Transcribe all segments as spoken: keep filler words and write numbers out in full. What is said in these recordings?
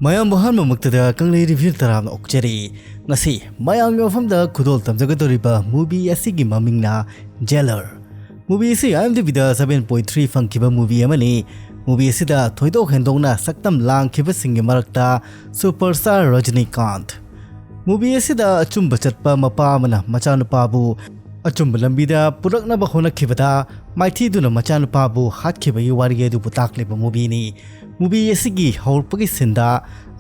ꯃꯌꯥꯝꯕꯨ ꯑꯍꯥꯟꯕꯃꯛꯇꯗ ꯀꯪꯂꯩ ꯔꯤꯚ꯭ꯌꯨ ꯇꯔꯥꯝꯅ ꯑꯣꯛꯆꯔꯤ꯫ ꯉꯁꯤ ꯃꯌꯥꯝꯒꯤ ꯃꯐꯝꯗ ꯈꯨꯗꯣꯜ ꯇꯝꯖꯒꯗꯧꯔꯤꯕ ꯃꯨꯚꯤ ꯑꯁꯤꯒꯤ ꯃꯃꯤꯡꯅ ꯖꯦꯂꯔ꯫ ꯃꯨꯚꯤ ꯑꯁꯤ IMDbꯗ seven point three ꯐꯪꯈꯤꯕ ꯃꯨꯚꯤ ꯑꯃꯅꯤ꯫ ꯃꯨꯚꯤ ꯑꯁꯤꯗ ꯊꯣꯏꯗꯣꯛ ꯍꯦꯟꯗꯣꯛꯅ ꯁꯛꯇꯝ ꯂꯥꯡꯈꯤꯕꯁꯤꯡꯒꯤ ꯃꯔꯛꯇ ꯁꯨꯄꯔ ꯁ꯭ꯇꯥꯔ ꯔꯖꯅꯤꯀꯥꯟꯊ꯫ ꯃꯨꯚꯤ ꯑꯁꯤꯗ ꯑꯆꯨꯝꯕ ꯆꯠꯄ ꯃꯄꯥ ꯑꯃꯅ ꯃꯆꯥꯅꯨꯄꯥꯕꯨ ꯑꯆꯨꯝꯕ ꯂꯝꯕꯤꯗ ꯄꯨꯔꯛꯅꯕ ꯍꯣꯠꯅꯈꯤꯕꯗ ꯃꯥꯏꯊꯤꯗꯨꯅ ꯃꯆꯥꯅꯨꯄꯥꯕꯨ ꯍꯥꯠꯈꯤꯕꯒꯤ ꯋꯥꯔꯤ ꯑꯗꯨꯕꯨ ꯇꯥꯛꯂꯤꯕ ꯃꯨꯚꯤꯅꯤ꯫ ꯃꯨꯚꯤ ꯑꯁꯤꯒꯤ ꯍꯧꯔꯛꯄꯒꯤ ꯁꯤꯟꯗ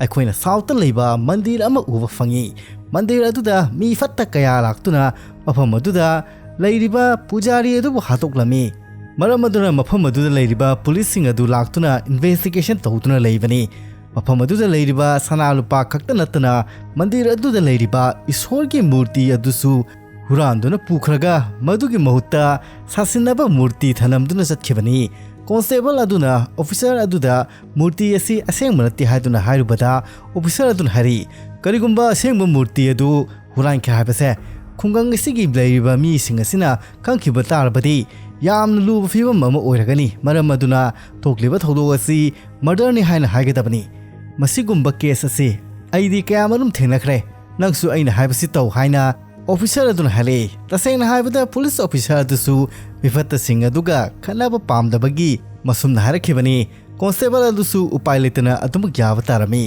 ꯑꯩꯈꯣꯏꯅ ꯁꯥꯎꯠꯇ ꯂꯩꯕ ꯃꯟꯗꯤꯔ ꯑꯃ ꯎꯕ ꯐꯪꯏ꯫ ꯃꯟꯗꯤꯔ ꯑꯗꯨꯗ ꯃꯤ ꯐꯠꯇ ꯀꯌꯥ ꯂꯥꯛꯇꯨꯅ ꯃꯐꯝ ꯑꯗꯨꯗ ꯂꯩꯔꯤꯕ ꯄꯨꯖꯥꯔꯤ ꯑꯗꯨꯕꯨ ꯍꯥꯠꯇꯣꯛꯂꯝꯃꯤ꯫ ꯃꯔꯝ ꯑꯗꯨꯅ ꯃꯐꯝ ꯑꯗꯨꯗ ꯂꯩꯔꯤꯕ ꯄꯨꯂꯤꯁꯁꯤꯡ ꯑꯗꯨ ꯂꯥꯛꯇꯨꯅ ꯏꯟꯚꯦꯁꯇꯤꯒꯦꯁꯟ ꯇꯧꯗꯨꯅ ꯂꯩꯕꯅꯤ꯫ ꯃꯐꯝ ꯑꯗꯨꯗ ꯂꯩꯔꯤꯕ ꯁꯅꯥ ꯂꯨꯄꯥ ꯈꯛꯇ ꯅꯠꯇꯅ ꯃꯟꯗꯤꯔ ꯑꯗꯨꯗ ꯂꯩꯔꯤꯕ ꯏꯁꯣꯔꯒꯤ ꯃꯨꯔꯇꯤ ꯑꯗꯨꯁꯨ ꯍꯨꯔꯥꯟꯗꯨꯅ ꯄꯨꯈ꯭ꯔꯒ ꯃꯗꯨꯒꯤ ꯃꯍꯨꯠꯇ ꯁꯥꯁꯤꯟꯅꯕ ꯃꯨꯔꯇꯤ ꯊꯅꯝꯗꯨꯅ ꯆꯠꯈꯤꯕꯅꯤ꯫ ꯀꯣꯟꯁꯇꯦꯕꯜ ꯑꯗꯨꯅ ꯑꯣꯐꯤꯁꯔ ꯑꯗꯨꯗ ꯃꯨꯔꯇꯤ ꯑꯁꯤ ꯑꯁꯦꯡꯕ ꯅꯠꯇꯦ ꯍꯥꯏꯗꯨꯅ ꯍꯥꯏꯔꯨꯕꯗ ꯑꯣꯐꯤꯁꯔ ꯑꯗꯨꯅ ꯍꯥꯏꯔꯤ, "ꯀꯔꯤꯒꯨꯝꯕ ꯑꯁꯦꯡꯕ ꯃꯨꯔꯇꯤ ꯑꯗꯨ ꯍꯨꯔꯥꯟꯈꯤ ꯍꯥꯏꯕꯁꯦ ꯈꯨꯡꯒꯪ ꯑꯁꯤꯒꯤ ꯂꯩꯔꯤꯕ ꯃꯤꯁꯤꯡ ꯑꯁꯤꯅ ꯈꯪꯈꯤꯕ ꯇꯥꯔꯕꯗꯤ ꯌꯥꯝꯅ ꯂꯨꯕ ꯐꯤꯕꯝ ꯑꯃ ꯑꯣꯏꯔꯒꯅꯤ꯫ ꯃꯔꯝ ꯑꯗꯨꯅ ꯊꯣꯛꯂꯤꯕ ꯊꯧꯗꯣꯛ ꯑꯁꯤ ꯃꯔꯗꯔꯅꯤ ꯍꯥꯏꯅ ꯍꯥꯏꯒꯗꯕꯅꯤ꯫ ꯃꯁꯤꯒꯨꯝꯕ ꯀꯦꯁ ꯑꯁꯤ ꯑꯩꯗꯤ ꯀꯌꯥꯃꯔꯨꯝ ꯊꯦꯡꯅꯈ꯭ꯔꯦ꯫ ꯅꯪꯁꯨ ꯑꯩꯅ ꯍꯥꯏꯕꯁꯤ ꯇꯧ" ꯍꯥꯏꯅ ꯑꯣꯐꯤꯁꯔ ꯑꯗꯨꯅ ꯍꯥꯏꯔꯛꯏ꯫ ꯇꯁꯦꯡꯅ ꯍꯥꯏꯕꯗ ꯄꯨꯂꯤꯁ ꯑꯣꯐꯤꯁꯔ ꯑꯗꯨꯁꯨ ꯃꯤꯐꯠꯇꯁꯤꯡ ꯑꯗꯨꯒ ꯈꯠꯅꯕ ꯄꯥꯝꯗꯕꯒꯤ ꯃꯁꯨꯝꯅ ꯍꯥꯏꯔꯛꯈꯤꯕꯅꯤ꯫ ꯀꯣꯟꯁꯇꯦꯕꯜ ꯑꯗꯨꯁꯨ ꯎꯄꯥꯏ ꯂꯩꯇꯅ ꯑꯗꯨꯃꯛ ꯌꯥꯕ ꯇꯥꯔꯝꯃꯤ꯫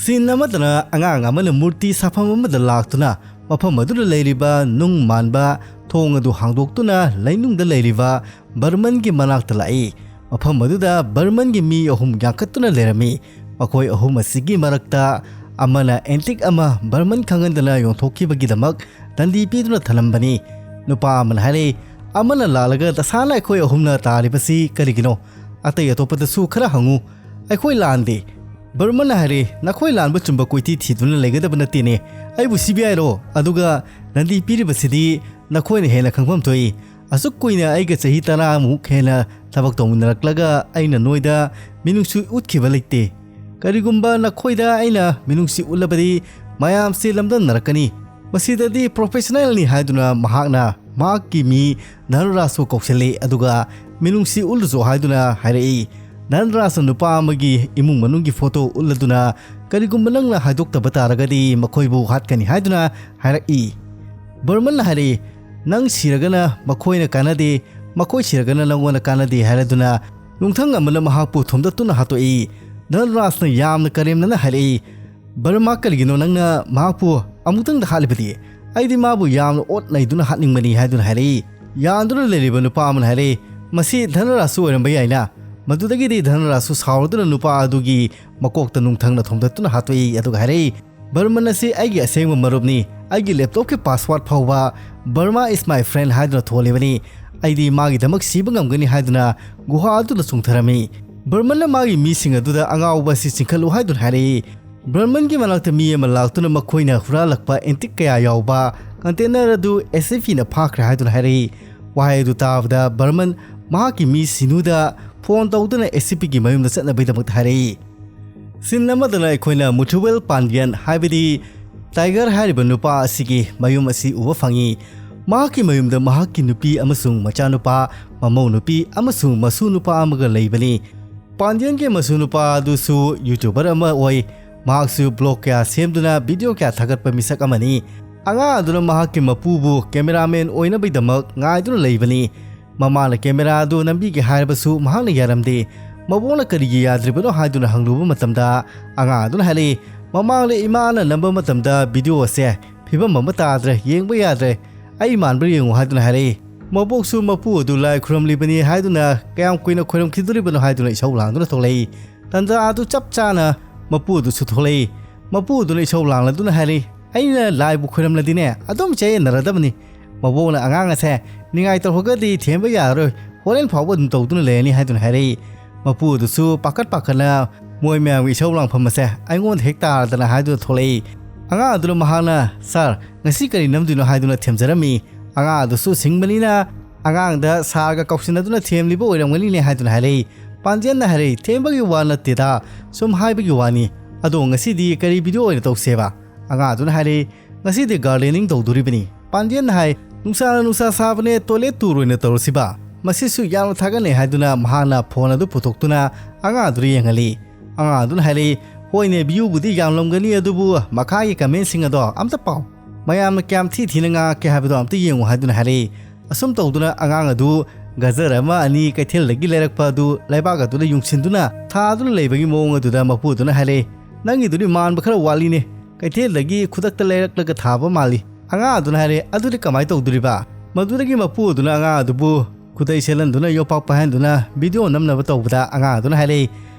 ꯁꯤꯟ ꯑꯃꯗꯅ ꯑꯉꯥꯡ ꯑꯃꯅ ꯃꯨꯔꯇꯤ ꯁꯥꯐꯝ ꯑꯃꯗ ꯂꯥꯛꯇꯨꯅ ꯃꯐꯝ ꯑꯗꯨꯗ ꯂꯩꯔꯤꯕ ꯅꯨꯡ ꯃꯥꯟꯕ ꯊꯣꯡ ꯑꯗꯨ ꯍꯥꯡꯗꯣꯛꯇꯨꯅ ꯂꯩꯅꯨꯡꯗ ꯂꯩꯔꯤꯕ ꯕꯔꯃꯟꯒꯤ ꯃꯅꯥꯛꯇ ꯂꯥꯛꯏ꯫ ꯃꯐꯝ ꯑꯗꯨꯗ ꯕꯔꯃꯟꯒꯤ ꯃꯤ ꯑꯍꯨꯝ ꯌꯥꯡꯈꯠꯇꯨꯅ ꯂꯩꯔꯝꯃꯤ꯫ ꯃꯈꯣꯏ ꯑꯍꯨꯝ ꯑꯁꯤꯒꯤ ꯃꯔꯛꯇ ꯑꯃꯅ ꯑꯦꯟꯇꯤꯛ ꯑꯃ ꯕꯔꯃꯟ ꯈꯪꯍꯟꯗꯅ ꯌꯣꯟꯊꯣꯛꯈꯤꯕꯒꯤꯗꯃꯛ ꯗꯟꯗꯤ ꯄꯤꯗꯨꯅ ꯊꯅꯝꯕꯅꯤ꯫ ꯅꯨꯄꯥ ꯑꯃꯅ ꯍꯥꯏꯔꯛꯏ, "ꯑꯃꯅ ꯂꯥꯜꯂꯒ ꯇꯁꯥꯅ ꯑꯩꯈꯣꯏ ꯑꯍꯨꯝꯅ ꯇꯥꯔꯤꯕꯁꯤ ꯀꯔꯤꯒꯤꯅꯣ? ꯑꯇꯩ ꯑꯇꯣꯞꯄꯗꯁꯨ ꯈꯔ ꯍꯪꯉꯨ꯫ ꯑꯩꯈꯣꯏ ꯂꯥꯟꯗꯦ꯫" ꯕꯔꯃꯟꯅ ꯍꯥꯏꯔꯛꯏ, "ꯅꯈꯣꯏ ꯂꯥꯟꯕ ꯆꯨꯝꯕ ꯀꯣꯏꯊꯤ ꯊꯤꯗꯨꯅ ꯂꯩꯒꯗꯕ ꯅꯠꯇꯦꯅꯦ꯫ ꯑꯩꯕꯨ ꯁꯤꯕꯤꯑꯥꯏꯔꯣ? ꯑꯗꯨꯒ ꯗꯟꯗꯤ ꯄꯤꯔꯤꯕꯁꯤꯗꯤ ꯅꯈꯣꯏꯅ ꯍꯦꯟꯅ ꯈꯪꯐꯝ ꯊꯣꯛꯏ꯫ ꯑꯁꯨꯛ ꯀꯨꯏꯅ ꯑꯩꯒ ꯆꯍꯤ ꯇꯔꯥꯃꯨꯛ ꯍꯦꯟꯅ ꯊꯕꯛ ꯇꯧꯃꯤꯟꯅꯔꯛꯂꯒ ꯑꯩꯅ ꯅꯣꯏꯗ ꯃꯤꯅꯨꯡꯁꯤ ꯎꯠꯈꯤꯕ ꯂꯩꯇꯦ꯫ ꯀꯔꯤꯒꯨꯝꯕ ꯅꯈꯣꯏꯗ ꯑꯩꯅ ꯃꯤꯅꯨꯡꯁꯤ ꯎꯠꯂꯕꯗꯤ ꯃꯌꯥꯝꯁꯤ ꯂꯝꯗꯝꯅꯔꯛꯀꯅꯤ꯫ ꯃꯁꯤꯗꯗꯤ ꯄ꯭ꯔꯣꯐꯦꯁꯅꯦꯜꯅꯤ" ꯍꯥꯏꯗꯨꯅ ꯃꯍꯥꯛꯅ ꯃꯍꯥꯛꯀꯤ ꯃꯤ ꯙꯅꯔꯥꯖꯄꯨ ꯀꯧꯁꯤꯜꯂꯤ, ꯑꯗꯨꯒ "ꯃꯤꯅꯨꯡꯁꯤ ꯎꯠꯂꯨꯆꯣ" ꯍꯥꯏꯗꯨꯅ ꯍꯥꯏꯔꯛꯏ꯫ ꯙꯟꯔꯥꯖꯅ ꯅꯨꯄꯥ ꯑꯃꯒꯤ ꯏꯃꯨꯡ ꯃꯅꯨꯡꯒꯤ ꯐꯣꯇꯣ ꯎꯠꯂꯗꯨꯅ, "ꯀꯔꯤꯒꯨꯝꯕ ꯅꯪꯅ ꯍꯥꯏꯗꯣꯛꯇꯕ ꯇꯥꯔꯒꯗꯤ ꯃꯈꯣꯏꯕꯨ ꯍꯥꯠꯀꯅꯤ" ꯍꯥꯏꯗꯨꯅ ꯍꯥꯏꯔꯛꯏ꯫ ꯕꯔꯃꯟꯅ ꯍꯥꯏꯔꯛꯏ, "ꯅꯪ ꯁꯤꯔꯒꯅ ꯃꯈꯣꯏꯅ ꯀꯥꯟꯅꯗꯦ, ꯃꯈꯣꯏ ꯁꯤꯔꯒꯅ ꯅꯪꯉꯣꯟꯗ ꯀꯥꯟꯅꯗꯦ" ꯍꯥꯏꯔꯗꯨꯅ ꯅꯨꯡꯊꯪ ꯑꯃꯅ ꯃꯍꯥꯛꯄꯨ ꯊꯣꯝꯗꯠꯇꯨꯅ ꯍꯥꯠꯇꯣꯛꯏ꯫ ꯙꯟꯔꯥꯖꯅ ꯌꯥꯝꯅ ꯀꯔꯦꯝꯅꯅ ꯍꯥꯏꯔꯛꯏ, "ꯕꯔꯃꯥ, ꯀꯔꯤꯒꯤꯅꯣ ꯅꯪꯅ ꯃꯍꯥꯛꯄꯨ ꯑꯃꯨꯛꯇꯪꯗ ꯍꯥꯠꯂꯤꯕꯗꯤ? ꯑꯩꯗꯤ ꯃꯥꯕꯨ ꯌꯥꯝꯅ ꯑꯣꯠ ꯅꯩꯗꯨꯅ ꯍꯥꯠꯅꯤꯡꯕꯅꯤ" ꯍꯥꯏꯗꯨꯅ ꯍꯥꯏꯔꯛꯏ꯫ ꯌꯥꯟꯗꯨꯅ ꯂꯩꯔꯤꯕ ꯅꯨꯄꯥ ꯑꯃꯅ ꯍꯥꯏꯔꯛꯏ, "ꯃꯁꯤ ꯙꯅꯔꯥꯖꯁꯨ ꯑꯣꯏꯔꯝꯕ ꯌꯥꯏꯅ?" ꯃꯗꯨꯗꯒꯤꯗꯤ ꯙꯅꯔꯥꯖꯁꯨ ꯁꯥꯎꯔꯗꯨꯅ ꯅꯨꯄꯥ ꯑꯗꯨꯒꯤ ꯃꯀꯣꯛꯇ ꯅꯨꯡꯊꯪꯅ ꯊꯣꯝꯗꯠꯇꯨꯅ ꯍꯥꯠꯇꯣꯛꯏ, ꯑꯗꯨꯒ ꯍꯥꯏꯔꯛꯏ, "ꯕꯔꯃꯟ ꯑꯁꯤ ꯑꯩꯒꯤ ꯑꯁꯦꯡꯕ ꯃꯔꯨꯞꯅꯤ꯫ ꯑꯩꯒꯤ ꯂꯦꯞꯇꯣꯞꯀꯤ ꯄꯥꯁꯋꯥꯔꯗ ꯐꯥꯎꯕ "Burma is my friend" ꯍꯥꯏꯗꯨꯅ ꯊꯣꯜꯂꯤꯕꯅꯤ꯫ ꯑꯩꯗꯤ ꯃꯥꯒꯤꯗꯃꯛ ꯁꯤꯕ ꯉꯝꯒꯅꯤ" ꯍꯥꯏꯗꯨꯅ ꯒꯨꯍꯥ ꯑꯗꯨꯗ ꯆꯣꯡꯊꯔꯝꯃꯤ꯫ ꯕꯔꯃꯟꯅ ꯃꯥꯒꯤ ꯃꯤꯁꯤꯡ ꯑꯗꯨꯗ ꯑꯉꯥꯎꯕ ꯑꯁꯤ ꯆꯤꯡꯈꯠꯂꯨ ꯍꯥꯏꯗꯨꯅ ꯍꯥꯏꯔꯛꯏ꯫ ꯕꯔꯃꯟꯒꯤ ꯃꯅꯥꯛꯇ ꯃꯤ ꯑꯃ ꯂꯥꯛꯇꯨꯅ ꯃꯈꯣꯏꯅ ꯍꯨꯔꯥꯜꯂꯛꯄ ꯑꯦꯟꯇꯤꯛ ꯀꯌꯥ ꯌꯥꯎꯕ ꯀꯟꯇꯦꯅꯔ ꯑꯗꯨ ꯑꯦꯁ ꯁꯤ ꯄꯤꯅ ꯐꯥꯈ꯭ꯔꯦ ꯍꯥꯏꯗꯨꯅ ꯍꯥꯏꯔꯛꯏ꯫ ꯋꯥꯍꯩ ꯑꯗꯨ ꯇꯥꯕꯗ ꯕꯔꯃꯟ ꯃꯍꯥꯛꯀꯤ ꯃꯤ ꯁꯤꯅꯨꯗ ꯐꯣꯟ ꯇꯧꯗꯨꯅ ꯑꯦꯁ ꯁꯤ ꯄꯤꯒꯤ ꯃꯌꯨꯝꯗ ꯆꯠꯅꯕꯒꯤꯗꯃꯛꯇ ꯍꯥꯏꯔꯛꯏ꯫ ꯁꯤꯟ ꯑꯃꯗꯅ ꯑꯩꯈꯣꯏꯅ ꯃꯨꯊꯨꯋꯦꯜ ꯄꯥꯟꯗꯤꯌꯟ, ꯍꯥꯏꯕꯗꯤ ꯇꯥꯏꯒꯔ ꯍꯥꯏꯔꯤꯕ ꯅꯨꯄꯥ ꯑꯁꯤꯒꯤ ꯃꯌꯨꯝ ꯑꯁꯤ ꯎꯕ ꯐꯪꯉꯤ꯫ ꯃꯍꯥꯛꯀꯤ ꯃꯌꯨꯝꯗ ꯃꯍꯥꯛꯀꯤ ꯅꯨꯄꯤ ꯑꯃꯁꯨꯡ ꯃꯆꯥꯅꯨꯄꯥ, ꯃꯃꯧ ꯅꯨꯄꯤ ꯑꯃꯁꯨꯡ ꯃꯁꯨ ꯅꯨꯄꯥ ꯑꯃꯒ ꯂꯩꯕꯅꯤ꯫ ꯄꯥꯟꯗꯤꯌꯟꯒꯤ ꯃꯁꯨ ꯅꯨꯄꯥ ꯑꯗꯨꯁꯨ ꯌꯨꯇ꯭ꯌꯨꯕꯔ ꯑꯃ ꯑꯣꯏ꯫ ꯃꯍꯥꯛꯁꯨ ꯕ꯭ꯂꯣꯒ ꯀꯌꯥ ꯁꯦꯝꯗꯨꯅ ꯚꯤꯗꯤꯑꯣ ꯀꯌꯥ ꯊꯥꯒꯠꯄ ꯃꯤꯁꯛ ꯑꯃꯅꯤ꯫ ꯑꯉꯥꯡ ꯑꯗꯨꯅ ꯃꯍꯥꯛꯀꯤ ꯃꯄꯨꯕꯨ ꯀꯦꯃꯦꯔꯥꯃꯦꯟ ꯑꯣꯏꯅꯕꯒꯤꯗꯃꯛ ꯉꯥꯏꯗꯨꯅ ꯂꯩꯕꯅꯤ꯫ ꯃꯃꯥꯅ ꯀꯦꯃꯦꯔꯥ ꯑꯗꯨ ꯅꯝꯕꯤꯒꯦ ꯍꯥꯏꯔꯕꯁꯨ ꯃꯍꯥꯛꯅ ꯌꯥꯔꯝꯗꯦ꯫ ꯃꯕꯣꯛꯅ ꯀꯔꯤꯒꯤ ꯌꯥꯗ꯭ꯔꯤꯕꯅꯣ ꯍꯥꯏꯗꯨꯅ ꯍꯪꯂꯨꯕ ꯃꯇꯝꯗ, ꯑꯉꯥꯡ ꯑꯗꯨꯅ ꯍꯥꯏꯔꯛꯏ, "ꯃꯃꯥꯡꯗ ꯏꯃꯥꯅ ꯅꯝꯕ ꯃꯇꯝꯗ ꯚꯤꯗꯤꯑꯣ ꯑꯁꯦ ꯐꯤꯕꯝ ꯑꯃ ꯇꯥꯗ꯭ꯔꯦ, ꯌꯦꯡꯕ ꯌꯥꯗ꯭ꯔꯦ꯫ ꯑꯩ ꯃꯥꯟꯕ꯭ꯔꯥ ꯌꯦꯡꯉꯨ" ꯍꯥꯏꯗꯨꯅ ꯍꯥꯏꯔꯛꯏ꯫ ꯃꯕꯣꯛꯁꯨ ꯃꯄꯨ ꯑꯗꯨ ꯂꯥꯏ ꯈꯨꯔꯨꯝꯂꯤꯕꯅꯤ ꯍꯥꯏꯗꯨꯅ, "ꯀꯌꯥꯝ ꯀꯨꯏꯅ ꯈꯣꯏꯔꯝꯈꯤꯗꯣꯔꯤꯕꯅꯣ?" ꯍꯥꯏꯗꯨꯅ ꯏꯁꯧ ꯂꯥꯡꯗꯨꯅ ꯊꯣꯛꯂꯛꯏ꯫ ꯇꯟꯖꯥ ꯑꯗꯨ ꯆꯞ ꯆꯥꯅ ꯃꯄꯨ ꯑꯗꯨꯁꯨ ꯊꯣꯛꯂꯛꯏ꯫ ꯃꯄꯨ ꯑꯗꯨꯅ ꯏꯁꯧ ꯂꯥꯡꯂꯗꯨꯅ ꯍꯥꯏꯔꯛꯏ, "ꯑꯩꯅ ꯂꯥꯏꯕꯨ ꯈꯣꯏꯔꯝꯂꯗꯤꯅꯦ, ꯑꯗꯨꯝ ꯆꯌꯦꯠꯅꯔꯗꯕꯅꯤ꯫ ꯃꯕꯣꯛꯅ ꯑꯉꯥꯡ ꯑꯁꯦ ꯅꯤꯡꯉꯥꯏ ꯇꯧꯈ꯭ꯔꯒꯗꯤ ꯊꯦꯝꯕ ꯌꯥꯔꯔꯣꯏ, ꯍꯣꯔꯦꯟ ꯐꯥꯎꯕ ꯑꯗꯨꯝ ꯇꯧꯗꯨꯅ ꯂꯩꯔꯅꯤ" ꯍꯥꯏꯗꯨꯅ ꯍꯥꯏꯔꯛꯏ꯫ ꯃꯄꯨ ꯑꯗꯨꯁꯨ ꯄꯥꯈꯠ ꯄꯥꯈꯠꯅ, "ꯃꯣꯏ ꯃꯌꯥꯝꯒꯤ ꯏꯁꯧ ꯂꯥꯡꯐꯝ ꯑꯁꯦ ꯑꯩꯉꯣꯟꯗ ꯍꯦꯛ ꯇꯥꯔꯗꯅ" ꯍꯥꯏꯗꯨꯅ ꯊꯣꯛꯂꯛꯏ꯫ ꯑꯉꯥꯡ ꯑꯗꯨꯅ ꯃꯍꯥꯛꯅ, "ꯁꯥꯔ, ꯉꯁꯤ ꯀꯔꯤ ꯅꯝꯗꯣꯏꯅꯣ?" ꯍꯥꯏꯗꯨꯅ ꯊꯦꯝꯖꯔꯝꯃꯤ꯫ ꯑꯉꯥꯡ ꯑꯗꯨꯁꯨ ꯁꯤꯡꯕꯅꯤꯅ ꯑꯉꯥꯡꯗ ꯁꯥꯔꯒ ꯀꯧꯁꯤꯟꯅꯗꯨꯅ ꯊꯦꯝꯂꯤꯕ ꯑꯣꯏꯔꯝꯒꯅꯤꯅꯦ ꯍꯥꯏꯗꯨꯅ ꯍꯥꯏꯔꯛꯏ꯫ ꯄꯥꯟꯗꯤꯌꯟꯅ ꯍꯥꯏꯔꯛꯏ, "ꯊꯦꯝꯕꯒꯤ ꯋꯥ ꯅꯠꯇꯦꯗ, ꯁꯨꯝ ꯍꯥꯏꯕꯒꯤ ꯋꯥꯅꯤ꯫ ꯑꯗꯣ ꯉꯁꯤꯗꯤ ꯀꯔꯤ ꯚꯤꯗꯤꯑꯣ ꯑꯣꯏꯅ ꯇꯧꯁꯦꯕ?" ꯑꯉꯥꯡ ꯑꯗꯨꯅ ꯍꯥꯏꯔꯛꯏ, "ꯉꯁꯤꯗꯤ ꯒꯥꯔꯗꯦꯅꯤꯡ ꯇꯧꯗꯣꯔꯤꯕꯅꯤ"꯫ ꯄꯥꯟꯗꯤꯌꯟꯅ ꯍꯥꯏ, "ꯅꯨꯡꯁꯥꯅ ꯅꯨꯡꯁꯥ ꯁꯥꯕꯅꯦ, ꯇꯣꯏꯂꯦꯠ ꯇꯨꯔ ꯑꯣꯏꯅ ꯇꯧꯔꯁꯤꯕ?" ꯃꯁꯤꯁꯨ ꯌꯥꯝꯅ ꯊꯥꯒꯠꯅꯩ ꯍꯥꯏꯗꯨꯅ ꯃꯍꯥꯛꯅ ꯐꯣꯟ ꯑꯗꯨ ꯄꯨꯊꯣꯛꯇꯨꯅ ꯑꯉꯥꯡ ꯑꯗꯨꯗ ꯌꯦꯡꯍꯜꯂꯤ꯫ ꯑꯉꯥꯡ ꯑꯗꯨꯅ ꯍꯥꯏꯔꯛꯏ, "ꯍꯣꯏꯅꯦ, ꯚ꯭ꯌꯨꯕꯨꯗꯤ ꯌꯥꯝꯂꯝꯒꯅꯤ, ꯑꯗꯨꯕꯨ ꯃꯈꯥꯒꯤ ꯀꯃꯦꯟꯁꯤꯡ ꯑꯗꯣ ꯑꯝꯇ ꯄꯥꯎ꯫ ꯃꯌꯥꯝꯅ ꯀꯌꯥꯝ ꯊꯤ ꯊꯤꯅ ꯉꯥꯡꯉꯛꯀꯦ ꯍꯥꯏꯕꯗꯣ ꯑꯝꯇ ꯌꯦꯡꯉꯨ" ꯍꯥꯏꯗꯨꯅ ꯍꯥꯏꯔꯛꯏ꯫ ꯑꯁꯨꯝ ꯇꯧꯗꯨꯅ ꯑꯉꯥꯡ ꯑꯗꯨ ꯒꯖꯔ ꯑꯃ ꯑꯅꯤ ꯀꯩꯊꯦꯜꯗꯒꯤ ꯂꯩꯔꯛꯄ ꯑꯗꯨ ꯂꯩꯕꯥꯛ ꯑꯗꯨꯗ ꯌꯨꯡꯁꯤꯟꯗꯨꯅ ꯊꯥꯗꯨꯅ ꯂꯩꯕꯒꯤ ꯃꯑꯣꯡ ꯑꯗꯨꯗ ꯃꯄꯨꯗꯨꯅ ꯍꯥꯏꯔꯛꯏ, "ꯅꯪꯒꯤꯗꯨꯗꯤ ꯃꯥꯟꯕ ꯈꯔ ꯋꯥꯠꯂꯤꯅꯦ, ꯀꯩꯊꯦꯜꯗꯒꯤ ꯈꯨꯗꯛꯇ ꯂꯩꯔꯛꯂꯒ ꯊꯥꯕ ꯃꯥꯜꯂꯤ"꯫ ꯑꯉꯥꯡ ꯑꯗꯨꯅ ꯍꯥꯏꯔꯛꯏ, "ꯑꯗꯨꯗꯤ ꯀꯃꯥꯏꯅ ꯇꯧꯗꯣꯔꯤꯕ?" ꯃꯗꯨꯗꯒꯤ ꯃꯄꯨ ꯑꯗꯨꯅ ꯑꯉꯥꯡ ꯑꯗꯨꯕꯨ ꯈꯨꯗꯩ ꯁꯦꯠꯍꯟꯗꯨꯅ ꯌꯣꯄꯥꯛ ꯄꯥꯏꯍꯟꯗꯨꯅ ꯚꯤꯗꯤꯑꯣ ꯅꯝꯅꯕ ꯇꯧꯕꯗ ꯑꯉꯥꯡ ꯑꯗꯨꯅ ꯍꯥꯏꯔꯛꯏ,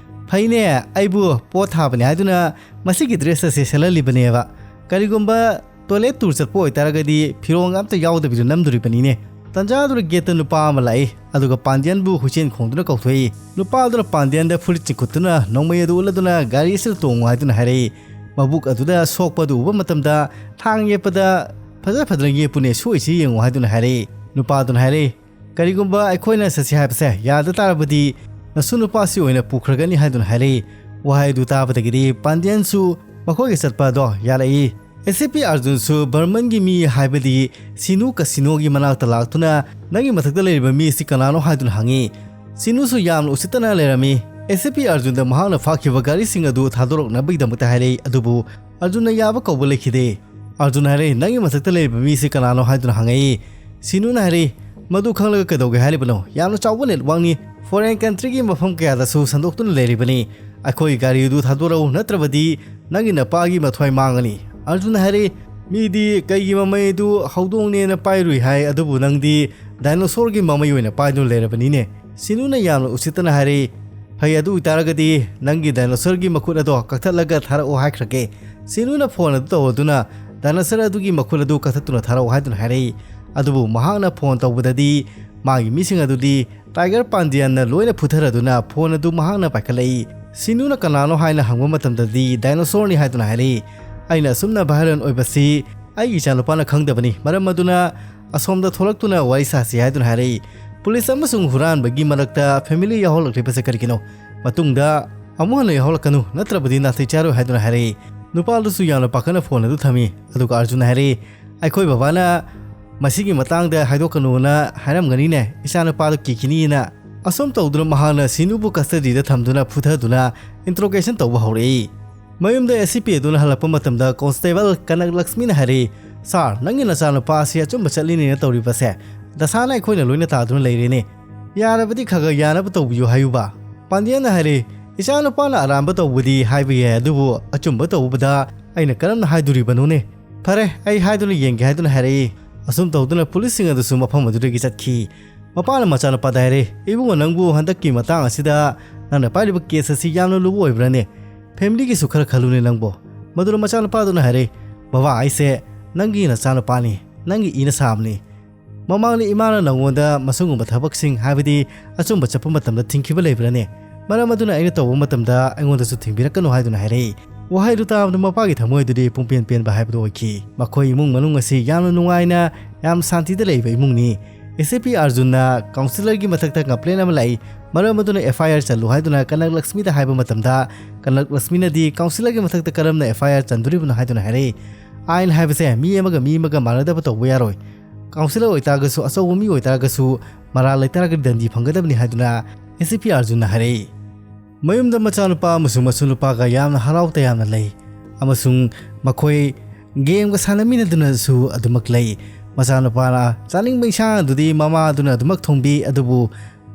"ꯐꯩꯅꯦ, ꯑꯩꯕꯨ ꯄꯣꯠ ꯊꯥꯕꯅꯦ ꯍꯥꯏꯗꯨꯅ ꯃꯁꯤꯒꯤ ꯗ꯭ꯔꯦꯁ ꯑꯁꯦ ꯁꯦꯠꯍꯜꯂꯤꯕꯅꯦꯕ꯫ ꯀꯔꯤꯒꯨꯝꯕ ꯇꯣꯏꯂꯦꯠ ꯇꯨꯔ ꯆꯠꯄ ꯑꯣꯏꯇꯥꯔꯒꯗꯤ ꯐꯤꯔꯣꯜ ꯑꯝꯇ ꯌꯥꯎꯗꯕꯤꯗ ꯅꯝꯗꯣꯔꯤꯕꯅꯤꯅꯦ"꯫ ꯇꯟꯖꯥꯗꯨꯗ ꯒꯦꯠꯇ ꯅꯨꯄꯥ ꯑꯃ ꯂꯥꯛꯏ, ꯑꯗꯨꯒ ꯄꯥꯟꯗꯤꯌꯟꯕꯨ ꯍꯨꯏꯆꯦꯟ ꯈꯣꯡꯗꯨꯅ ꯀꯧꯊꯣꯛꯏ꯫ ꯅꯨꯄꯥ ꯑꯗꯨꯅ ꯄꯥꯟꯗꯤꯌꯟꯗ ꯐꯨꯔꯤꯠ ꯆꯤꯡꯈꯠꯇꯨꯅ ꯅꯣꯡꯃꯩ ꯑꯗꯨ ꯎꯠꯂꯗꯨꯅ ꯒꯥꯔꯤ ꯑꯁꯤꯗ ꯇꯣꯡꯉꯨ ꯍꯥꯏꯗꯨꯅ ꯍꯥꯏꯔꯛꯏ꯫ ꯃꯕꯨꯛ ꯑꯗꯨꯗ ꯁꯣꯛꯄ ꯑꯗꯨ ꯎꯕ ꯃꯇꯝꯗ ꯊꯥꯡ ꯌꯦꯞꯄꯗ ꯐꯖ ꯐꯖꯅ ꯌꯦꯞꯄꯨꯅꯦ, ꯁꯣꯛꯏꯁꯤ ꯌꯦꯡꯉꯨ ꯍꯥꯏꯗꯨꯅ ꯍꯥꯏꯔꯛꯏ꯫ ꯅꯨꯄꯥ ꯑꯗꯨꯅ ꯍꯥꯏꯔꯛꯏ, "ꯀꯔꯤꯒꯨꯝꯕ ꯑꯩꯈꯣꯏꯅ ꯆꯠꯁꯤ ꯍꯥꯏꯕꯁꯦ ꯌꯥꯗ ꯇꯥꯔꯕꯗꯤ ꯅꯁꯨ ꯅꯨꯄꯥꯁꯤ ꯑꯣꯏꯅ ꯄꯨꯈ꯭ꯔꯒꯅꯤ" ꯍꯥꯏꯗꯨꯅ ꯍꯥꯏꯔꯛꯏ꯫ ꯋꯥꯍꯩ ꯑꯗꯨ ꯇꯥꯕꯗꯒꯤꯗꯤ ꯄꯥꯟꯗꯤꯌꯟꯁꯨ ꯃꯈꯣꯏꯒꯤ ꯆꯠꯄ ꯑꯗꯣ ꯌꯥꯔꯛꯏ꯫ ꯑꯦ ꯁꯤ ꯄꯤ ꯑꯔꯖꯨꯟꯁꯨ ꯕꯔꯃꯟꯒꯤ ꯃꯤ ꯍꯥꯏꯕꯗꯤ ꯁꯤꯅꯨ ꯀꯁꯤꯅꯣꯒꯤ ꯃꯅꯥꯛꯇ ꯂꯥꯛꯇꯨꯅ ꯅꯪꯒꯤ ꯃꯊꯛꯇ ꯂꯩꯔꯤꯕ ꯃꯤ ꯑꯁꯤ ꯀꯅꯥꯅꯣ ꯍꯥꯏꯗꯨꯅ ꯍꯪꯉꯤ꯫ ꯁꯤꯅꯨꯁꯨ ꯌꯥꯝꯅ ꯎꯁꯤꯠꯇꯅ ꯂꯩꯔꯝꯃꯤ꯫ ꯑꯦ ꯁꯤ ꯄꯤ ꯑꯔꯖꯨꯟꯗ ꯃꯍꯥꯛꯅ ꯐꯥꯈꯤꯕ ꯒꯥꯔꯤꯁꯤꯡ ꯑꯗꯨ ꯊꯥꯗꯣꯔꯛꯅꯕꯒꯤꯗꯃꯛꯇ ꯍꯥꯏꯔꯛꯏ, ꯑꯗꯨꯕꯨ ꯑꯔꯖꯨꯟꯅ ꯌꯥꯕ ꯀꯧꯕ ꯂꯩꯈꯤꯗꯦ꯫ ꯑꯔꯖꯨꯟꯅ ꯍꯥꯏꯔꯛꯏ, "ꯅꯪꯒꯤ ꯃꯊꯛꯇ ꯂꯩꯔꯤꯕ ꯃꯤꯁꯤ ꯀꯅꯥꯅꯣ?" ꯍꯥꯏꯗꯨꯅ ꯍꯪꯉꯛꯏ꯫ ꯁꯤꯅꯨꯅ ꯍꯥꯏꯔꯛꯏ, "ꯃꯗꯨ ꯈꯪꯂꯒ ꯀꯩꯗꯧꯒꯦ ꯍꯥꯏꯔꯤꯕꯅꯣ? ꯌꯥꯝꯅ ꯆꯥꯎꯕ ꯅꯦꯠꯋꯥꯛꯅꯤ꯫ ꯐꯣꯔꯦꯟ ꯀꯟꯇ꯭ꯔꯤꯒꯤ ꯃꯐꯝ ꯀꯌꯥꯗꯁꯨ ꯁꯟꯗꯣꯛꯇꯨꯅ ꯂꯩꯔꯤꯕꯅꯤ꯫ ꯑꯩꯈꯣꯏ ꯒꯥꯔꯤ ꯑꯗꯨ ꯊꯥꯗꯣꯔꯛꯎ, ꯅꯠꯇ꯭ꯔꯕꯗꯤ ꯅꯪꯒꯤ ꯅꯄꯥꯒꯤ ꯃꯊ꯭ꯋꯥꯏ ꯃꯥꯡꯒꯅꯤ"꯫ ꯑꯔꯖꯨꯟꯅ ꯍꯥꯏꯔꯛꯏ, "ꯃꯤꯗꯤ ꯀꯩꯒꯤ ꯃꯃꯩ ꯑꯗꯨ ꯍꯧꯗꯣꯡꯅꯦꯅ ꯄꯥꯏꯔꯨꯏ ꯍꯥꯏ, ꯑꯗꯨꯕꯨ ꯅꯪꯗꯤ ꯗꯥꯏꯅꯣꯁꯣꯔꯒꯤ ꯃꯃꯩ ꯑꯣꯏꯅ ꯄꯥꯏꯗꯨꯅ ꯂꯩꯔꯕꯅꯤꯅꯦ"꯫ ꯁꯤꯅꯨꯅ ꯌꯥꯝꯅ ꯎꯁꯤꯠꯇꯅ ꯍꯥꯏꯔꯛꯏ, "ꯐꯩ, ꯑꯗꯨ ꯑꯣꯏꯇꯥꯔꯒꯗꯤ ꯅꯪꯒꯤ ꯗꯥꯏꯅꯣꯁꯔꯒꯤ ꯃꯈꯨꯠ ꯑꯗꯣ ꯀꯛꯊꯠꯂꯒ ꯊꯥꯔꯛꯑꯣ ꯍꯥꯏꯈ꯭ꯔꯒꯦ"꯫ ꯁꯤꯅꯨꯅ ꯐꯣꯟ ꯑꯗꯨ ꯇꯧꯔꯗꯨꯅ ꯗꯥꯏꯅꯣꯁꯔ ꯑꯗꯨꯒꯤ ꯃꯈꯨꯠ ꯑꯗꯨ ꯀꯛꯊꯠꯇꯨꯅ ꯊꯥꯔꯛꯑꯣ ꯍꯥꯏꯗꯨꯅ ꯍꯥꯏꯔꯛꯏ꯫ ꯑꯗꯨꯕꯨ ꯃꯍꯥꯛꯅ ꯐꯣꯟ ꯇꯧꯕꯗꯗꯤ ꯃꯥꯒꯤ ꯃꯤꯁꯤꯡ ꯑꯗꯨꯗꯤ ꯇꯥꯏꯒꯔ ꯄꯥꯟꯗꯤꯌꯟꯅ ꯂꯣꯏꯅ ꯐꯨꯊꯔꯗꯨꯅ ꯐꯣꯟ ꯑꯗꯨ ꯃꯍꯥꯛꯅ ꯄꯥꯏꯈꯠꯂꯛꯏ꯫ ꯁꯤꯅꯨꯅ ꯀꯅꯥꯅꯣ ꯍꯥꯏꯅ ꯍꯪꯕ ꯃꯇꯝꯗꯗꯤ ꯗꯥꯏꯅꯣꯁꯣꯔꯅꯤ ꯍꯥꯏꯗꯨꯅ ꯍꯥꯏꯔꯛꯏ꯫ "ꯑꯩꯅ ꯑꯁꯨꯝꯅ violent ꯑꯣꯏꯕꯁꯤ ꯑꯩꯒꯤ ꯏꯆꯥꯅꯨꯄꯥꯅ ꯈꯪꯗꯕꯅꯤ, ꯃꯔꯝ ꯑꯗꯨꯅ ꯑꯁꯣꯝꯗ ꯊꯣꯛꯂꯛꯇꯨꯅ ꯋꯥꯔꯤ ꯁꯥꯁꯤ" ꯍꯥꯏꯗꯨꯅ ꯍꯥꯏꯔꯛꯏ꯫ "ꯄꯨꯂꯤꯁ ꯑꯃꯁꯨꯡ ꯍꯨꯔꯥꯟꯕꯒꯤ ꯃꯔꯛꯇ ꯐꯦꯃꯤꯂꯤ ꯌꯥꯎꯍꯜꯂꯛꯂꯤꯕꯁꯦ ꯀꯔꯤꯒꯤꯅꯣ? ꯃꯇꯨꯡꯗ ꯑꯃꯨꯛ ꯍꯟꯅ ꯌꯥꯎꯍꯜꯂꯛꯀꯅꯨ, ꯅꯠꯇ꯭ꯔꯕꯗꯤ ꯅꯥꯇꯩ ꯆꯥꯔꯣꯏ" ꯍꯥꯏꯗꯨꯅ ꯍꯥꯏꯔꯛꯏ꯫ ꯅꯨꯄꯥꯗꯨꯁꯨ ꯌꯥꯝꯅ ꯄꯥꯈꯠꯅ ꯐꯣꯟ ꯑꯗꯨ ꯊꯝꯃꯤ꯫ ꯑꯗꯨꯒ ꯑꯔꯖꯨꯟꯅ ꯍꯥꯏꯔꯛꯏ, "ꯑꯩꯈꯣꯏ ꯕꯕꯥꯅ "ꯃꯁꯤꯒꯤ ꯃꯇꯥꯡꯗ ꯍꯥꯏꯗꯣꯛꯀꯅꯨꯅ ꯍꯥꯏꯔꯝꯒꯅꯤꯅꯦ, ꯏꯆꯥꯅꯨꯄꯥꯗꯨ ꯀꯤꯈꯤꯅꯤꯅ"꯫ ꯑꯁꯨꯝ ꯇꯧꯗꯨꯅ ꯃꯍꯥꯛꯅ ꯁꯤꯅꯨꯕꯨ custody ꯗ ꯊꯝꯗꯨꯅ ꯐꯨꯊꯗꯨꯅ interrogation ꯇꯧꯕ ꯍꯧꯔꯛꯏ꯫ ꯃꯌꯨꯝꯗ S C P ꯑꯗꯨꯅ ꯍꯜꯂꯛꯄ ꯃꯇꯝꯗ Constable ꯀꯅꯛ ꯂꯛꯁꯃꯤꯅ ꯍꯥꯏꯔꯛꯏ, "ꯁꯥꯔ, ꯅꯪꯒꯤ ꯅꯆꯥꯅꯨꯄꯥ ꯑꯁꯤ ꯑꯆꯨꯝꯕ ꯆꯠꯂꯤꯅꯦꯅ ꯇꯧꯔꯤꯕꯁꯦ ꯗꯁꯥꯅ ꯑꯩꯈꯣꯏꯅ ꯂꯣꯏꯅ ꯇꯥꯗꯨꯅ ꯂꯩꯔꯦꯅꯦ꯫ ꯌꯥꯔꯕꯗꯤ ꯈꯔ ꯈꯔ ꯌꯥꯅꯕ ꯇꯧꯕꯤꯌꯨ ꯍꯥꯏꯌꯨꯕ"꯫ ꯄꯥꯟꯗꯤꯌꯥꯅ ꯍꯥꯏꯔꯛꯏ, "ꯏꯆꯥꯅꯨꯄꯥꯅ ꯑꯔꯥꯟꯕ ꯇꯧꯕꯗꯤ ꯍꯥꯏꯕ ꯌꯥꯏ, ꯑꯗꯨꯕꯨ ꯑꯆꯨꯝꯕ ꯇꯧꯕꯗ ꯑꯩꯅ ꯀꯔꯝꯅ ꯍꯥꯏꯗꯣꯔꯤꯕꯅꯣꯅꯦ? ꯐꯔꯦ, ꯑꯩ ꯍꯥꯏꯗꯨꯅ ꯌꯦꯡꯒꯦ" ꯍꯥꯏꯗꯨꯅ ꯍꯥꯏꯔꯛꯏ꯫ ꯑꯁꯨꯝ ꯇꯧꯗꯨꯅ ꯄꯨꯂꯤꯁꯁꯤꯡ ꯑꯗꯨꯁꯨ ꯃꯐꯝ ꯑꯗꯨꯗꯒꯤ ꯆꯠꯈꯤ꯫ ꯃꯄꯥꯅ ꯃꯆꯥꯅꯨꯄꯥꯗ ꯍꯥꯏꯔꯦ, "ꯏꯕꯨꯡꯉꯣ, ꯅꯪꯕꯨ ꯍꯟꯗꯛꯀꯤ ꯃꯇꯥꯡ ꯑꯁꯤꯗ ꯅꯪꯅ ꯄꯥꯏꯔꯤꯕ case ꯑꯁꯤ ꯌꯥꯝꯅ ꯂꯨꯕ ꯑꯣꯏꯕ꯭ꯔꯥꯅꯦ? Family ꯒꯤꯁꯨ ꯈꯔ ꯈꯜꯂꯨꯅꯦ ꯅꯪꯕꯨ"꯫ ꯃꯗꯨꯅ ꯃꯆꯥꯅꯨꯄꯥꯗꯨꯅ ꯍꯥꯏꯔꯦ, "ꯕꯕꯥ, ꯑꯩꯁꯦ ꯅꯪꯒꯤ ꯅꯆꯥꯅꯨꯄꯥꯅꯤ, ꯅꯪꯒꯤ ꯏꯅ ꯁꯥꯕꯅꯤ꯫ ꯃꯃꯥꯡꯗ ꯏꯃꯥꯅ ꯅꯪꯉꯣꯟꯗ ꯃꯁꯤꯒꯨꯝꯕ ꯊꯕꯛꯁꯤꯡ, ꯍꯥꯏꯕꯗꯤ ꯑꯆꯨꯝꯕ ꯆꯠꯄ ꯃꯇꯝꯗ ꯊꯤꯡꯈꯤꯕ ꯂꯩꯕ꯭ꯔꯥꯅꯦ? ꯃꯔꯝ ꯑꯗꯨꯅ ꯑꯩꯅ ꯇꯧꯕ ꯃꯇꯝꯗ ꯑꯩꯉꯣꯟꯗꯁꯨ ꯊꯤꯡꯕꯤꯔꯛꯀꯅꯨ" ꯍꯥꯏꯗꯨꯅ ꯍꯥꯏꯔꯛꯏ꯫ ꯋꯥꯍꯩꯗꯨ ꯇꯥꯕꯗ ꯃꯄꯥꯒꯤ ꯊꯃꯣꯏ ꯑꯗꯨꯗꯤ ꯄꯨꯡꯄꯦꯟ ꯄꯦꯟꯕ ꯍꯥꯏꯕꯗꯨ ꯑꯣꯏꯈꯤ꯫ ꯃꯈꯣꯏ ꯏꯃꯨꯡ ꯃꯅꯨꯡ ꯑꯁꯤ ꯌꯥꯝꯅ ꯅꯨꯡꯉꯥꯏꯅ, ꯌꯥꯝ ꯁꯥꯟꯇꯤꯗ ꯂꯩꯕ ꯏꯃꯨꯡꯅꯤ꯫ S C P ꯑꯥꯔꯖꯨꯟꯅ councillor ꯒꯤ ꯃꯊꯛꯇ complaint ꯑꯃ ꯂꯥꯛꯏ, ꯃꯔꯝ ꯑꯗꯨꯅ F I R ꯆꯜꯂꯨ ꯍꯥꯏꯗꯨꯅ ꯀꯅꯛ ꯂꯛꯁꯃꯤꯗ ꯍꯥꯏꯕ ꯃꯇꯝꯗ, ꯀꯅꯛ ꯂꯛꯁꯃꯤꯅꯗꯤ councillor ꯒꯤ ꯃꯊꯛꯇ ꯀꯔꯝꯅ F I R ꯆꯟꯗꯣꯔꯤꯕꯅꯣ ꯍꯥꯏꯗꯨꯅ ꯍꯥꯏꯔꯛꯏ꯫ ꯑꯥꯏꯟ ꯍꯥꯏꯕꯁꯦ ꯃꯤ ꯑꯃꯒ ꯃꯤ ꯑꯃꯒ ꯃꯥꯟꯅꯗꯕ ꯇꯧꯕ ꯌꯥꯔꯣꯏ꯫ Councillor ꯑꯣꯏꯇꯥꯔꯒꯁꯨ, ꯑꯆꯧꯕ ꯃꯤ ꯑꯣꯏꯇꯥꯔꯒꯁꯨ, ꯃꯔꯥꯜ ꯂꯩꯇꯥꯔꯒꯗꯤ ꯗꯟꯗꯤ ꯐꯪꯒꯗꯕꯅꯤ ꯍꯥꯏꯗꯨꯅ S C P ꯑꯥꯔꯖꯨꯟꯅ ꯍꯥꯏꯔꯛꯏ꯫ ꯃꯌꯨꯝꯗ ꯃꯆꯥꯅꯨꯄꯥ ꯑꯃꯁꯨꯡ ꯃꯁꯨ ꯅꯨꯄꯥꯒ ꯌꯥꯝꯅ ꯍꯔꯥꯎ ꯇꯌꯥꯝꯅ ꯂꯩ, ꯑꯃꯁꯨꯡ ꯃꯈꯣꯏ game ꯒ ꯁꯥꯟꯅꯃꯤꯟꯅꯗꯨꯅꯁꯨ ꯑꯗꯨꯃꯛ ꯂꯩ꯫ ꯃꯆꯥꯅꯨꯄꯥꯅ ꯆꯥꯅꯤꯡꯕ ꯏꯟꯁꯥꯡ ꯑꯗꯨꯗꯤ ꯃꯃꯥꯗꯨꯅ ꯑꯗꯨꯃꯛ ꯊꯣꯡꯕꯤ, ꯑꯗꯨꯕꯨ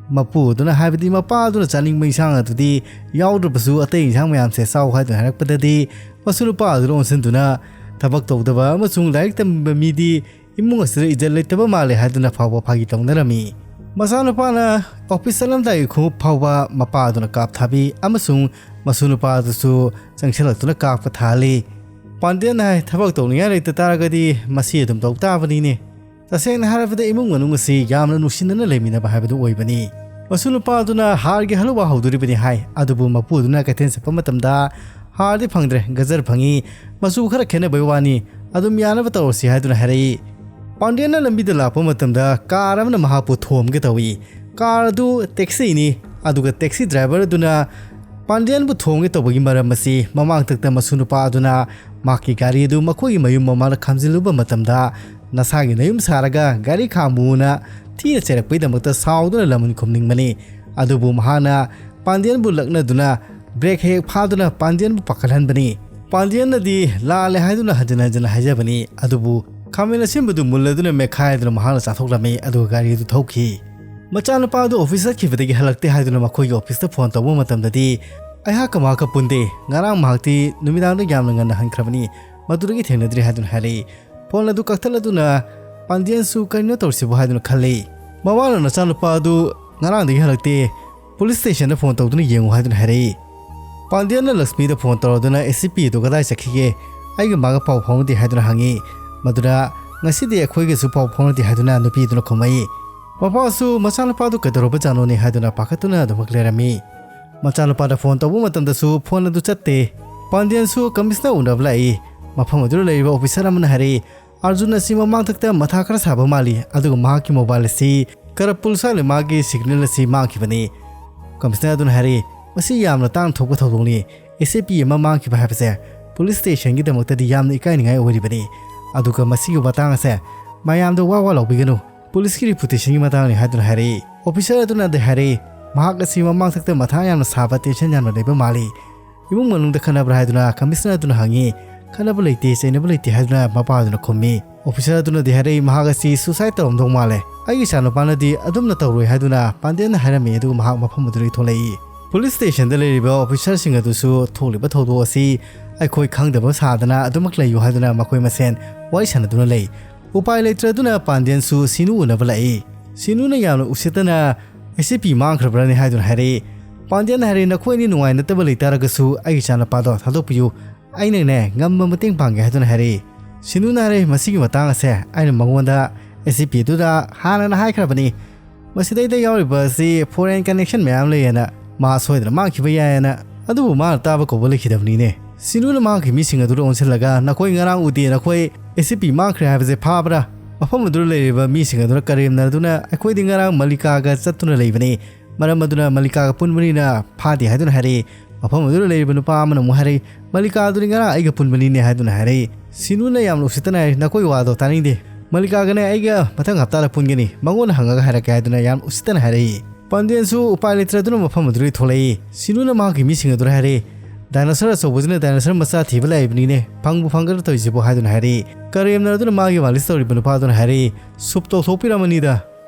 ꯃꯄꯨꯗꯨꯅ, ꯍꯥꯏꯕꯗꯤ ꯃꯄꯥꯗꯨꯅ ꯆꯥꯅꯤꯡꯕ ꯏꯟꯁꯥꯡ ꯑꯗꯨꯗꯤ ꯌꯥꯎꯗ꯭ꯔꯕꯁꯨ ꯑꯇꯩ ꯏꯟꯁꯥꯡ ꯃꯌꯥꯝꯁꯦ ꯆꯥꯎ ꯍꯥꯏꯗꯨꯅ ꯍꯥꯏꯔꯛꯄꯗꯗꯤ, ꯃꯁꯨ ꯅꯨꯄꯥ ꯑꯗꯨꯅ ꯑꯣꯟꯁꯤꯟꯗꯨꯅ, "ꯊꯕꯛ ꯇꯧꯗꯕ ꯑꯃꯁꯨꯡ ꯂꯥꯏꯔꯤꯛ ꯇꯝꯕ ꯃꯤꯗꯤ ꯏꯃꯨꯡ ꯑꯁꯤꯗ ꯏꯖꯠ ꯂꯩꯇꯕ ꯃꯥꯜꯂꯦ" ꯍꯥꯏꯗꯨꯅ ꯐꯥꯎꯕ ꯐꯥꯒꯤ ꯇꯧꯅꯔꯝꯃꯤ꯫ ꯃꯆꯥꯅꯨꯄꯥꯅ office ꯆꯠꯂꯝꯗꯥꯏꯒꯤ ꯈꯣꯡꯎꯞ ꯐꯥꯎꯕ ꯃꯄꯥꯗꯨꯅ ꯀꯥꯞ ꯊꯥꯕꯤ ꯑꯃꯁꯨꯡ ꯃꯁꯨ ꯅꯨꯄꯥꯗꯨꯁꯨ ꯆꯪꯁꯤꯜꯂꯛꯇꯨꯅ ꯀꯥꯞꯄ ꯊꯥꯍꯜꯂꯤ꯫ ꯄꯥꯟꯗꯦꯟꯅ ꯍꯥꯏ, "ꯊꯕꯛ ꯇꯧꯅꯤꯡꯉꯥꯏ ꯂꯩꯇ ꯇꯥꯔꯒꯗꯤ ꯃꯁꯤ ꯑꯗꯨꯝ ꯇꯧ ꯇꯥꯕꯅꯤꯅꯦ"꯫ ꯇꯁꯦꯡꯅ ꯍꯥꯏꯔꯕꯗ ꯏꯃꯨꯡ ꯃꯅꯨꯡ ꯑꯁꯤ ꯌꯥꯝꯅ ꯅꯨꯡꯁꯤꯅꯅ ꯂꯩꯃꯤꯟꯅꯕ ꯍꯥꯏꯕꯗꯨ ꯑꯣꯏꯕꯅꯤ꯫ ꯃꯁꯨ ꯅꯨꯄꯥꯗꯨꯅ ꯍꯥꯔꯒꯤ ꯍꯂꯨꯋꯥ ꯍꯧꯗꯣꯔꯤꯕꯅꯤ ꯍꯥꯏ, ꯑꯗꯨꯕꯨ ꯃꯄꯨꯗꯨꯅ ꯀꯩꯊꯦꯜ ꯆꯠꯄ ꯃꯇꯝꯗ ꯍꯥꯔꯗꯤ ꯐꯪꯗ꯭ꯔꯦ, ꯒꯖꯔ ꯐꯪꯉꯤ, ꯃꯆꯨ ꯈꯔ ꯈꯦꯠꯅꯕꯩ ꯋꯥꯅꯤ, ꯑꯗꯨꯝ ꯌꯥꯅꯕ ꯇꯧꯔꯁꯤ ꯍꯥꯏꯗꯨꯅ ꯍꯥꯏꯔꯛꯏ꯫ ꯄꯥꯟꯗꯤꯌꯟꯅ ꯂꯝꯕꯤꯗ ꯂꯥꯛꯄ ꯃꯇꯝꯗ ꯀꯥꯔ ꯑꯃꯅ ꯃꯍꯥꯛꯄꯨ ꯊꯣꯝꯒꯦ ꯇꯧꯏ꯫ ꯀꯥꯔ ꯑꯗꯨ ꯇꯦꯛꯁꯤꯅꯤ, ꯑꯗꯨꯒ ꯇꯦꯛꯁꯤ ꯗ꯭ꯔꯥꯏꯚꯔ ꯑꯗꯨꯅ ꯄꯥꯟꯗꯤꯌꯟꯕꯨ ꯊꯣꯝꯒꯦ ꯇꯧꯕꯒꯤ ꯃꯔꯝ ꯑꯁꯤ ꯃꯃꯥꯡꯊꯛꯇ ꯃꯁꯨ ꯅꯨꯄꯥ ꯑꯗꯨꯅ ꯃꯍꯥꯛꯀꯤ ꯒꯥꯔꯤ ꯑꯗꯨ ꯃꯈꯣꯏꯒꯤ ꯃꯌꯨꯝ ꯃꯃꯥꯡꯗ ꯈꯥꯝꯖꯤꯜꯂꯨꯕ ꯃꯇꯝꯗ ꯅꯁꯥꯒꯤ ꯅꯌꯨꯝ ꯁꯥꯔꯒ ꯒꯥꯔꯤ ꯈꯥꯝꯃꯨꯅ ꯊꯤꯅ ꯆꯩꯔꯛꯄꯒꯤꯗꯃꯛꯇ ꯁꯥꯎꯗꯨꯅ ꯂꯃꯟ ꯈꯨꯝꯅꯤꯡꯕꯅꯤ꯫ ꯑꯗꯨꯕꯨ ꯃꯍꯥꯛꯅ ꯄꯥꯟꯗꯤꯌꯟꯕꯨ ꯂꯛꯅꯗꯨꯅ ꯕ꯭ꯔꯦꯛ ꯍꯦꯛ ꯐꯥꯗꯨꯅ ꯄꯥꯟꯗꯤꯌꯟꯕꯨ ꯄꯥꯈꯠꯍꯟꯕꯅꯤ꯫ ꯄꯥꯟꯗꯤꯌꯟꯅꯗꯤ ꯂꯥꯜꯂꯦ ꯍꯥꯏꯗꯨꯅ ꯍꯟꯖꯤꯟ ꯍꯟꯖꯤꯟ ꯍꯥꯏꯖꯕꯅꯤ꯫ ꯑꯗꯨꯕꯨ ꯈꯥꯃꯦꯟ ꯑꯁꯤꯟꯕꯗꯨ ꯃꯨꯜꯂꯗꯨꯅ ꯃꯦꯠꯈꯥꯏꯗꯨꯅ ꯃꯍꯥꯛꯅ ꯆꯥꯊꯣꯛꯂꯝꯃꯤ, ꯑꯗꯨꯒ ꯒꯥꯔꯤ ꯑꯗꯨ ꯊꯧꯈꯤ꯫ ꯃꯆꯥꯅꯨꯄꯥ ꯑꯗꯨ ꯑꯣꯐꯤꯁ ꯆꯠꯈꯤꯕꯗꯒꯤ ꯍꯜꯂꯛꯇꯦ ꯍꯥꯏꯗꯨꯅ ꯃꯈꯣꯏꯒꯤ ꯑꯣꯐꯤꯁꯇ ꯐꯣꯟ ꯇꯧꯕ ꯃꯇꯝꯗꯗꯤ, "ꯑꯩꯍꯥꯛꯀ ꯃꯍꯥꯛꯀ ꯄꯨꯟꯗꯦ, ꯉꯔꯥꯡ ꯃꯍꯥꯛꯇꯤ ꯅꯨꯃꯤꯗꯥꯡꯗ ꯌꯥꯝꯅ ꯉꯟꯅ ꯍꯟꯈ꯭ꯔꯕꯅꯤ, ꯃꯗꯨꯗꯒꯤ ꯊꯦꯡꯅꯗ꯭ꯔꯤ" ꯍꯥꯏꯗꯨꯅ ꯍꯥꯏꯔꯛꯏ꯫ ꯐꯣꯟ ꯑꯗꯨ ꯀꯛꯊꯠꯂꯗꯨꯅ ꯄꯥꯟꯗꯤꯌꯟꯁꯨ "ꯀꯔꯤꯅꯣ ꯇꯧꯔꯤꯁꯤꯕꯨ?" ꯍꯥꯏꯗꯨꯅ ꯈꯜꯂꯤ꯫ ꯃꯃꯥꯅ "ꯅꯆꯥꯅꯨꯄꯥ ꯑꯗꯨ ꯉꯔꯥꯡꯗꯒꯤ ꯍꯜꯂꯛꯇꯦ, ꯄꯨꯂꯤꯁ ꯁ꯭ꯇꯦꯁꯟꯗ ꯐꯣꯟ ꯇꯧꯗꯨꯅ ꯌꯦꯡꯉꯨ" ꯍꯥꯏꯗꯨꯅ ꯍꯥꯏꯔꯛꯏ꯫ ꯄꯥꯟꯗꯤꯌꯟꯅ ꯂꯛꯁꯃꯤꯗ ꯐꯣꯟ ꯇꯧꯔꯗꯨꯅ "ꯑꯦ ꯁꯤ ꯄꯤ ꯑꯗꯨ ꯀꯗꯥꯏ ꯆꯠꯈꯤꯒꯦ? ꯑꯩꯒ ꯃꯥꯒ ꯄꯥꯎ ꯐꯥꯎꯅꯗꯦ" ꯍꯥꯏꯗꯨꯅ ꯍꯪꯉꯤ꯫ ꯃꯗꯨꯗ "ꯉꯁꯤꯗꯤ ꯑꯩꯈꯣꯏꯒꯁꯨ ꯄꯥꯎ ꯐꯥꯎꯅꯗꯦ" ꯍꯥꯏꯗꯨꯅ ꯅꯨꯄꯤꯗꯨꯅ ꯈꯨꯝꯃꯛꯏ꯫ ꯃꯄꯥꯁꯨ "ꯃꯆꯥꯅꯨꯄꯥꯗꯨ ꯀꯩꯗꯧꯔꯕꯖꯥꯠꯅꯣꯅꯦ?" ꯍꯥꯏꯗꯨꯅ ꯄꯥꯈꯠꯇꯨꯅ ꯑꯗꯨꯃꯛ ꯂꯩꯔꯝꯃꯤ꯫ ꯃꯆꯥꯅꯨꯄꯥꯗ ꯐꯣꯟ ꯇꯧꯕ ꯃꯇꯝꯗꯁꯨ ꯐꯣꯟ ꯑꯗꯨ ꯆꯠꯇꯦ꯫ ꯄꯥꯟꯗꯤꯌꯟꯁꯨ ꯀꯃꯤꯁꯅꯔ ꯎꯅꯕ ꯂꯥꯛꯏ꯫ ꯃꯐꯝ ꯑꯗꯨꯗ ꯂꯩꯔꯤꯕ ꯑꯣꯐꯤꯁꯥꯔ ꯑꯃꯅ ꯍꯥꯏꯔꯛꯏ, "ꯑꯥꯔꯖꯨꯟ ꯑꯁꯤ ꯃꯃꯥꯡꯊꯛꯇ ꯃꯊꯥ ꯈꯔ ꯁꯥꯕ ꯃꯥꯜꯂꯤ, ꯑꯗꯨꯒ ꯃꯍꯥꯛꯀꯤ ꯃꯣꯕꯥꯏꯜ ꯑꯁꯤ ꯀꯔꯄꯨꯜ ꯁ꯭ꯋꯥꯏꯗ ꯃꯥꯒꯤ ꯁꯤꯒꯅꯦꯜ ꯑꯁꯤ ꯃꯥꯡꯈꯤꯕꯅꯤ"꯫ ꯀꯃꯤꯁꯅꯔ ꯑꯗꯨꯅ ꯍꯥꯏꯔꯛꯏ, "ꯃꯁꯤ ꯌꯥꯝꯅ ꯇꯥꯡꯅ ꯊꯣꯛꯄ ꯊꯧꯗꯣꯛꯅꯤ꯫ ꯑꯦ ꯁꯤ ꯄꯤ ꯑꯃ ꯃꯥꯡꯈꯤꯕ ꯍꯥꯏꯕꯁꯦ ꯄꯨꯂꯤꯁ ꯁ꯭ꯇꯦꯁꯟꯒꯤꯗꯃꯛꯇꯗꯤ ꯌꯥꯝꯅ ꯏꯀꯥꯏꯅꯤꯡꯉꯥꯏ ꯑꯣꯏꯔꯤꯕꯅꯤ꯫ ꯑꯗꯨꯒ ꯃꯁꯤꯒꯤ ꯃꯇꯥꯡ ꯑꯁꯦ ꯃꯌꯥꯝꯗ ꯋꯥ ꯋꯥ ꯂꯥꯎꯕꯤꯒꯅꯨ꯫ ꯄꯨꯂꯤꯁꯀꯤ ꯔꯤꯄꯨꯇꯦꯁꯟꯒꯤ ꯃꯇꯥꯡꯅꯤ" ꯍꯥꯏꯗꯨꯅ ꯍꯥꯏꯔꯛꯏ꯫ ꯑꯣꯐꯤꯁꯥꯔ ꯑꯗꯨꯅꯗꯤ ꯍꯥꯏꯔꯛꯏ, "ꯃꯍꯥꯛ ꯑꯁꯤ ꯃꯃꯥꯡꯊꯛꯇ ꯃꯊꯥ ꯌꯥꯝꯅ ꯁꯥꯕ, ꯇꯦꯟꯁꯟ ꯌꯥꯝꯅ ꯂꯩꯕ ꯃꯥꯜꯂꯤ꯫ ꯏꯃꯨꯡ ꯃꯅꯨꯡꯗ ꯈꯠꯅꯕ꯭ꯔꯥ?" ꯍꯥꯏꯗꯨꯅ ꯀꯃꯤꯁꯅꯔ ꯑꯗꯨꯅ ꯍꯪꯉꯤ꯫ "ꯈꯠꯅꯕ ꯂꯩꯇꯦ, ꯆꯩꯅꯕ ꯂꯩꯇꯦ" ꯍꯥꯏꯗꯨꯅ ꯃꯄꯥ ꯑꯗꯨꯅ ꯈꯨꯝꯃꯤ꯫ ꯑꯣꯐꯤꯁꯥꯔ ꯑꯗꯨꯅꯗꯤ ꯍꯥꯏꯔꯛꯏ, "ꯃꯍꯥꯛ ꯑꯁꯤ ꯁꯨꯁꯥꯏꯗ ꯇꯧꯔꯝꯗꯧ ꯃꯥꯜꯂꯦ꯫ ꯑꯩꯒꯤ ꯏꯆꯥꯅꯨꯄꯥꯅꯗꯤ ꯑꯗꯨꯝꯅ ꯇꯧꯔꯣꯏ" ꯍꯥꯏꯗꯨꯅ ꯄꯥꯟꯗꯦꯟꯅ ꯍꯥꯏꯔꯝꯃꯤ, ꯑꯗꯨꯒ ꯃꯍꯥꯛ ꯃꯐꯝ ꯑꯗꯨꯗꯒꯤ ꯊꯣꯛꯂꯛꯏ꯫ ꯄꯨꯂꯤꯁ ꯁ꯭ꯇꯦꯁꯟꯗ ꯂꯩꯔꯤꯕ ꯑꯣꯐꯤꯁꯥꯔꯁꯤꯡ ꯑꯗꯨꯁꯨ ꯊꯣꯛꯂꯤꯕ ꯊꯧꯗꯣꯛ ꯑꯁꯤ ꯑꯩꯈꯣꯏ ꯈꯪꯗꯕ ꯁꯥꯗꯅ ꯑꯗꯨꯃꯛ ꯂꯩꯌꯨ ꯍꯥꯏꯗꯨꯅ ꯃꯈꯣꯏ ꯃꯁꯦꯟ ꯋꯥꯔꯤ ꯁꯥꯟꯅꯗꯨꯅ ꯂꯩ꯫ ꯎꯄꯥꯏ ꯂꯩꯇ꯭ꯔꯗꯨꯅ ꯄꯥꯟꯗꯦꯟꯁꯨ ꯁꯤꯅꯨ ꯎꯅꯕ ꯂꯥꯛꯏ꯫ ꯁꯤꯅꯨꯅ ꯌꯥꯝꯅ ꯎꯁꯤꯠꯇꯅ "ꯑꯦ ꯁꯤ ꯄꯤ ꯃꯥꯡꯈ꯭ꯔꯕ꯭ꯔꯅꯦ?" ꯍꯥꯏꯗꯨꯅ ꯍꯥꯏꯔꯛꯏ꯫ ꯄꯥꯟꯗꯦꯟꯅ ꯍꯥꯏꯔꯛꯏ, "ꯅꯈꯣꯏ ꯑꯅꯤ ꯅꯨꯡꯉꯥꯏꯅꯗꯕ ꯂꯩꯇꯥꯔꯒꯁꯨ ꯑꯩꯒꯤ ꯏꯆꯥꯅꯨꯄꯥꯗꯣ ꯊꯥꯗꯣꯛꯄꯤꯌꯨ꯫ ꯑꯩꯅꯅꯦ, ꯉꯝꯕ ꯃꯇꯦꯡ ꯄꯥꯡꯒꯦ" ꯍꯥꯏꯗꯨꯅ ꯍꯥꯏꯔꯛꯏ꯫ ꯁꯤꯅꯨꯅ ꯍꯥꯏꯔꯛꯏ, "ꯃꯁꯤꯒꯤ ꯃꯇꯥꯡ ꯑꯁꯦ ꯑꯩꯅ ꯃꯉꯣꯟꯗ, ꯑꯦ ꯁꯤ ꯄꯤ ꯑꯗꯨꯗ ꯍꯥꯟꯅꯅ ꯍꯥꯏꯈ꯭ꯔꯕꯅꯤ꯫ ꯃꯁꯤꯗꯩꯗ ꯌꯥꯎꯔꯤꯕ ꯑꯁꯤ ꯐꯣꯔꯦꯟ ꯀꯅꯦꯛꯁꯟ ꯃꯌꯥꯝ ꯂꯩꯌꯦꯅ, ꯃꯥ ꯁꯣꯏꯗꯅ ꯃꯥꯡꯈꯤꯕ ꯌꯥꯏꯌꯦꯅ꯫ ꯑꯗꯨꯕꯨ ꯃꯥꯅ ꯇꯥꯕ ꯀꯧꯕ ꯂꯩꯈꯤꯗꯕꯅꯤꯅꯦ"꯫ ꯁꯤꯅꯨꯅ ꯃꯍꯥꯛꯀꯤ ꯃꯤꯁꯤꯡ ꯑꯗꯨꯗ ꯑꯣꯟꯁꯤꯜꯂꯒ, "ꯅꯈꯣꯏ ꯉꯔꯥꯡ ꯎꯗꯦ, ꯅꯈꯣꯏ ꯑꯦ ꯁꯤ ꯄꯤ ꯃꯥꯡꯈ꯭ꯔꯦ ꯍꯥꯏꯕꯁꯦ ꯐꯥꯕ꯭ꯔꯥ?" ꯃꯐꯝ ꯑꯗꯨꯗ ꯂꯩꯔꯤꯕ ꯃꯤꯁꯤꯡ ꯑꯗꯨꯅ ꯀꯔꯦꯝꯅꯗꯨꯅ, "ꯑꯩꯈꯣꯏꯗꯤ ꯉꯔꯥꯡ ꯃꯜꯂꯤꯀꯥꯒ ꯆꯠꯇꯨꯅ ꯂꯩꯕꯅꯤ꯫ ꯃꯔꯝ ꯑꯗꯨꯅ ꯃꯜꯂꯤꯀꯥꯒ ꯄꯨꯟꯕꯅꯤꯅ ꯐꯥꯗꯦ" ꯍꯥꯏꯗꯨꯅ ꯍꯥꯏꯔꯛꯏ꯫ ꯃꯐꯝ ꯑꯗꯨꯗ ꯂꯩꯔꯤꯕ ꯅꯨꯄꯥ ꯑꯃꯅ ꯑꯃꯨꯛ ꯍꯥꯏꯔꯛꯏ, "ꯃꯜꯂꯤꯀꯥ ꯑꯗꯨꯗꯤ ꯉꯔꯥꯡ ꯑꯩꯒ ꯄꯨꯟꯕꯅꯤꯅꯦ" ꯍꯥꯏꯗꯨꯅ ꯍꯥꯏꯔꯛꯏ꯫ ꯁꯤꯅꯨꯅ ꯌꯥꯝꯅ ꯎꯁꯤꯠꯇꯅ ꯍꯥꯏꯔꯤ, "ꯅꯈꯣꯏ ꯋꯥꯗꯣ ꯇꯥꯅꯤꯡꯗꯦ꯫ "ꯃꯜꯂꯤꯀꯥꯒꯅꯦ ꯑꯩꯒ ꯃꯊꯪ ꯍꯞꯇꯥꯗ ꯄꯨꯟꯒꯅꯤ, ꯃꯉꯣꯟꯗ ꯍꯪꯉꯒ ꯍꯥꯏꯔꯛꯀꯦ" ꯍꯥꯏꯗꯨꯅ ꯌꯥꯝ ꯎꯁꯤꯠꯇꯅ ꯍꯥꯏꯔꯛꯏ꯫ ꯄꯥꯟꯗꯤꯌꯟꯁꯨ ꯎꯄꯥꯏ ꯂꯩꯇ꯭ꯔꯗꯨꯅ ꯃꯐꯝ ꯑꯗꯨꯗꯒꯤ ꯊꯣꯛꯂꯛꯏ꯫ ꯁꯤꯅꯨꯅ ꯃꯍꯥꯛꯀꯤ ꯃꯤꯁꯤꯡ ꯑꯗꯨꯗ ꯍꯥꯏꯔꯛꯏ, "ꯗꯥꯏꯅꯣꯁꯔ ꯑꯆꯧꯕꯁꯤꯅ ꯗꯥꯏꯅꯣꯁꯔ ꯃꯆꯥ ꯊꯤꯕ ꯂꯥꯛꯏꯕꯅꯤꯅꯦ, ꯐꯪꯕꯨ ꯐꯪꯒꯗ꯭ꯔꯥ ꯇꯧꯔꯤꯁꯤꯕꯣ?" ꯍꯥꯏꯗꯨꯅ ꯍꯥꯏꯔꯛꯏ꯫ ꯀꯔꯦꯝꯅ ꯑꯗꯨꯅ ꯃꯥꯒꯤ ꯃꯥꯂꯤꯁ ꯇꯧꯔꯤꯕ ꯅꯨꯄꯥꯗꯨꯅ ꯍꯥꯏꯔꯛꯏ, "ꯁꯨꯞ ꯇꯧꯊꯣꯛꯄꯤꯔꯝꯃꯅꯤꯗ꯫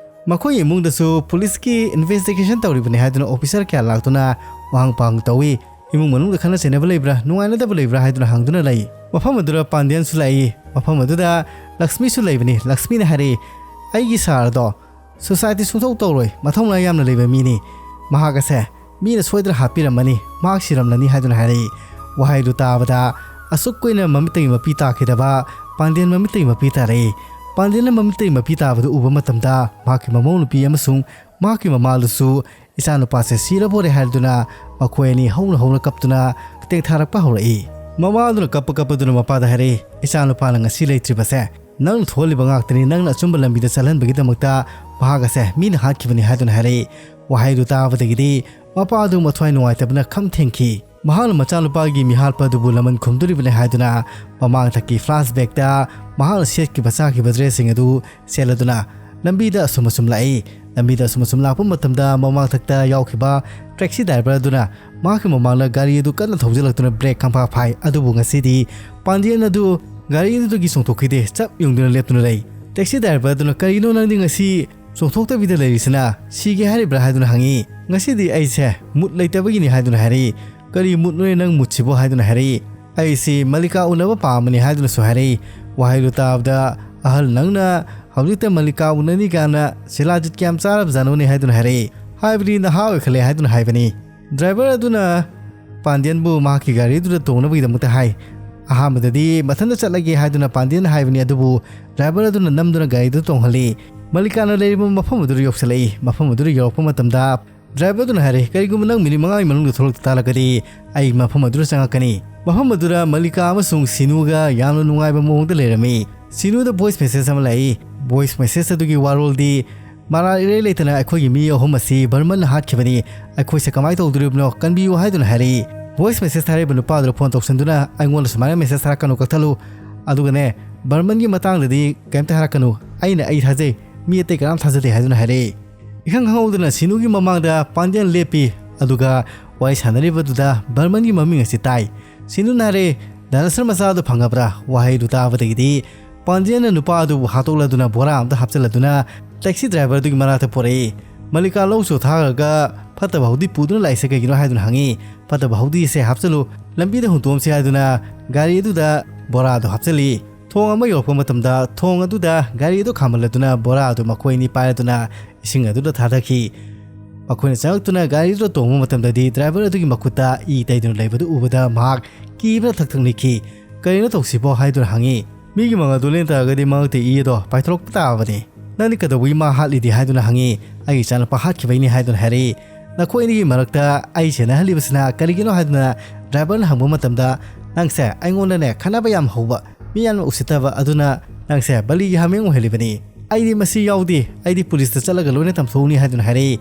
ꯃꯈꯣꯏꯒꯤ ꯏꯃꯨꯡꯗꯁꯨ ꯄꯨꯂꯤꯁꯀꯤ ꯏꯟꯚꯦꯁꯇꯤꯒꯦꯁꯟ ꯇꯧꯔꯤꯕꯅꯤ" ꯍꯥꯏꯗꯨꯅ ꯑꯣꯐꯤꯁꯔ ꯀꯌꯥ ꯂꯥꯛꯇꯨꯅ ꯋꯥꯍꯪ ꯄꯥꯎꯍꯪ ꯇꯧꯏ꯫ "ꯏꯃꯨꯡ ꯃꯅꯨꯡꯗ ꯈꯠꯅ ꯆꯩꯅꯕ ꯂꯩꯕ꯭ꯔꯥ, ꯅꯨꯡꯉꯥꯏꯅꯗꯕ ꯂꯩꯕ꯭ꯔꯥ?" ꯍꯥꯏꯗꯨꯅ ꯍꯪꯗꯨꯅ ꯂꯩ꯫ ꯃꯐꯝ ꯑꯗꯨꯗ ꯄꯥꯟꯗꯤꯌꯟꯁꯨ ꯂꯥꯛꯏ꯫ ꯃꯐꯝ ꯑꯗꯨꯗ ꯂꯛꯁꯃꯤꯁꯨ ꯂꯩꯕꯅꯤ꯫ ꯂꯛꯁꯃꯤꯅ ꯍꯥꯏꯔꯛꯏ, "ꯑꯩꯒꯤ ꯁꯥꯔꯗꯣ ꯁꯣꯁꯥꯏꯇꯤ ꯁꯨꯡꯇꯧ ꯇꯧꯔꯣꯏ, ꯃꯊꯧꯅꯥ ꯌꯥꯝꯅ ꯂꯩꯕ ꯃꯤꯅꯤ꯫ ꯃꯍꯥꯛ ꯑꯁꯦ ꯃꯤꯅ ꯁꯣꯏꯗꯅ ꯍꯥꯠꯄꯤꯔꯝꯃꯅꯤ, ꯃꯍꯥꯛ ꯁꯤꯔꯝꯂꯅꯤ" ꯍꯥꯏꯗꯨꯅ ꯍꯥꯏꯔꯛꯏ꯫ ꯋꯥꯍꯩꯗꯨ ꯇꯥꯕꯗ ꯑꯁꯨꯛ ꯀꯨꯏꯅ ꯃꯃꯤꯠꯇꯒꯤ ꯃꯄꯤ ꯇꯥꯈꯤꯗꯕ ꯄꯥꯟꯗꯤꯌꯟ ꯃꯃꯤꯠꯇꯒꯤ ꯃꯄꯤ ꯇꯥꯔꯛꯏ꯫ ꯄꯥꯟꯗꯤꯌꯟꯅ ꯃꯃꯤꯠꯇꯒꯤ ꯃꯄꯤ ꯇꯥꯕꯗꯨ ꯎꯕ ꯃꯇꯝꯗ ꯃꯍꯥꯛꯀꯤ ꯃꯃꯧ ꯅꯨꯄꯤ ꯑꯃꯁꯨꯡ ꯃꯍꯥꯛꯀꯤ ꯃꯃꯥꯗꯨꯁꯨ ꯏꯆꯥꯅꯨꯄꯥꯁꯦ ꯁꯤꯔꯕꯣꯔꯦ ꯍꯥꯏꯗꯨꯅ ꯃꯈꯣꯏ ꯑꯅꯤ ꯍꯧꯅ ꯍꯧꯅ ꯀꯞꯇꯨꯅ ꯇꯦꯡꯊꯥꯔꯛꯄ ꯍꯧꯔꯛꯏ꯫ ꯃꯃꯥꯗꯨꯅ ꯀꯞꯄ ꯀꯞꯄꯗꯨꯅ ꯃꯄꯥꯗ ꯍꯥꯏꯔꯛꯏ, "ꯏꯆꯥꯅꯨꯄꯥꯅ ꯉꯁꯤ ꯂꯩꯇ꯭ꯔꯤꯕꯁꯦ ꯅꯪꯅ ꯊꯣꯛꯍꯜꯂꯤꯕ ꯉꯥꯛꯇꯅꯤ, ꯅꯪꯅ ꯑꯆꯨꯝꯕ ꯂꯝꯕꯤꯗ ꯆꯠꯍꯟꯕꯒꯤꯗꯃꯛꯇ ꯃꯍꯥꯛ ꯑꯁꯦ ꯃꯤꯅ ꯍꯥꯠꯈꯤꯕꯅꯤ" ꯍꯥꯏꯗꯨꯅ ꯍꯥꯏꯔꯛꯏ꯫ ꯋꯥꯍꯩꯗꯨ ꯇꯥꯕꯗꯒꯤꯗꯤ ꯃꯄꯥꯗꯨ ꯃꯊ꯭ꯋꯥꯏ ꯅꯨꯡꯉꯥꯏꯇꯕꯅ ꯈꯝ ꯊꯦꯡꯈꯤ꯫ ꯃꯍꯥꯛꯅ ꯃꯆꯥꯅꯨꯄꯥꯒꯤ ꯃꯤꯍꯥꯠꯄ ꯑꯗꯨꯕꯨ ꯂꯃꯟ ꯈꯨꯝꯗꯣꯔꯤꯕꯅꯤ ꯍꯥꯏꯗꯨꯅ ꯃꯃꯥꯡꯊꯛꯀꯤ ꯐ꯭ꯂꯥꯁꯕꯦꯛꯇ ꯃꯍꯥꯛꯅ ꯁꯦꯠꯈꯤꯕ ꯆꯥꯈꯤꯕ ꯗ꯭ꯔꯦꯁꯁꯤꯡ ꯑꯗꯨ ꯁꯦꯠꯂꯗꯨꯅ ꯂꯝꯕꯤꯗ ꯑꯁꯨꯝ ꯑꯁꯨꯝ ꯂꯥꯛꯏ꯫ ꯂꯝꯕꯤꯗ ꯑꯁꯨꯝ ꯑꯁꯨꯝ ꯂꯥꯛꯄ ꯃꯇꯝꯗ ꯃꯃꯥꯡꯊꯛꯇ ꯌꯥꯎꯈꯤꯕ ꯇꯦꯛꯁꯤ ꯗ꯭ꯔꯥꯏꯚꯔ ꯑꯗꯨꯅ ꯃꯍꯥꯛꯀꯤ ꯃꯃꯥꯡꯗ ꯒꯥꯔꯤ ꯑꯗꯨ ꯀꯟꯅ ꯊꯧꯖꯤꯜꯂꯛꯇꯨꯅ ꯕ꯭ꯔꯦꯛ ꯈꯪꯐꯥ ꯐꯥꯏ꯫ ꯑꯗꯨꯕꯨ ꯉꯁꯤꯗꯤ ꯄꯥꯟꯗꯤꯌꯟ ꯑꯗꯨ ꯒꯥꯔꯤ ꯑꯗꯨꯗꯒꯤ ꯆꯣꯡꯊꯣꯛꯈꯤꯗꯦ, ꯆꯞ ꯌꯨꯡꯗꯨꯅ ꯂꯦꯞꯇꯨꯅ ꯂꯩ꯫ ꯇꯦꯛꯁꯤ ꯗ꯭ꯔꯥꯏꯚꯔ ꯑꯗꯨꯅ, "ꯀꯔꯤꯅꯣ ꯅꯪꯗꯤ ꯉꯁꯤ ꯆꯣꯡꯊꯣꯛꯇꯕꯤꯗ ꯂꯩꯔꯤꯁꯤꯅ? ꯁꯤꯒꯦ ꯍꯥꯏꯔꯤꯕ꯭ꯔꯥ?" ꯍꯥꯏꯗꯨꯅ ꯍꯪꯉꯤ꯫ "ꯉꯁꯤꯗꯤ ꯑꯩꯁꯦ ꯃꯨꯠ ꯂꯩꯇꯕꯒꯤꯅꯤ" ꯍꯥꯏꯗꯨꯅ ꯍꯥꯏꯔꯛꯏ꯫ "ꯀꯔꯤ ꯃꯨꯠꯅꯣꯅꯦ ꯅꯪ ꯃꯨꯠꯁꯤꯕꯣ?" ꯍꯥꯏꯗꯨꯅ ꯍꯥꯏꯔꯛꯏ꯫ "ꯑꯩꯁꯤ ꯃꯜꯂꯤꯀꯥ ꯎꯅꯕ ꯄꯥꯝꯕꯅꯤ" ꯍꯥꯏꯗꯨꯅꯁꯨ ꯍꯥꯏꯔꯛꯏ꯫ ꯋꯥꯍꯩꯗꯨ ꯇꯥꯕꯗ, "ꯑꯍꯜ ꯅꯪꯅ ꯍꯧꯖꯤꯛꯇ ꯃꯜꯂꯤꯀꯥ ꯎꯅꯅꯤ ꯀꯥꯏꯅ ꯁꯤꯂꯥꯖꯤꯠ ꯀꯌꯥꯝ ꯆꯥꯔꯕꯖꯥꯠꯅꯣꯅꯦ?" ꯍꯥꯏꯗꯨꯅ ꯍꯥꯏꯔꯛꯏ꯫ "ꯍꯥꯏꯕꯗꯤ ꯅꯍꯥ ꯑꯣꯏꯈꯠꯂꯦ" ꯍꯥꯏꯗꯨꯅ ꯍꯥꯏꯕꯅꯤ꯫ ꯗ꯭ꯔꯥꯏꯚꯔ ꯑꯗꯨꯅ ꯄꯥꯟꯗꯤꯌꯟꯕꯨ ꯃꯍꯥꯛꯀꯤ ꯒꯥꯔꯤꯗꯨꯗ ꯇꯣꯡꯅꯕꯒꯤꯗꯃꯛꯇ ꯍꯥꯏ꯫ ꯑꯍꯥꯟꯕꯗꯗꯤ ꯃꯊꯟꯇ ꯆꯠꯂꯒꯦ ꯍꯥꯏꯗꯨꯅ ꯄꯥꯟꯗꯤꯌꯟꯅ ꯍꯥꯏꯕꯅꯤ, ꯑꯗꯨꯕꯨ ꯗ꯭ꯔꯥꯏꯚꯔ ꯑꯗꯨꯅ ꯅꯝꯗꯨꯅ ꯒꯥꯔꯤꯗꯨ ꯇꯣꯡꯍꯜꯂꯤ꯫ ꯃꯜꯂꯤꯀꯥꯅ ꯂꯩꯔꯤꯕ ꯃꯐꯝ ꯑꯗꯨꯗ ꯌꯧꯁꯤꯜꯂꯛꯏ꯫ ꯃꯐꯝ ꯑꯗꯨꯗ ꯌꯧꯔꯛꯄ ꯃꯇꯝꯗ ꯗ꯭ꯔꯥꯏꯚꯔ ꯑꯗꯨꯅ ꯍꯥꯏꯔꯦ, "ꯀꯔꯤꯒꯨꯝꯕ ꯅꯪ ꯃꯤꯅꯤꯠ ꯃꯉꯥꯒꯤ ꯃꯅꯨꯡꯗ ꯊꯣꯛꯂꯛꯇ ꯇꯥꯔꯒꯗꯤ ꯑꯩ ꯃꯐꯝ ꯑꯗꯨꯗ ꯆꯪꯉꯛꯀꯅꯤ"꯫ ꯃꯐꯝ ꯑꯗꯨꯗ ꯃꯜꯂꯤꯀꯥ ꯑꯃꯁꯨꯡ ꯁꯤꯅꯨꯒ ꯌꯥꯝꯅ ꯅꯨꯡꯉꯥꯏꯕ ꯃꯑꯣꯡꯗ ꯂꯩꯔꯝꯃꯤ꯫ ꯁꯤꯅꯨꯗ ꯚꯣꯏꯁ ꯃꯦꯁꯦꯖ ꯑꯃ ꯂꯥꯛꯏ꯫ ꯚꯣꯏꯁ ꯃꯦꯁꯦꯖ ꯑꯗꯨꯒꯤ ꯋꯥꯔꯣꯜꯗꯤ, "ꯃꯔꯥꯜ ꯏꯔꯩ ꯂꯩꯇꯅ ꯑꯩꯈꯣꯏꯒꯤ ꯃꯤ ꯑꯍꯨꯝ ꯑꯁꯤ ꯕꯔꯃꯟꯅ ꯍꯥꯠꯈꯤꯕꯅꯤ꯫ ꯑꯩꯈꯣꯏꯁꯦ ꯀꯃꯥꯏꯅ ꯇꯧꯗꯣꯔꯤꯕꯅꯣ? ꯀꯟꯕꯤꯌꯨ" ꯍꯥꯏꯗꯨꯅ ꯍꯥꯏꯔꯛꯏ꯫ ꯚꯣꯏꯁ ꯃꯦꯁꯦꯖ ꯊꯥꯔꯛꯏꯕ ꯅꯨꯄꯥꯗꯨꯗ ꯐꯣꯟ ꯇꯧꯁꯟꯗꯨꯅ, "ꯑꯩꯉꯣꯟꯗ ꯁꯨꯃꯥꯏꯅ ꯃꯦꯁꯦꯖ ꯊꯥꯔꯛꯀꯅꯨ, ꯀꯛꯊꯠꯂꯨ꯫ ꯑꯗꯨꯒꯅꯦ, ꯕꯔꯃꯟꯒꯤ ꯃꯇꯥꯡꯗꯗꯤ ꯀꯩꯝꯇ ꯍꯥꯏꯔꯛꯀꯅꯨ, ꯑꯩꯅ ꯑꯩ ꯊꯥꯖꯩ, ꯃꯤ ꯑꯇꯩ ꯀꯅꯥꯝ ꯊꯥꯖꯗꯦ" ꯍꯥꯏꯗꯨꯅ ꯍꯥꯏꯔꯛꯏ꯫ ꯏꯈꯪ ꯈꯪꯍꯧꯗꯅ ꯁꯤꯅꯨꯒꯤ ꯃꯃꯥꯡꯗ ꯄꯥꯟꯗ꯭ꯌꯟ ꯂꯦꯞꯄꯤ꯫ ꯑꯗꯨꯒ ꯋꯥꯔꯤ ꯁꯥꯟꯅꯔꯤꯕꯗꯨꯗ ꯕꯔꯃꯟꯒꯤ ꯃꯃꯤꯡ ꯑꯁꯤ ꯇꯥꯏ꯫ ꯁꯤꯅꯨꯅ ꯍꯥꯏꯔꯦ, "ꯗꯥꯏꯅꯣꯁꯔ ꯃꯆꯥꯗꯨ ꯐꯪꯉꯕ꯭ꯔꯥ?" ꯋꯥꯍꯩꯗꯨ ꯇꯥꯕꯗꯒꯤꯗꯤ ꯄꯥꯟꯗ꯭ꯌꯟꯅ ꯅꯨꯄꯥ ꯑꯗꯨꯕꯨ ꯍꯥꯠꯇꯣꯛꯂꯗꯨꯅ ꯕꯣꯔꯥ ꯑꯃꯗ ꯍꯥꯞꯆꯤꯜꯂꯗꯨꯅ ꯇꯦꯛꯁꯤ ꯗ꯭ꯔꯥꯏꯚꯔꯗꯨꯒꯤ ꯃꯅꯥꯛꯇ ꯄꯨꯔꯛꯏ꯫ "ꯃꯂꯤꯀꯥ ꯂꯧ ꯆꯣ ꯊꯥꯈ꯭ꯔꯒ ꯐꯠꯇꯕ ꯍꯥꯎꯗꯤ ꯄꯨꯗꯨꯅ ꯂꯥꯛꯏꯁꯦ ꯀꯩꯒꯤꯅꯣ?" ꯍꯥꯏꯗꯨꯅ ꯍꯪꯉꯤ꯫ "ꯐꯠꯇꯕ ꯍꯥꯎꯗꯤꯁꯦ ꯍꯥꯞꯆꯤꯜꯂꯨ, ꯂꯝꯕꯤꯗ ꯍꯨꯟꯇꯣꯛꯑꯝꯁꯤ" ꯍꯥꯏꯗꯨꯅ ꯒꯥꯔꯤ ꯑꯗꯨꯗ ꯕꯣꯔꯥꯗꯨ ꯍꯥꯞꯆꯤꯜꯂꯤ꯫ ꯊꯣꯡ ꯑꯃ ꯌꯧꯔꯛꯄ ꯃꯇꯝꯗ ꯊꯣꯡ ꯑꯗꯨꯗ ꯒꯥꯔꯤ ꯑꯗꯨ ꯈꯥꯝꯍꯜꯂꯗꯨꯅ ꯕꯣꯔꯥ ꯑꯗꯨ ꯃꯈꯣꯏ ꯑꯅꯤ ꯄꯥꯏꯔꯗꯨꯅ ꯏꯁꯤꯡ ꯑꯗꯨꯗ ꯊꯥꯗꯈꯤ꯫ ꯃꯈꯣꯏꯅ ꯆꯪꯂꯛꯇꯨꯅ ꯒꯥꯔꯤꯗꯨꯗ ꯇꯣꯡꯕ ꯃꯇꯝꯗꯗꯤ ꯗ꯭ꯔꯥꯏꯚꯔ ꯑꯗꯨꯒꯤ ꯃꯈꯨꯠꯇ ꯏ ꯇꯩꯗꯨꯅ ꯂꯩꯕꯗꯨ ꯎꯕꯗ ꯃꯍꯥꯛ ꯀꯤꯕꯅ ꯊꯛ ꯊꯛ ꯅꯤꯛꯈꯤ꯫ "ꯀꯔꯤꯅꯣ ꯇꯧꯁꯤꯕꯣ?" ꯍꯥꯏꯗꯨꯅ ꯍꯪꯉꯤ꯫ "ꯃꯤꯒꯤ ꯃꯉꯥꯜꯗꯨ ꯂꯦꯟ ꯇꯥꯔꯒꯗꯤ ꯃꯉꯛꯇ ꯏ ꯑꯗꯣ ꯄꯥꯏꯊꯣꯔꯛꯄ ꯇꯥꯕꯅꯤ꯫ ꯅꯪꯗꯤ ꯀꯩꯗꯧꯕꯒꯤ ꯃꯥ ꯍꯥꯠꯂꯤꯗꯤ?" ꯍꯥꯏꯗꯨꯅ ꯍꯪꯉꯤ꯫ "ꯑꯩꯒꯤ ꯏꯆꯥꯅꯨꯄꯥ ꯍꯥꯠꯈꯤꯕꯩꯅꯤ" ꯍꯥꯏꯗꯨꯅ ꯍꯥꯏꯔꯛꯏ꯫ "ꯅꯈꯣꯏ ꯑꯅꯤꯒꯤ ꯃꯔꯛꯇ ꯑꯩ ꯁꯦꯟꯅꯍꯜꯂꯤꯕꯁꯤꯅ ꯀꯔꯤꯒꯤꯅꯣ?" ꯍꯥꯏꯗꯨꯅ ꯗ꯭ꯔꯥꯏꯚꯔꯅ ꯍꯪꯕ ꯃꯇꯝꯗ, "ꯅꯪꯁꯦ ꯑꯩꯉꯣꯟꯗꯅꯦ ꯈꯠꯅꯕ ꯌꯥꯝ ꯍꯧꯕ, ꯃꯤ ꯌꯥꯝꯅ ꯎꯁꯤꯠꯇꯕ, ꯑꯗꯨꯅ ꯅꯪꯁꯦ ꯕꯂꯤꯒꯤ ꯍꯥꯃꯦꯡ ꯑꯣꯏꯍꯜꯂꯤꯕꯅꯤ꯫ ꯑꯩꯗꯤ ꯃꯁꯤ ꯌꯥꯎꯗꯦ, ꯑꯩꯗꯤ ꯄꯨꯂꯤꯁꯇ ꯆꯠꯂꯒ ꯂꯣꯏꯅ ꯇꯝꯊꯣꯛꯎꯅꯤ" ꯍꯥꯏꯗꯨꯅ ꯍꯥꯏꯔꯛꯏ꯫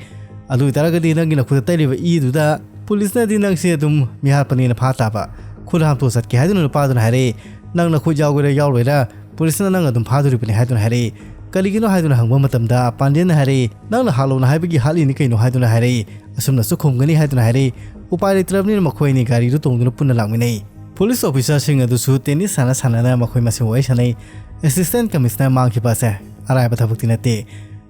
"ꯑꯗꯨ ꯑꯣꯏꯇꯥꯔꯒꯗꯤ ꯅꯪꯒꯤ ꯅꯈꯨꯠꯇ ꯇꯩꯔꯤꯕ ꯏꯗꯨꯗ ꯄꯨꯂꯤꯁꯅꯗꯤ ꯅꯪꯁꯦ ꯑꯗꯨꯝ ꯃꯤꯍꯥꯠꯄꯅꯦꯅ ꯐꯥ ꯇꯥꯕ꯫ ꯈꯨꯠ ꯍꯥꯝꯇꯣꯛ ꯆꯠꯀꯦ" ꯍꯥꯏꯗꯨꯅ ꯅꯨꯄꯥꯗꯨꯅ ꯍꯥꯏꯔꯛꯏ꯫ "ꯅꯪ ꯅꯈꯨꯠ ꯌꯥꯎꯒꯦꯔꯥ ꯌꯥꯎꯔꯣꯏꯔꯥ, ꯄꯨꯂꯤꯁꯅ ꯅꯪ ꯑꯗꯨꯝ ꯐꯥꯗꯣꯔꯤꯕꯅꯤ" ꯍꯥꯏꯗꯨꯅ ꯍꯥꯏꯔꯛꯏ꯫ "ꯀꯔꯤꯒꯤꯅꯣ?" ꯍꯥꯏꯗꯨꯅ ꯍꯪꯕ ꯃꯇꯝꯗ ꯄꯥꯟꯗ꯭ꯌꯟꯅ ꯍꯥꯏꯔꯛꯏ, "ꯅꯪꯅ ꯍꯥꯠꯂꯣꯅ ꯍꯥꯏꯕꯒꯤ ꯍꯥꯠꯂꯤꯅꯤ ꯀꯩꯅꯣ" ꯍꯥꯏꯗꯨꯅ ꯍꯥꯏꯔꯛꯏ꯫ ꯑꯁꯨꯝꯅꯁꯨ ꯈꯨꯝꯒꯅꯤ ꯍꯥꯏꯗꯨꯅ ꯍꯥꯏꯔꯛꯏ꯫ ꯎꯄꯥꯏ ꯂꯩꯇ꯭ꯔꯕꯅꯤꯅ ꯃꯈꯣꯏ ꯑꯅꯤ ꯒꯥꯔꯤꯗꯨ ꯇꯣꯡꯗꯨꯅ ꯄꯨꯟꯅ ꯂꯥꯛꯃꯤꯟꯅꯩ꯫ ꯄꯨꯂꯤꯁ ꯑꯣꯐꯤꯁꯥꯔꯁꯤꯡ ꯑꯗꯨꯁꯨ ꯇꯦꯅꯤꯁ ꯁꯥꯟꯅ ꯁꯥꯟꯅꯅ ꯃꯈꯣꯏ ꯃꯁꯦꯟ ꯋꯥꯔꯤ ꯁꯥꯟꯅꯩ꯫ ꯑꯦꯁꯤꯁꯇꯦꯟ ꯀꯃꯤꯁꯅꯔ ꯃꯥꯡꯈꯤꯕ ꯑꯁꯦ ꯑꯔꯥꯏꯕ ꯊꯕꯛꯇꯤ ꯅꯠꯇꯦ꯫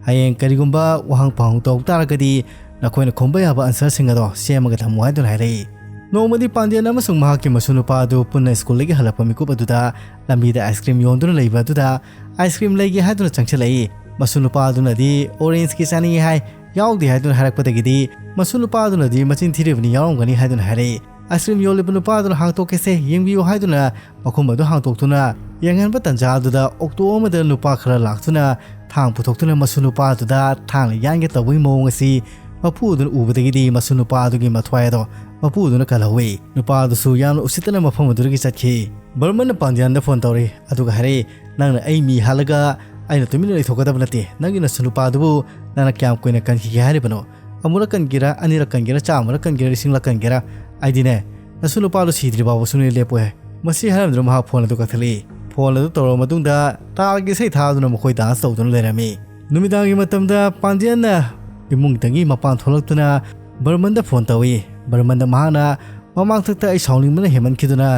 ꯍꯌꯦꯡ ꯀꯔꯤꯒꯨꯝꯕ ꯋꯥꯍꯪ ꯄꯥꯎꯍꯪ ꯇꯧꯔꯛ ꯇꯥꯔꯒꯗꯤ ꯅꯈꯣꯏꯅ ꯈꯨꯝꯕ ꯌꯥꯕ ꯑꯟꯁꯔꯁꯤꯡ ꯑꯗꯣ ꯁꯦꯝꯃꯒ ꯊꯝꯃꯨ ꯍꯥꯏꯗꯨꯅ ꯍꯥꯏꯔꯛꯏ꯫ ꯅꯣꯡꯃꯗꯤ ꯄꯥꯟꯗ꯭ꯌꯟ ꯑꯃꯁꯨꯡ ꯃꯍꯥꯛꯀꯤ ꯃꯁꯨ ꯅꯨꯄꯥ ꯑꯗꯨ ꯄꯨꯟꯅ ꯁ꯭ꯀꯨꯜꯗꯒꯤ ꯍꯜꯂꯛꯄ ꯃꯤꯀꯨꯞ ꯑꯗꯨꯗ ꯂꯝꯕꯤꯗ ꯑꯥꯏꯁ ꯀ꯭ꯔꯤꯝ ꯌꯣꯟꯗꯨꯅ ꯂꯩꯕ ꯑꯗꯨꯗ ꯑꯥꯏꯁ ꯀ꯭ꯔꯤꯝ ꯂꯩꯒꯦ ꯍꯥꯏꯗꯨꯅ ꯆꯪꯁꯤꯜꯂꯛꯏ꯫ ꯃꯁꯨ ꯅꯨꯄꯥ ꯑꯗꯨꯅꯗꯤ ꯑꯣꯔꯦꯟꯖꯀꯤ ꯆꯥꯅꯤꯡꯉꯤ ꯍꯥꯏ, ꯌꯥꯎꯗꯦ ꯍꯥꯏꯗꯨꯅ ꯍꯥꯏꯔꯛꯄꯗꯒꯤꯗꯤ ꯃꯁꯨ ꯅꯨꯄꯥ ꯑꯗꯨꯅꯗꯤ ꯃꯆꯤꯟ ꯊꯤꯔꯤꯕꯅꯤ, ꯌꯥꯎꯔꯝꯒꯅꯤ ꯍꯥꯏꯗꯨꯅ ꯍꯥꯏꯔꯛꯏ꯫ ꯑꯥꯏꯁ ꯀ꯭ꯔꯤꯝ ꯌꯣꯜꯂꯤꯕ ꯅꯨꯄꯥ ꯑꯗꯨꯅ ꯍꯥꯡꯇꯣꯛꯀꯦꯁꯦ, ꯌꯦꯡꯕꯤꯌꯨ ꯍꯥꯏꯗꯨꯅ ꯃꯈꯨꯝ ꯑꯗꯨ ꯍꯥꯡꯇꯣꯛꯇꯨꯅ ꯌꯦꯡꯍꯟꯕ ꯇꯟꯖꯥ ꯑꯗꯨꯗ ꯑꯣꯛꯇꯣ ꯑꯃꯗ ꯅꯨꯄꯥ ꯈꯔ ꯂꯥꯛꯇꯨꯅ ꯊꯥꯡ ꯄꯨꯊꯣꯛꯇꯨꯅ ꯃꯁꯨ ꯅꯨꯄꯥ ꯑꯗꯨꯗ ꯊꯥꯡꯅ ꯌꯥꯟꯒꯦ ꯇꯧꯕꯒꯤ ꯃꯑꯣꯡ ꯑꯁꯤ ꯃꯄꯨ ꯑꯗꯨꯅ ꯎꯕꯗꯒꯤꯗꯤ ꯃꯁꯨ ꯅꯨꯄꯥ ꯑꯗꯨꯒꯤ ꯃꯊ꯭ꯋꯥꯏ ꯑꯗꯣ ꯃꯄꯨ ꯑꯗꯨꯅ ꯀꯜꯍꯧꯏ꯫ ꯅꯨꯄꯥ ꯑꯗꯨꯁꯨ ꯌꯥꯝꯅ ꯎꯁꯤꯠꯇꯅ ꯃꯐꯝ ꯑꯗꯨꯗꯒꯤ ꯆꯠꯈꯤ꯫ ꯕꯔꯃꯟꯅ ꯄꯥꯟꯗ꯭ꯌꯥꯟꯗ ꯐꯣꯟ ꯇꯧꯔꯤ, ꯑꯗꯨꯒ ꯍꯥꯏꯔꯛꯏ, "ꯅꯪꯅ ꯑꯩ ꯃꯤ ꯍꯥꯠꯂꯒ ꯑꯩꯅ ꯇꯨꯃꯤꯟꯅ ꯂꯩꯊꯣꯛꯀꯗꯕ ꯅꯠꯇꯦ꯫ ꯅꯪꯒꯤ ꯅꯁꯨ ꯅꯨꯄꯥꯗꯨꯕꯨ ꯅꯪꯅ ꯀꯌꯥꯝ ꯀꯨꯏꯅ ꯀꯟꯈꯤꯒꯦ ꯍꯥꯏꯔꯤꯕꯅꯣ? ꯑꯃꯨꯔꯛ ꯀꯟꯒꯦꯔꯥ, ꯑꯅꯤꯔꯛ ꯀꯟꯒꯦꯔꯥ, ꯆꯥꯝꯃꯔꯛ ꯀꯟꯒꯦꯔꯥ, ꯂꯤꯁꯤꯡꯂꯛ ꯀꯟꯒꯦꯔꯥ? ꯑꯩꯗꯤꯅꯦ, ꯅꯁꯨ ꯅꯨꯄꯥꯗꯨ ꯁꯤꯗ꯭ꯔꯤ ꯐꯥꯎꯕ ꯁꯨꯡꯂꯦꯞ ꯂꯦꯞꯄꯣꯏ ꯍꯥꯏ"꯫ ꯃꯁꯤ ꯍꯥꯏꯔꯝꯗꯨꯅ ꯃꯍꯥꯛ ꯐꯣꯟ ꯑꯗꯨ ꯀꯛꯊꯠꯂꯛꯏ꯫ ꯐꯣꯟ ꯑꯗꯨ ꯇꯧꯔꯕ ꯃꯇꯨꯡꯗ ꯇꯥꯔꯒ ꯏꯁꯩ ꯊꯥꯗꯨꯅ ꯃꯈꯣꯏ ꯗꯥꯟꯁ ꯇꯧꯗꯨꯅ ꯂꯩꯔꯝꯃꯤ꯫ ꯅꯨꯃꯤꯗꯥꯡꯒꯤ ꯃꯇꯝꯗ ꯄꯥꯟꯗꯤꯌꯟꯅ ꯏꯃꯨꯡꯗꯒꯤ ꯃꯄꯥꯟ ꯊꯣꯛꯂꯛꯇꯨꯅ ꯕꯔꯃꯟꯗ ꯐꯣꯟ ꯇꯧꯏ꯫ ꯕꯔꯃꯟꯗ ꯃꯍꯥꯛꯅ ꯃꯃꯥꯡꯊꯛꯇ ꯑꯩ ꯁꯥꯎꯅꯤꯡꯕꯅ ꯍꯦꯟꯃꯟꯈꯤꯗꯨꯅ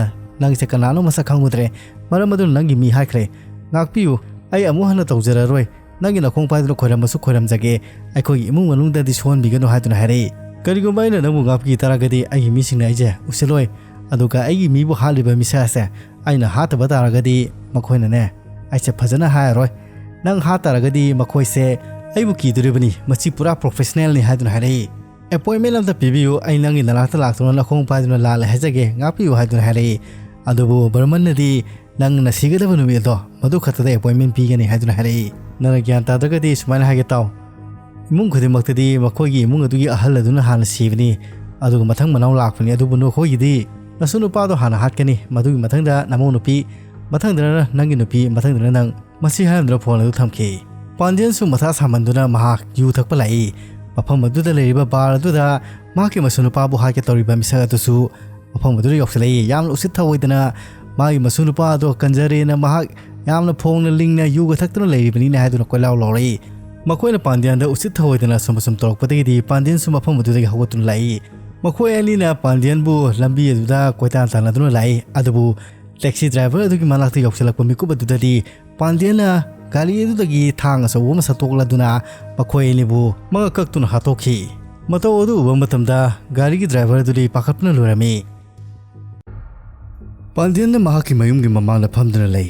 ꯅꯪꯁꯦ ꯀꯅꯥꯅꯣ ꯃꯁꯛ ꯈꯪꯉꯨꯗ꯭ꯔꯦ꯫ ꯃꯔꯝ ꯑꯗꯨꯅ ꯅꯪꯒꯤ ꯃꯤ ꯍꯥꯠꯈ꯭ꯔꯦ꯫ ꯉꯥꯛꯄꯤꯌꯨ꯫ ꯑꯩ ꯑꯃꯨꯛ ꯍꯟꯅ ꯇꯧꯖꯔꯔꯣꯏ꯫ ꯅꯪꯒꯤ ꯅꯈꯣꯡ ꯄꯥꯏꯗꯨꯅ ꯈꯣꯏꯔꯝꯃꯁꯨ ꯈꯣꯏꯔꯝꯖꯒꯦ꯫ ꯑꯩꯈꯣꯏꯒꯤ ꯏꯃꯨꯡ ꯃꯅꯨꯡꯗꯗꯤ ꯁꯣꯛꯍꯟꯕꯤꯒꯅꯨ ꯍꯥꯏꯗꯨꯅ ꯍꯥꯏꯔꯛꯏ꯫ ꯀꯔꯤꯒꯨꯝꯕ ꯑꯩꯅ ꯅꯪꯕꯨ ꯉꯥꯛꯄꯤ ꯇꯥꯔꯒꯗꯤ ꯑꯩꯒꯤ ꯃꯤꯁꯤꯡꯅ ꯑꯩꯁꯦ ꯎꯁꯤꯜꯂꯣꯏ꯫ ꯑꯗꯨꯒ ꯑꯩꯒꯤ ꯃꯤꯕꯨ ꯍꯥꯠꯂꯤꯕ ꯃꯤꯁꯛ ꯑꯁꯦ ꯑꯩꯅ ꯍꯥꯠꯇꯕ ꯇꯥꯔꯒꯗꯤ ꯃꯈꯣꯏꯅꯅꯦ ꯑꯩꯁꯦ ꯐꯖꯅ ꯍꯥꯏꯔꯔꯣꯏ꯫ ꯅꯪ ꯍꯥꯠ ꯇꯥꯔꯒꯗꯤ ꯃꯈꯣꯏꯁꯦ ꯑꯩꯕꯨ ꯀꯤꯗꯣꯔꯤꯕꯅꯤ꯫ ꯃꯁꯤ ꯄꯨꯔꯥ ꯄ꯭ꯔꯣꯐꯦꯁꯅꯦꯜꯅꯤ ꯍꯥꯏꯗꯨꯅ ꯍꯥꯏꯔꯛꯏ꯫ ꯑꯦꯄꯣꯏꯟꯃꯦꯟ ꯑꯝꯇ ꯄꯤꯕꯤꯌꯨ꯫ ꯑꯩ ꯅꯪꯒꯤ ꯅꯅꯥꯛꯇ ꯂꯥꯛꯇꯨꯅ ꯅꯈꯣꯡ ꯄꯥꯏꯗꯨꯅ ꯂꯥꯜꯂꯦ ꯍꯥꯏꯖꯒꯦ꯫ ꯉꯥꯛꯄꯤꯌꯨ ꯍꯥꯏꯗꯨꯅ ꯍꯥꯏꯔꯛꯏ꯫ ꯑꯗꯨꯕꯨ ꯕꯔꯃꯟꯅꯗꯤ ꯅꯪꯅ ꯁꯤꯒꯗꯕ ꯅꯨꯃꯤꯠ ꯑꯗꯣ ꯃꯗꯨ ꯈꯛꯇꯗ ꯑꯦꯄꯣꯏꯟꯃꯦꯟ ꯄꯤꯒꯅꯤ ꯍꯥꯏꯗꯨꯅ ꯍꯥꯏꯔꯛꯏ꯫ ꯅꯪꯅ ꯒ꯭ꯌꯥꯟ ꯇꯥꯗ꯭ꯔꯒꯗꯤ ꯁꯨꯃꯥꯏꯅ ꯍꯥꯏꯒꯦ ꯇꯥꯎ꯫ ꯏꯃꯨꯡ ꯈꯨꯗꯤꯡꯃꯛꯇꯗꯤ ꯃꯈꯣꯏꯒꯤ ꯏꯃꯨꯡ ꯑꯗꯨꯒꯤ ꯑꯍꯜ ꯑꯗꯨꯅ ꯍꯥꯟꯅ ꯁꯤꯕꯅꯤ, ꯑꯗꯨꯒ ꯃꯊꯪ ꯃꯅꯥꯎ ꯂꯥꯛꯄꯅꯤ꯫ ꯑꯗꯨꯕꯨ ꯅꯈꯣꯏꯒꯤꯗꯤ ꯅꯁꯨ ꯅꯨꯄꯥꯗꯣ ꯍꯥꯟꯅ ꯍꯥꯠꯀꯅꯤ, ꯃꯗꯨꯒꯤ ꯃꯊꯪꯗ ꯅꯃꯧ ꯅꯨꯄꯤ, ꯃꯊꯪꯗꯅ ꯅꯪꯒꯤ ꯅꯨꯄꯤ, ꯃꯊꯪꯗꯅ ꯅꯪ꯫ ꯃꯁꯤ ꯍꯥꯏꯔꯝꯗꯨꯅ ꯐꯣꯟ ꯑꯗꯨ ꯊꯝꯈꯤ꯫ ꯄꯥꯟꯗꯤꯌꯟꯁꯨ ꯃꯊꯥ ꯁꯥꯃꯟꯗꯨꯅ ꯃꯍꯥꯛ ꯌꯨ ꯊꯛꯄ ꯂꯥꯛꯏ꯫ ꯃꯐꯝ ꯑꯗꯨꯗ ꯂꯩꯔꯤꯕ ꯕꯥꯔ ꯑꯗꯨꯗ ꯃꯍꯥꯛꯀꯤ ꯃꯁꯨ ꯅꯨꯄꯥꯕꯨ ꯍꯥꯠꯀꯦ ꯇꯧꯔꯤꯕ ꯃꯤꯁꯛ ꯑꯗꯨꯁꯨ ꯃꯐꯝ ꯑꯗꯨꯗ ꯌꯧꯁꯤꯜꯂꯛꯏ꯫ ꯌꯥꯝꯅ ꯎꯁꯤꯠ ꯊꯑꯣꯏꯗꯅ ꯃꯥꯒꯤ ꯃꯁꯨ ꯅꯨꯄꯥ ꯑꯗꯣ ꯀꯟꯖꯔꯦꯅ ꯃꯍꯥꯛ ꯌꯥꯝꯅ ꯐꯣꯡꯅ ꯂꯤꯡꯅ ꯌꯨꯒ ꯊꯛꯇꯨꯅ ꯂꯩꯔꯤꯕꯅꯤꯅ ꯍꯥꯏꯗꯨꯅ ꯀꯣꯏꯂꯥꯎ ꯂꯥꯎꯔꯛꯏ꯫ ꯃꯈꯣꯏꯅ ꯄꯥꯟꯗꯤꯌꯟꯗ ꯎꯁꯤꯠ ꯊꯑꯣꯏꯗꯅ ꯑꯁꯨꯝ ꯑꯁꯨꯝ ꯇꯧꯔꯛꯄꯗꯒꯤꯗꯤ ꯄꯥꯟꯗꯤꯌꯟꯁꯨ ꯃꯐꯝ ꯑꯗꯨꯗꯒꯤ ꯍꯧꯒꯠꯇꯨꯅ ꯂꯥꯛꯏ꯫ ꯃꯈꯣꯏ ꯑꯅꯤꯅ ꯄꯥꯟꯗꯤꯌꯟꯕꯨ ꯂꯝꯕꯤ ꯑꯗꯨꯗ ꯀꯣꯏꯇꯥꯟ ꯇꯥꯟꯅꯗꯨꯅ ꯂꯥꯛꯏ꯫ ꯑꯗꯨꯕꯨ ꯇꯦꯛꯁꯤ ꯗ꯭ꯔꯥꯏꯚꯔ ꯑꯗꯨꯒꯤ ꯃꯅꯥꯛꯇ ꯌꯧꯁꯤꯜꯂꯛꯄ ꯃꯤꯀꯨꯞ ꯑꯗꯨꯗꯗꯤ ꯄꯥꯟꯗꯤꯌꯟꯅ ꯒꯥꯔꯤ ꯑꯗꯨꯗꯒꯤ ꯊꯥꯡ ꯑꯆꯧꯕ ꯑꯃ ꯁꯠꯇꯣꯛꯂꯗꯨꯅ ꯃꯈꯣꯏ ꯑꯅꯤꯕꯨ ꯃꯉꯛ ꯀꯛꯇꯨꯅ ꯍꯥꯠꯇꯣꯛꯈꯤ꯫ ꯃꯇꯧ ꯑꯗꯨ ꯎꯕ ꯃꯇꯝꯗ ꯒꯥꯔꯤꯒꯤ ꯗ꯭ꯔꯥꯏꯚꯔ ꯑꯗꯨꯗꯤ ꯄꯥꯈꯠꯄꯅ ꯂꯣꯏꯔꯝꯃꯤ꯫ ꯄꯥꯟꯗꯤꯌꯟꯅ ꯃꯍꯥꯛꯀꯤ ꯃꯌꯨꯝꯒꯤ ꯃꯃꯥꯡꯗ ꯐꯝꯗꯨꯅ ꯂꯩ꯫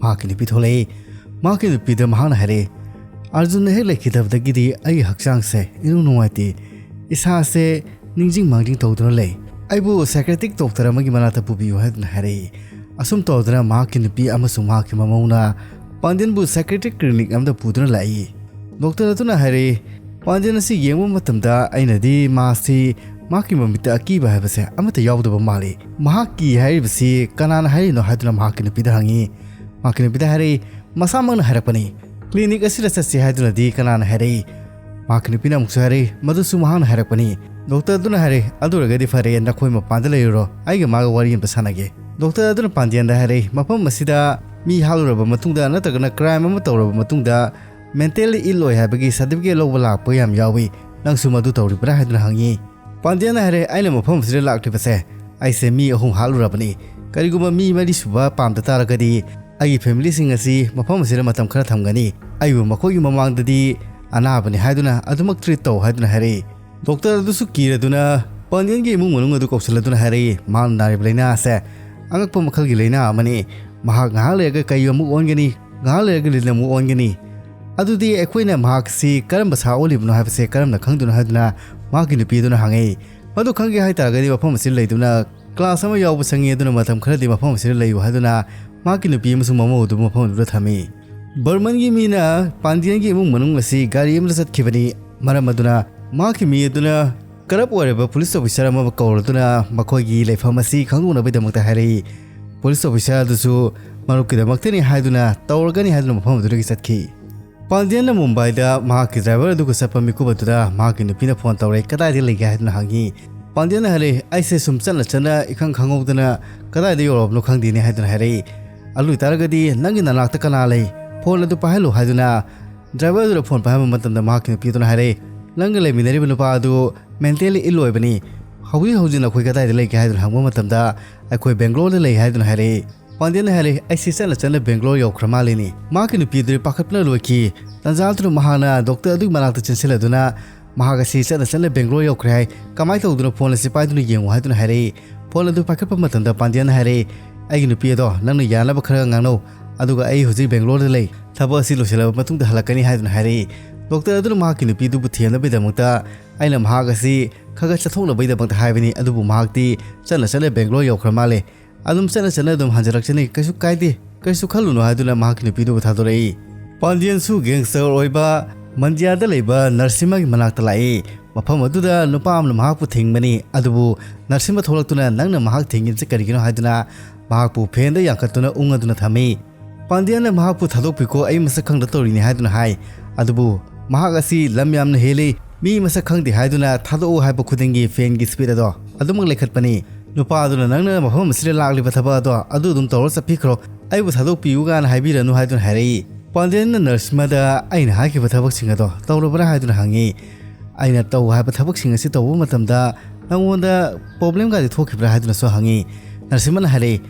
ꯃꯍꯥꯛꯀꯤ ꯅꯨꯄꯤ ꯊꯣꯛꯂꯛꯏ꯫ ꯃꯍꯥꯛꯀꯤ ꯅꯨꯄꯤꯗ ꯃꯍꯥꯛꯅ ꯍꯥꯏꯔꯛꯏ, "ꯑꯥꯔꯖꯨꯟꯅ ꯍꯦꯛ ꯂꯩꯈꯤꯗꯕꯗꯒꯤꯗꯤ ꯑꯩꯒꯤ ꯍꯛꯆꯥꯡꯁꯦ ꯏꯅꯨꯡ ꯅꯨꯡꯉꯥꯏꯇꯦ꯫ ꯏꯁꯥꯁꯦ ꯅꯤꯡꯁꯤꯡ ꯃꯥꯡꯖꯤꯡ ꯇꯧꯗꯨꯅ ꯂꯩ꯫ ꯑꯩꯕꯨ ꯁꯥꯏꯀ꯭ꯔꯦꯇꯤꯛ ꯗꯣꯛꯇꯔ ꯑꯃꯒꯤ ꯃꯅꯥꯛꯇ ꯄꯨꯕꯤꯌꯨ" ꯍꯥꯏꯗꯨꯅ ꯍꯥꯏꯔꯛꯏ꯫ ꯑꯁꯨꯝ ꯇꯧꯗꯅ ꯃꯍꯥꯛꯀꯤ ꯅꯨꯄꯤ ꯑꯃꯁꯨꯡ ꯃꯍꯥꯛꯀꯤ ꯃꯃꯧꯅ ꯄꯥꯟꯗꯤꯌꯟꯕꯨ ꯁꯥꯏꯀ꯭ꯔꯦꯇꯤꯛ ꯀ꯭ꯂꯤꯅꯤꯛ ꯑꯃꯗ ꯄꯨꯗꯨꯅ ꯂꯥꯛꯏ꯫ ꯗꯣꯛꯇꯔ ꯑꯗꯨꯅ ꯍꯥꯏꯔꯛꯏ, "ꯄꯥꯟꯗꯤꯌꯟ ꯑꯁꯤ ꯌꯦꯡꯕ ꯃꯇꯝꯗ ꯑꯩꯅꯗꯤ ꯃꯥꯁꯤ ꯃꯍꯥꯛꯀꯤ ꯃꯃꯤꯠꯇ ꯑꯀꯤꯕ ꯍꯥꯏꯕꯁꯦ ꯑꯃꯠꯇ ꯌꯥꯎꯗꯕ ꯃꯥꯜꯂꯤ꯫ ꯃꯍꯥꯛꯀꯤ ꯍꯥꯏꯔꯤꯕꯁꯤ ꯀꯅꯥꯅ ꯍꯥꯏꯔꯤꯅꯣ?" ꯍꯥꯏꯗꯨꯅ ꯃꯍꯥꯛꯀꯤ ꯅꯨꯄꯤꯗ ꯍꯪꯉꯤ꯫ ꯃꯍꯥꯛꯀꯤ ꯅꯨꯄꯤꯗ ꯍꯥꯏꯔꯛꯏ, "ꯃꯁꯥꯃꯛꯅ ꯍꯥꯏꯔꯛꯄꯅꯤ꯫ ꯀ꯭ꯂꯤꯅꯤꯛ ꯑꯁꯤꯗ ꯆꯠꯁꯤ ꯍꯥꯏꯗꯨꯅꯗꯤ ꯀꯅꯥꯅ ꯍꯥꯏꯔꯛꯏ?" ꯃꯍꯥꯛꯀꯤ ꯅꯨꯄꯤꯅ ꯑꯃꯨꯛꯁꯨ ꯍꯥꯏꯔꯛꯏ, "ꯃꯗꯨꯁꯨ ꯃꯍꯥꯛꯅ ꯍꯥꯏꯔꯛꯄꯅꯤ꯫" ꯗꯣꯛꯇꯔ ꯑꯗꯨꯅ ꯍꯥꯏꯔꯛꯏ, "ꯑꯗꯨ ꯑꯣꯏꯔꯒꯗꯤ ꯐꯔꯦ, ꯅꯈꯣꯏ ꯃꯄꯥꯟꯗ ꯂꯩꯔꯨꯔꯣ, ꯑꯩꯒ ꯃꯥꯒ ꯋꯥꯔꯤ ꯑꯃꯇ ꯁꯥꯟꯅꯒꯦ꯫" ꯗꯣꯛꯇꯔ ꯑꯗꯨꯅ ꯄꯥꯟꯗꯤꯌꯟꯗ ꯍꯥꯏꯔꯛꯏ, "ꯃꯐꯝ ꯑꯁꯤꯗ ꯃꯤ ꯍꯥꯠꯂꯨꯔꯕ ꯃꯇꯨꯡꯗ ꯅꯠꯇ꯭ꯔꯒꯅ ꯀ꯭ꯔꯥꯏꯝ ꯑꯃ ꯇꯧꯔꯕ ꯃꯇꯨꯡꯗ ꯃꯦꯟꯇꯦꯜꯂꯤ ꯏꯜ ꯑꯣꯏ ꯍꯥꯏꯕꯒꯤ ꯁꯥꯔꯇꯤꯐꯤꯀꯦꯠ ꯂꯧꯕ ꯂꯥꯛꯄ ꯌꯥꯝ ꯌꯥꯎꯏ, ꯅꯪꯁꯨ ꯃꯗꯨ ꯇꯧꯔꯤꯕ꯭ꯔꯥ?" ꯍꯥꯏꯗꯨꯅ ꯍꯪꯉꯤ꯫ ꯄꯥꯟꯗꯤꯌꯟꯅ ꯍꯥꯏꯔꯦ, "ꯑꯩꯅ ꯃꯐꯝ ꯑꯁꯤꯗ ꯂꯥꯛꯂꯤꯕꯁꯦ, ꯑꯩꯁꯦ ꯃꯤ ꯑꯍꯨꯝ ꯍꯥꯠꯂꯨꯔꯕꯅꯤ꯫ ꯀꯔꯤꯒꯨꯝꯕ ꯃꯤ ꯃꯔꯤ ꯁꯨꯕ ꯄꯥꯝꯗ ꯇꯥꯔꯒꯗꯤ ꯑꯩꯒꯤ ꯐꯦꯃꯤꯂꯤꯁꯤꯡ ꯑꯁꯤ ꯃꯐꯝ ꯑꯁꯤꯗ ꯃꯇꯝ ꯈꯔ ꯊꯝꯒꯅꯤ꯫ ꯑꯩꯕꯨ ꯃꯈꯣꯏꯒꯤ ꯃꯃꯥꯡꯗꯗꯤ ꯑꯅꯥꯕꯅꯤ ꯍꯥꯏꯗꯨꯅ ꯑꯗꯨꯃꯛ ꯇ꯭ꯔꯤꯠ ꯇꯧ" ꯍꯥꯏꯗꯨꯅ ꯍꯥꯏꯔꯛꯏ꯫ ꯗꯣꯛꯇꯔ ꯑꯗꯨꯁꯨ ꯀꯤꯔꯗꯨꯅ ꯄꯥꯟꯗꯤꯌꯟꯒꯤ ꯏꯃꯨꯡ ꯃꯅꯨꯡ ꯑꯗꯨ ꯀꯧꯁꯤꯜꯂꯗꯨꯅ ꯍꯥꯏꯔꯛꯏ, ꯃꯍꯥꯛꯅ ꯅꯥꯔꯤꯕ ꯂꯥꯏꯅꯥ ꯑꯁꯦ ꯑꯉꯛꯄ ꯃꯈꯜꯒꯤ ꯂꯥꯏꯅꯥ ꯑꯃꯅꯤ꯫ ꯃꯍꯥꯛ ꯉꯥꯏꯍꯥꯛ ꯂꯩꯔꯒ ꯀꯩ ꯑꯃꯨꯛ ꯑꯣꯟꯒꯅꯤ, ꯉꯥꯏꯍꯥꯛ ꯂꯩꯔꯒ ꯂꯤꯟ ꯑꯃꯨꯛ ꯑꯣꯟꯒꯅꯤ꯫ ꯑꯗꯨꯗꯤ ꯑꯩꯈꯣꯏꯅ ꯃꯍꯥꯛꯁꯤ ꯀꯔꯝꯕ ꯁꯥ ꯑꯣꯜꯂꯤꯕꯅꯣ ꯍꯥꯏꯕꯁꯦ ꯀꯔꯝꯅ ꯈꯪꯗꯣꯏꯅꯣ ꯍꯥꯏꯗꯨꯅ ꯃꯍꯥꯛꯀꯤ ꯅꯨꯄꯤ ꯑꯗꯨꯅ ꯍꯪꯉꯛꯏ꯫ ꯃꯗꯨ ꯈꯪꯒꯦ ꯍꯥꯏꯇꯥꯔꯒꯗꯤ ꯃꯐꯝ ꯑꯁꯤꯗ ꯂꯩꯗꯨꯅ ꯀ꯭ꯂꯥꯁ ꯑꯃ ꯌꯥꯎꯕ ꯆꯪꯉꯤ, ꯑꯗꯨꯅ ꯃꯇꯝ ꯈꯔꯗꯤ ꯃꯐꯝ ꯑꯁꯤꯗ ꯂꯩꯌꯨ ꯍꯥꯏꯗꯨꯅ ꯃꯍꯥꯛꯀꯤ ꯅꯨꯄꯤ ꯑꯃꯁꯨꯡ ꯃꯃꯧ ꯑꯗꯨ ꯃꯐꯝ ꯑꯗꯨꯗ ꯊꯝꯃꯤ꯫ ꯕꯔꯃꯟꯒꯤ ꯃꯤꯅ ꯄꯥꯟꯗꯤꯌꯟꯒꯤ ꯏꯃꯨꯡ ꯃꯅꯨꯡ ꯑꯁꯤ ꯒꯥꯔꯤ ꯑꯃꯗ ꯆꯠꯈꯤꯕꯅꯤ꯫ ꯃꯔꯝ ꯑꯗꯨꯅ ꯃꯍꯥꯛꯀꯤ ꯃꯤ ꯑꯗꯨꯅ ꯀꯔꯞ ꯑꯣꯏꯔꯕ ꯄꯨꯂꯤꯁ ꯑꯣꯐꯤꯁꯔ ꯑꯃ ꯀꯧꯔꯗꯨꯅ ꯃꯈꯣꯏꯒꯤ ꯂꯩꯐꯝ ꯑꯁꯤ ꯈꯪꯗꯣꯛꯅꯕꯒꯤꯗꯃꯛꯇ ꯍꯥꯏꯔꯛꯏ꯫ ꯄꯨꯂꯤꯁ ꯑꯣꯐꯤꯁꯔ ꯑꯗꯨꯁꯨ ꯃꯔꯨꯞꯀꯤꯗꯃꯛꯇꯅꯤ ꯍꯥꯏꯗꯨꯅ ꯇꯧꯔꯒꯅꯤ ꯍꯥꯏꯗꯨꯅ ꯃꯐꯝ ꯑꯗꯨꯗꯒꯤ ꯆꯠꯈꯤ꯫ ꯄꯥꯟꯗꯤꯌꯟꯅ ꯃꯨꯝꯕꯥꯏꯗ ꯃꯍꯥꯛꯀꯤ ꯗ꯭ꯔꯥꯏꯚꯔ ꯑꯗꯨꯒ ꯆꯠꯄ ꯃꯤꯀꯨꯞ ꯑꯗꯨꯗ ꯃꯍꯥꯛꯀꯤ ꯅꯨꯄꯤꯅ ꯐꯣꯟ ꯇꯧꯔꯛꯏ, "ꯀꯗꯥꯏꯗ ꯂꯩꯒꯦ?" ꯍꯥꯏꯗꯨꯅ ꯍꯪꯉꯤ꯫ ꯄꯥꯟꯗꯤꯌꯟꯅ ꯍꯥꯏꯔꯛꯏ, "ꯑꯩꯁꯦ ꯁꯨꯝ ꯆꯠꯅ ꯆꯠꯅ ꯏꯈꯪ ꯈꯪꯍꯧꯗꯅ ꯀꯗꯥꯏꯗ ꯌꯧꯔꯕꯅꯣ ꯈꯪꯗꯦꯅꯦ" ꯍꯥꯏꯗꯨꯅ ꯍꯥꯏꯔꯛꯏ꯫ "ꯑꯗꯨ ꯑꯣꯏꯇꯥꯔꯒꯗꯤ ꯅꯪꯒꯤ ꯅꯅꯥꯛꯇ ꯀꯅꯥ ꯂꯩ? ꯐꯣꯟ ꯑꯗꯨ ꯄꯥꯏꯍꯜꯂꯨ" ꯍꯥꯏꯗꯨꯅ ꯗ꯭ꯔꯥꯏꯚꯔ ꯑꯗꯨꯗ ꯐꯣꯟ ꯄꯥꯏꯍꯟꯕ ꯃꯇꯝꯗ ꯃꯍꯥꯛꯀꯤ ꯅꯨꯄꯤ ꯑꯗꯨꯅ ꯍꯥꯏꯔꯛꯏ, "ꯅꯪꯒ ꯂꯩꯃꯤꯟꯅꯔꯤꯕ ꯅꯨꯄꯥ ꯑꯗꯨ ꯃꯦꯟꯇꯦꯜꯂꯤ ꯏꯜ ꯑꯣꯏꯕꯅꯤ꯫ ꯍꯧꯖꯤꯛ ꯍꯧꯖꯤꯛ ꯅꯈꯣꯏ ꯀꯗꯥꯏꯗ ꯂꯩꯒꯦ?" ꯍꯥꯏꯗꯨꯅ ꯍꯪꯕ ꯃꯇꯝꯗ, "ꯑꯩꯈꯣꯏ ꯕꯦꯡꯒ꯭ꯂꯣꯔꯗ ꯂꯩ" ꯍꯥꯏꯗꯨꯅ ꯍꯥꯏꯔꯛꯏ꯫ ꯄꯥꯟꯗꯤꯌꯟꯅ ꯍꯥꯏꯔꯛꯏ, "ꯑꯩꯁꯤ ꯆꯠꯅ ꯆꯠꯅ ꯕꯦꯡꯒ꯭ꯂꯣꯔ ꯌꯧꯈ꯭ꯔ ꯃꯥꯜꯂꯤꯅꯤ"꯫ ꯃꯍꯥꯛꯀꯤ ꯅꯨꯄꯤ ꯑꯗꯨꯗꯤ ꯄꯥꯈꯠꯄꯅ ꯂꯣꯏꯈꯤ꯫ ꯇꯟꯖꯥ ꯑꯗꯨꯅ ꯃꯍꯥꯛꯅ ꯗꯣꯛꯇꯔ ꯑꯗꯨꯒꯤ ꯃꯅꯥꯛꯇ ꯆꯦꯟꯁꯤꯜꯂꯗꯨꯅ ꯃꯍꯥꯛ ꯑꯁꯤ ꯆꯠꯅ ꯆꯠꯅ ꯕꯦꯡꯒ꯭ꯂꯣꯔ ꯌꯧꯈ꯭ꯔꯦ ꯍꯥꯏ, ꯀꯃꯥꯏꯅ ꯇꯧꯗꯨꯅ ꯐꯣꯟ ꯑꯁꯤ ꯄꯥꯏꯗꯨꯅ ꯌꯦꯡꯉꯨ ꯍꯥꯏꯗꯨꯅ ꯍꯥꯏꯔꯛꯏ꯫ ꯐꯣꯟ ꯑꯗꯨ ꯄꯥꯏꯈꯠꯄ ꯃꯇꯝꯗ ꯄꯥꯟꯗꯤꯌꯟꯅ ꯍꯥꯏꯔꯛꯏ, "ꯑꯩꯒꯤ ꯅꯨꯄꯤ ꯑꯗꯣ ꯅꯪꯅ ꯌꯥꯅꯕ ꯈꯔ ꯉꯥꯡꯅꯧ, ꯑꯗꯨꯒ ꯑꯩ ꯍꯧꯖꯤꯛ ꯕꯦꯡꯒ꯭ꯂꯣꯔꯗ ꯂꯩ, ꯊꯕꯛ ꯑꯁꯤ ꯂꯣꯏꯁꯤꯜꯂꯕ ꯃꯇꯨꯡꯗ ꯍꯜꯂꯛꯀꯅꯤ" ꯍꯥꯏꯗꯨꯅ ꯍꯥꯏꯔꯛꯏ꯫ ꯗꯣꯛꯇꯔ ꯑꯗꯨꯅ ꯃꯍꯥꯛꯀꯤ ꯅꯨꯄꯤꯗꯨꯕꯨ ꯊꯦꯝꯅꯕꯒꯤꯗꯃꯛꯇ ꯑꯩꯅ ꯃꯍꯥꯛ ꯑꯁꯤ ꯈꯔ ꯈꯔ ꯆꯠꯊꯣꯛꯅꯕꯒꯤꯗꯃꯛꯇ ꯍꯥꯏꯕꯅꯤ, ꯑꯗꯨꯕꯨ ꯃꯍꯥꯛꯇꯤ ꯆꯠꯅ ꯆꯠꯅ ꯕꯦꯡꯒ꯭ꯂꯣꯔ ꯌꯧꯈ꯭ꯔ ꯃꯥꯜꯂꯦ꯫ ꯑꯗꯨꯝ ꯆꯠꯅ ꯆꯠꯅ ꯑꯗꯨꯝ ꯍꯟꯖꯤꯜꯂꯛꯆꯅꯤ, ꯀꯩꯁꯨ ꯀꯥꯏꯗꯦ, ꯀꯩꯁꯨ ꯈꯜꯂꯨꯅꯨ ꯍꯥꯏꯗꯨꯅ ꯃꯍꯥꯛꯀꯤ ꯅꯨꯄꯤꯗꯨꯕꯨ ꯊꯥꯗꯣꯔꯛꯏ꯫ ꯄꯥꯟꯗꯤꯌꯟꯁꯨ ꯒꯦꯡꯁꯇꯔ ꯑꯣꯏꯕ ꯃꯟꯗꯤꯌꯥꯗ ꯂꯩꯕ ꯅꯔꯁꯤꯃꯥꯒꯤ ꯃꯅꯥꯛꯇ ꯂꯥꯛꯏ꯫ ꯃꯐꯝ ꯑꯗꯨꯗ ꯅꯨꯄꯥ ꯑꯃꯅ ꯃꯍꯥꯛꯄꯨ ꯊꯤꯡꯕꯅꯤ, ꯑꯗꯨꯕꯨ ꯅꯔꯁꯤꯃꯥ ꯊꯣꯛꯂꯛꯇꯨꯅ ꯅꯪꯅ ꯃꯍꯥꯛ ꯊꯤꯡꯉꯤꯕꯁꯤ ꯀꯔꯤꯒꯤꯅꯣ ꯍꯥꯏꯗꯨꯅ ꯃꯍꯥꯛꯄꯨ ꯐꯦꯟꯗ ꯌꯥꯟꯈꯠꯇꯨꯅ ꯎꯪꯉꯗꯨꯅ ꯊꯝꯃꯤ꯫ ꯄꯥꯟꯗꯤꯌꯟꯅ ꯃꯍꯥꯛꯄꯨ ꯊꯥꯗꯣꯛꯄꯤꯈꯣ, ꯑꯩ ꯃꯁꯛ ꯈꯪꯗ ꯇꯧꯔꯤꯅꯤ ꯍꯥꯏꯗꯨꯅ ꯍꯥꯏ꯫ ꯑꯗꯨꯕꯨ ꯃꯍꯥꯛ ꯑꯁꯤ ꯂꯝ ꯌꯥꯝꯅ ꯍꯦꯜꯂꯤ, ꯃꯤ ꯃꯁꯛ ꯈꯪꯗꯦ ꯍꯥꯏꯗꯨꯅ ꯊꯥꯗꯣꯛꯎ ꯍꯥꯏꯕ ꯈꯨꯗꯤꯡꯒꯤ ꯐꯦꯟꯒꯤ ꯁ꯭ꯄꯤꯗ ꯑꯗꯣ ꯑꯗꯨꯃꯛ ꯂꯩꯈꯠꯄꯅꯤ꯫ ꯅꯨꯄꯥꯗꯨꯅ, "ꯅꯪꯅ ꯃꯐꯝ ꯑꯁꯤꯗ ꯂꯥꯛꯂꯤꯕ ꯊꯕꯛ ꯑꯗꯣ ꯑꯗꯨ ꯑꯗꯨꯝ ꯇꯧꯔ ꯆꯠꯄꯤꯈ꯭ꯔꯣ, ꯑꯩꯕꯨ ꯊꯥꯗꯣꯛꯄꯤꯌꯨꯒꯥꯏꯅ ꯍꯥꯏꯕꯤꯔꯅꯨ" ꯍꯥꯏꯗꯨꯅ ꯍꯥꯏꯔꯛꯏ꯫ ꯄꯥꯟꯗꯤꯌꯟꯅ ꯅꯔꯁꯤꯃꯗ, "ꯑꯩꯅ ꯍꯥꯏꯈꯤꯕ ꯊꯕꯛꯁꯤꯡ ꯑꯗꯣ ꯇꯧꯔꯕ꯭ꯔꯥ?" ꯍꯥꯏꯗꯨꯅ ꯍꯪꯉꯤ꯫ "ꯑꯩꯅ ꯇꯧ ꯍꯥꯏꯕ ꯊꯕꯛꯁꯤꯡ ꯑꯁꯤ ꯇꯧꯕ ꯃꯇꯝꯗ ꯅꯪꯉꯣꯟꯗ ꯄ꯭ꯔꯣꯕ꯭ꯂꯦꯝꯒꯗꯤ ꯊꯣꯛꯈꯤꯕ꯭ꯔꯥ?" ꯍꯥꯏꯗꯨꯅꯁꯨ ꯍꯪꯉꯤ꯫ ꯅꯔꯁꯤꯃꯅ ꯍꯥꯏꯔꯛꯏ,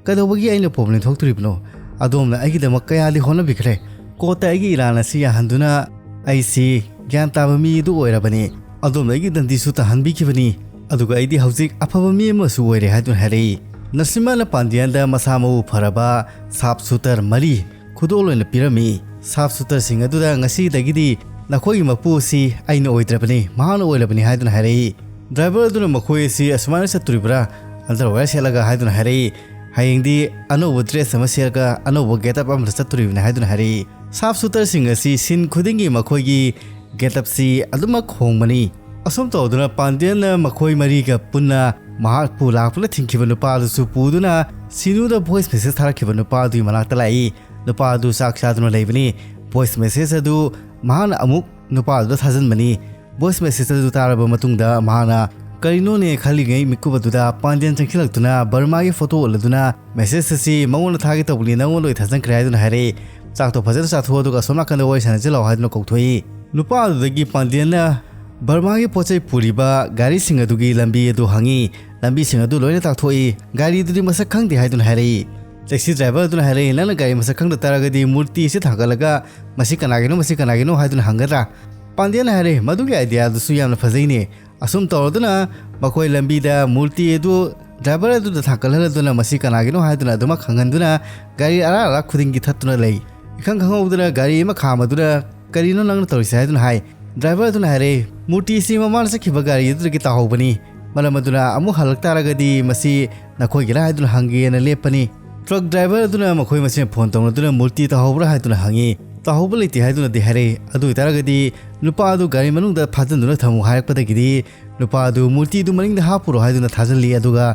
"ꯀꯩꯗꯧꯕꯒꯤ ꯑꯩꯅ ꯄ꯭ꯔꯣꯕ꯭ꯂꯦꯝ ꯊꯣꯛꯇꯣꯔꯤꯕꯅꯣ? ꯑꯗꯣꯝꯅ ꯑꯩꯒꯤꯗꯃꯛ ꯀꯌꯥꯗꯤ ꯍꯣꯠꯅꯕꯤꯈ꯭ꯔꯦ꯫ ꯀꯣꯔꯠꯇ ꯑꯩꯒꯤ ꯏꯔꯥꯟ ꯑꯁꯤ ꯌꯥꯍꯟꯗꯨꯅ ꯑꯩꯁꯤ ꯒ꯭ꯌꯥꯟ ꯇꯥꯕ ꯃꯤ ꯑꯗꯨ ꯑꯣꯏꯔꯕꯅꯤ꯫ ꯑꯗꯣꯝꯅ ꯑꯩꯒꯤ ꯗꯟꯗꯤꯁꯨ ꯇꯥꯍꯟꯕꯤꯈꯤꯕꯅꯤ꯫ ꯑꯗꯨꯒ ꯑꯩꯗꯤ ꯍꯧꯖꯤꯛ ꯑꯐꯕ ꯃꯤ ꯑꯃꯁꯨ ꯑꯣꯏꯔꯦ" ꯍꯥꯏꯗꯨꯅ ꯍꯥꯏꯔꯛꯏ꯫ ꯅꯔꯁꯤꯃꯅ ꯄꯥꯟꯗꯤꯌꯟꯗ ꯃꯁꯥ ꯃꯎ ꯐꯔꯕ ꯁꯥꯞ ꯁꯨꯇꯔ ꯃꯔꯤ ꯈꯨꯗꯣꯜ ꯑꯣꯏꯅ ꯄꯤꯔꯝꯃꯤ꯫ "ꯁꯥꯞ ꯁꯨꯇꯔꯁꯤꯡ ꯑꯗꯨꯗ ꯉꯁꯤꯗꯒꯤꯗꯤ ꯅꯈꯣꯏꯒꯤ ꯃꯄꯨ ꯑꯁꯤ ꯑꯩꯅ ꯑꯣꯏꯗ꯭ꯔꯕꯅꯤ, ꯃꯍꯥꯛꯅ ꯑꯣꯏꯔꯕꯅꯤ" ꯍꯥꯏꯗꯨꯅ ꯍꯥꯏꯔꯛꯏ꯫ ꯗ꯭ꯔꯥꯏꯚꯔ ꯑꯗꯨꯅ ꯃꯈꯣꯏ ꯑꯁꯤ ꯑꯁꯨꯃꯥꯏꯅ ꯆꯠꯇꯣꯔꯤꯕ꯭ꯔꯥ? ꯑꯟꯗꯔꯋꯦꯌꯔ ꯁꯦꯠꯂꯒ ꯍꯥꯏꯗꯨꯅ ꯍꯥꯏꯔꯛꯏ꯫ "ꯍꯌꯦꯡꯗꯤ ꯑꯅꯧꯕ ꯗ꯭ꯔꯦꯁ ꯑꯃ ꯁꯦꯠꯂꯒ ꯑꯅꯧꯕ ꯒꯦꯠꯑꯞ ꯑꯃꯗ ꯆꯠꯇꯣꯔꯤꯕꯅꯤ" ꯍꯥꯏꯗꯨꯅ ꯍꯥꯏꯔꯛꯏ꯫ ꯁꯥꯞ ꯁꯨꯇꯔꯁꯤꯡ ꯑꯁꯤ ꯁꯤꯟ ꯈꯨꯗꯤꯡꯒꯤ ꯃꯈꯣꯏꯒꯤ ꯒꯦꯠꯑꯞꯁꯤ ꯑꯗꯨꯃꯛ ꯍꯣꯡꯕꯅꯤ꯫ ꯑꯁꯨꯝ ꯇꯧꯗꯨꯅ ꯄꯥꯟꯗꯤꯌꯟꯅ ꯃꯈꯣꯏ ꯃꯔꯤꯒ ꯄꯨꯟꯅ ꯃꯍꯥꯛꯄꯨ ꯂꯥꯛꯄꯅ ꯊꯤꯡꯈꯤꯕ ꯅꯨꯄꯥ ꯑꯗꯨꯁꯨ ꯄꯨꯗꯨꯅ ꯁꯤꯅꯨꯗ ꯚꯣꯏꯁ ꯃꯦꯁꯦꯖ ꯊꯥꯔꯛꯈꯤꯕ ꯅꯨꯄꯥ ꯑꯗꯨꯒꯤ ꯃꯅꯥꯛꯇ ꯂꯥꯛꯏ꯫ ꯅꯨꯄꯥ ꯑꯗꯨ ꯆꯥꯛ ꯆꯥꯗꯨꯅ ꯂꯩꯕꯅꯤ꯫ ꯚꯣꯏꯁ ꯃꯦꯁꯦꯖ ꯑꯗꯨ ꯃꯍꯥꯛꯅ ꯑꯃꯨꯛ ꯅꯨꯄꯥ ꯑꯗꯨꯗ ꯊꯥꯖꯤꯟꯕꯅꯤ꯫ ꯚꯣꯏꯁ ꯃꯦꯁꯦꯖ ꯑꯗꯨ ꯇꯥꯔꯕ ꯃꯇꯨꯡꯗ ꯃꯍꯥꯛꯅ ꯀꯔꯤꯅꯣꯅꯦ ꯈꯜꯂꯤꯉꯩ ꯃꯤꯀꯨꯞ ꯑꯗꯨꯗ ꯄꯥꯟꯗꯤꯌꯟ ꯆꯪꯁꯤꯜꯂꯛꯇꯨꯅ ꯕꯔꯃꯥꯒꯤ ꯐꯣꯇꯣ ꯎꯠꯂꯗꯨꯅ, "ꯃꯦꯁꯦꯖ ꯑꯁꯤ ꯃꯉꯣꯟꯗ ꯊꯥꯒꯦ ꯇꯧꯕꯅꯤ, ꯅꯉꯣꯟꯗ ꯑꯣꯏ ꯊꯥꯖꯤꯟꯈ꯭ꯔꯦ" ꯍꯥꯏꯗꯨꯅ ꯍꯥꯏꯔꯛꯏ꯫ "ꯆꯥꯛꯇꯣ ꯐꯖꯅ ꯆꯥꯊꯣꯛꯑꯣ, ꯑꯗꯨꯒ ꯑꯁꯣꯝ ꯅꯥꯀꯟꯗ ꯋꯥꯔꯤ ꯁꯥꯟꯅꯁꯤ ꯂꯥꯛꯑꯣ" ꯍꯥꯏꯗꯨꯅ ꯀꯧꯊꯣꯛꯏ꯫ ꯅꯨꯄꯥ ꯑꯗꯨꯗꯒꯤ ꯄꯥꯟꯗꯤꯌꯟꯅ ꯕꯔꯃꯥꯒꯤ ꯄꯣꯠ ꯆꯩ ꯄꯨꯔꯤꯕ ꯒꯥꯔꯤꯁꯤꯡ ꯑꯗꯨꯒꯤ ꯂꯝꯕꯤ ꯑꯗꯨ ꯍꯪꯉꯤ꯫ ꯂꯝꯕꯤꯁꯤꯡ ꯑꯗꯨ ꯂꯣꯏꯅ ꯇꯥꯛꯊꯣꯛꯏ꯫ ꯒꯥꯔꯤꯗꯨꯗꯤ ꯃꯁꯛ ꯈꯪꯗꯦ ꯍꯥꯏꯗꯨꯅ ꯍꯥꯏꯔꯛꯏ꯫ ꯇꯦꯛꯁꯤ ꯗ꯭ꯔꯥꯏꯚꯔ ꯑꯗꯨꯅ ꯍꯥꯏꯔꯛꯏ, "ꯅꯪꯅ ꯒꯥꯔꯤ ꯃꯁꯛ ꯈꯪꯗ ꯇꯥꯔꯒꯗꯤ ꯃꯨꯔꯇꯤ ꯑꯁꯤ ꯊꯥꯡꯒꯠꯂꯒ ꯃꯁꯤ ꯀꯅꯥꯒꯤꯅꯣ, ꯃꯁꯤ ꯀꯅꯥꯒꯤꯅꯣ ꯍꯥꯏꯗꯨꯅ ꯍꯪꯒꯗ꯭ꯔꯥ?" ꯄꯥꯟꯗꯤꯌꯟꯅ ꯍꯥꯏꯔꯛꯏ, "ꯃꯗꯨꯒꯤ ꯑꯥꯏꯗꯤꯌꯥꯗꯨꯁꯨ ꯌꯥꯝꯅ ꯐꯖꯩꯅꯦ"꯫ ꯑꯁꯨꯝ ꯇꯧꯔꯗꯨꯅ ꯃꯈꯣꯏ ꯂꯝꯕꯤꯗ ꯃꯨꯔꯇꯤ ꯑꯗꯨ ꯗ꯭ꯔꯥꯏꯚꯔ ꯑꯗꯨꯗ ꯊꯥꯡꯒꯠꯍꯜꯂꯗꯨꯅ ꯃꯁꯤ ꯀꯅꯥꯒꯤꯅꯣ ꯍꯥꯏꯗꯨꯅ ꯑꯗꯨꯃꯛ ꯈꯪꯍꯟꯗꯨꯅ ꯒꯥꯔꯤ ꯑꯔꯥꯛ ꯑꯔꯥꯛ ꯈꯨꯗꯤꯡꯒꯤ ꯊꯠꯇꯨꯅ ꯂꯩ꯫ ꯏꯈꯪ ꯈꯪꯍꯧꯗꯅ ꯒꯥꯔꯤ ꯑꯃ ꯈꯥꯝꯃꯗꯨꯅ, "ꯀꯔꯤꯅꯣ ꯅꯪꯅ ꯇꯧꯔꯤꯁꯦ?" ꯍꯥꯏꯗꯨꯅ ꯍꯥꯏ꯫ ꯗ꯭ꯔꯥꯏꯚꯔ ꯑꯗꯨꯅ ꯍꯥꯏꯔꯦ, "ꯃꯨꯔꯇꯤꯁꯤ ꯃꯃꯥꯅ ꯆꯠꯈꯤꯕ ꯒꯥꯔꯤ ꯑꯗꯨꯗꯒꯤ ꯇꯥꯍꯧꯕꯅꯤ꯫ ꯃꯔꯝ ꯑꯗꯨꯅ ꯑꯃꯨꯛ ꯍꯜꯂꯛ ꯇꯥꯔꯒꯗꯤ ꯃꯁꯤ ꯅꯈꯣꯏꯒꯤꯔꯥ ꯍꯥꯏꯗꯨꯅ ꯍꯪꯒꯦꯅ ꯂꯦꯞꯄꯅꯤ"꯫ ꯇ꯭ꯔꯛ ꯗ꯭ꯔꯥꯏꯚꯔ ꯑꯗꯨꯅ ꯃꯈꯣꯏ ꯃꯁꯦꯟ ꯐꯣꯟ ꯇꯧꯅꯗꯨꯅ, "ꯃꯨꯔꯇꯤ ꯇꯥꯍꯧꯕ꯭ꯔꯥ?" ꯍꯥꯏꯗꯨꯅ ꯍꯪꯉꯤ꯫ "ꯇꯥꯍꯧꯕ ꯂꯩꯇꯦ" ꯍꯥꯏꯗꯨꯅꯗꯤ ꯍꯥꯏꯔꯛꯏ꯫ "ꯑꯗꯨ ꯑꯣꯏꯇꯥꯔꯒꯗꯤ ꯅꯨꯄꯥ ꯑꯗꯨ ꯒꯥꯔꯤ ꯃꯅꯨꯡꯗ ꯐꯥꯖꯤꯟꯗꯨꯅ ꯊꯝꯃꯨ" ꯍꯥꯏꯔꯛꯄꯗꯒꯤꯗꯤ ꯅꯨꯄꯥ ꯑꯗꯨ ꯃꯨꯔꯇꯤꯗꯨ ꯃꯅꯤꯡꯗ ꯍꯥꯞꯄꯨꯔꯣ ꯍꯥꯏꯗꯨꯅ ꯊꯥꯖꯤꯜꯂꯤ꯫ ꯑꯗꯨꯒ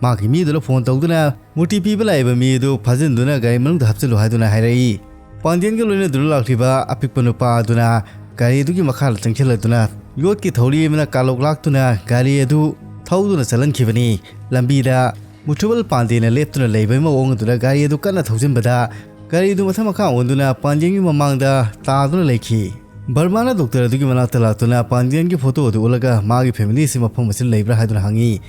ꯃꯍꯥꯛꯀꯤ ꯃꯤꯗꯨꯗ ꯐꯣꯟ ꯇꯧꯗꯨꯅ ꯃꯨꯔꯇꯤ ꯄꯤꯕ ꯂꯥꯛꯏꯕ ꯃꯤ ꯑꯗꯨ ꯐꯥꯖꯤꯟꯗꯨꯅ ꯒꯥꯔꯤ ꯃꯅꯨꯡꯗ ꯍꯥꯞꯆꯤꯜꯂꯨ ꯍꯥꯏꯗꯨꯅ ꯍꯥꯏꯔꯛꯏ꯫ ꯄꯥꯟꯗꯤꯌꯟꯒ ꯂꯣꯏꯅꯗꯨꯅ ꯂꯥꯛꯂꯤꯕ ꯑꯄꯤꯛꯄ ꯅꯨꯄꯥ ꯑꯗꯨꯅ ꯒꯥꯔꯤ ꯑꯗꯨꯒꯤ ꯃꯈꯥꯗ ꯆꯪꯁꯤꯜꯂꯗꯨꯅ ꯌꯣꯠꯀꯤ ꯊꯧꯔꯤ ꯑꯃꯅ ꯀꯥꯂꯣꯛ ꯂꯥꯛꯇꯨꯅ ꯒꯥꯔꯤ ꯑꯗꯨ ꯊꯧꯗꯨꯅ ꯆꯠꯍꯟꯈꯤꯕꯅꯤ꯫ ꯂꯝꯕꯤꯗ ꯃꯨꯊꯨꯕꯜ ꯄꯥꯟꯗꯦꯅ ꯂꯦꯞꯇꯨꯅ ꯂꯩꯕꯒꯤ ꯃꯑꯣꯡ ꯑꯗꯨꯗ ꯒꯥꯔꯤ ꯑꯗꯨ ꯀꯟꯅ ꯊꯧꯖꯤꯟꯕꯗ ꯒꯥꯔꯤ ꯑꯗꯨ ꯃꯊꯛ ꯃꯈꯥ ꯑꯣꯟꯗꯨꯅ ꯄꯥꯟꯗꯦꯟꯒꯤ ꯃꯃꯥꯡꯗ ꯇꯥꯗꯨꯅ ꯂꯩꯈꯤ꯫ ꯕꯔꯃꯥꯅ ꯗꯣꯛꯇꯔ ꯑꯗꯨꯒꯤ ꯃꯅꯥꯛꯇ ꯂꯥꯛꯇꯨꯅ ꯄꯥꯟꯗꯦꯟꯒꯤ ꯐꯣꯇꯣ ꯑꯗꯨ ꯎꯠꯂꯒ ꯃꯥꯒꯤ ꯐꯦꯃꯤꯂꯤ ꯑꯁꯤ ꯃꯐꯝ ꯑꯁꯤꯗ ꯂꯩꯕ꯭ꯔꯥ ꯍꯥꯏꯗꯨꯅ ꯍꯪꯉꯤ꯫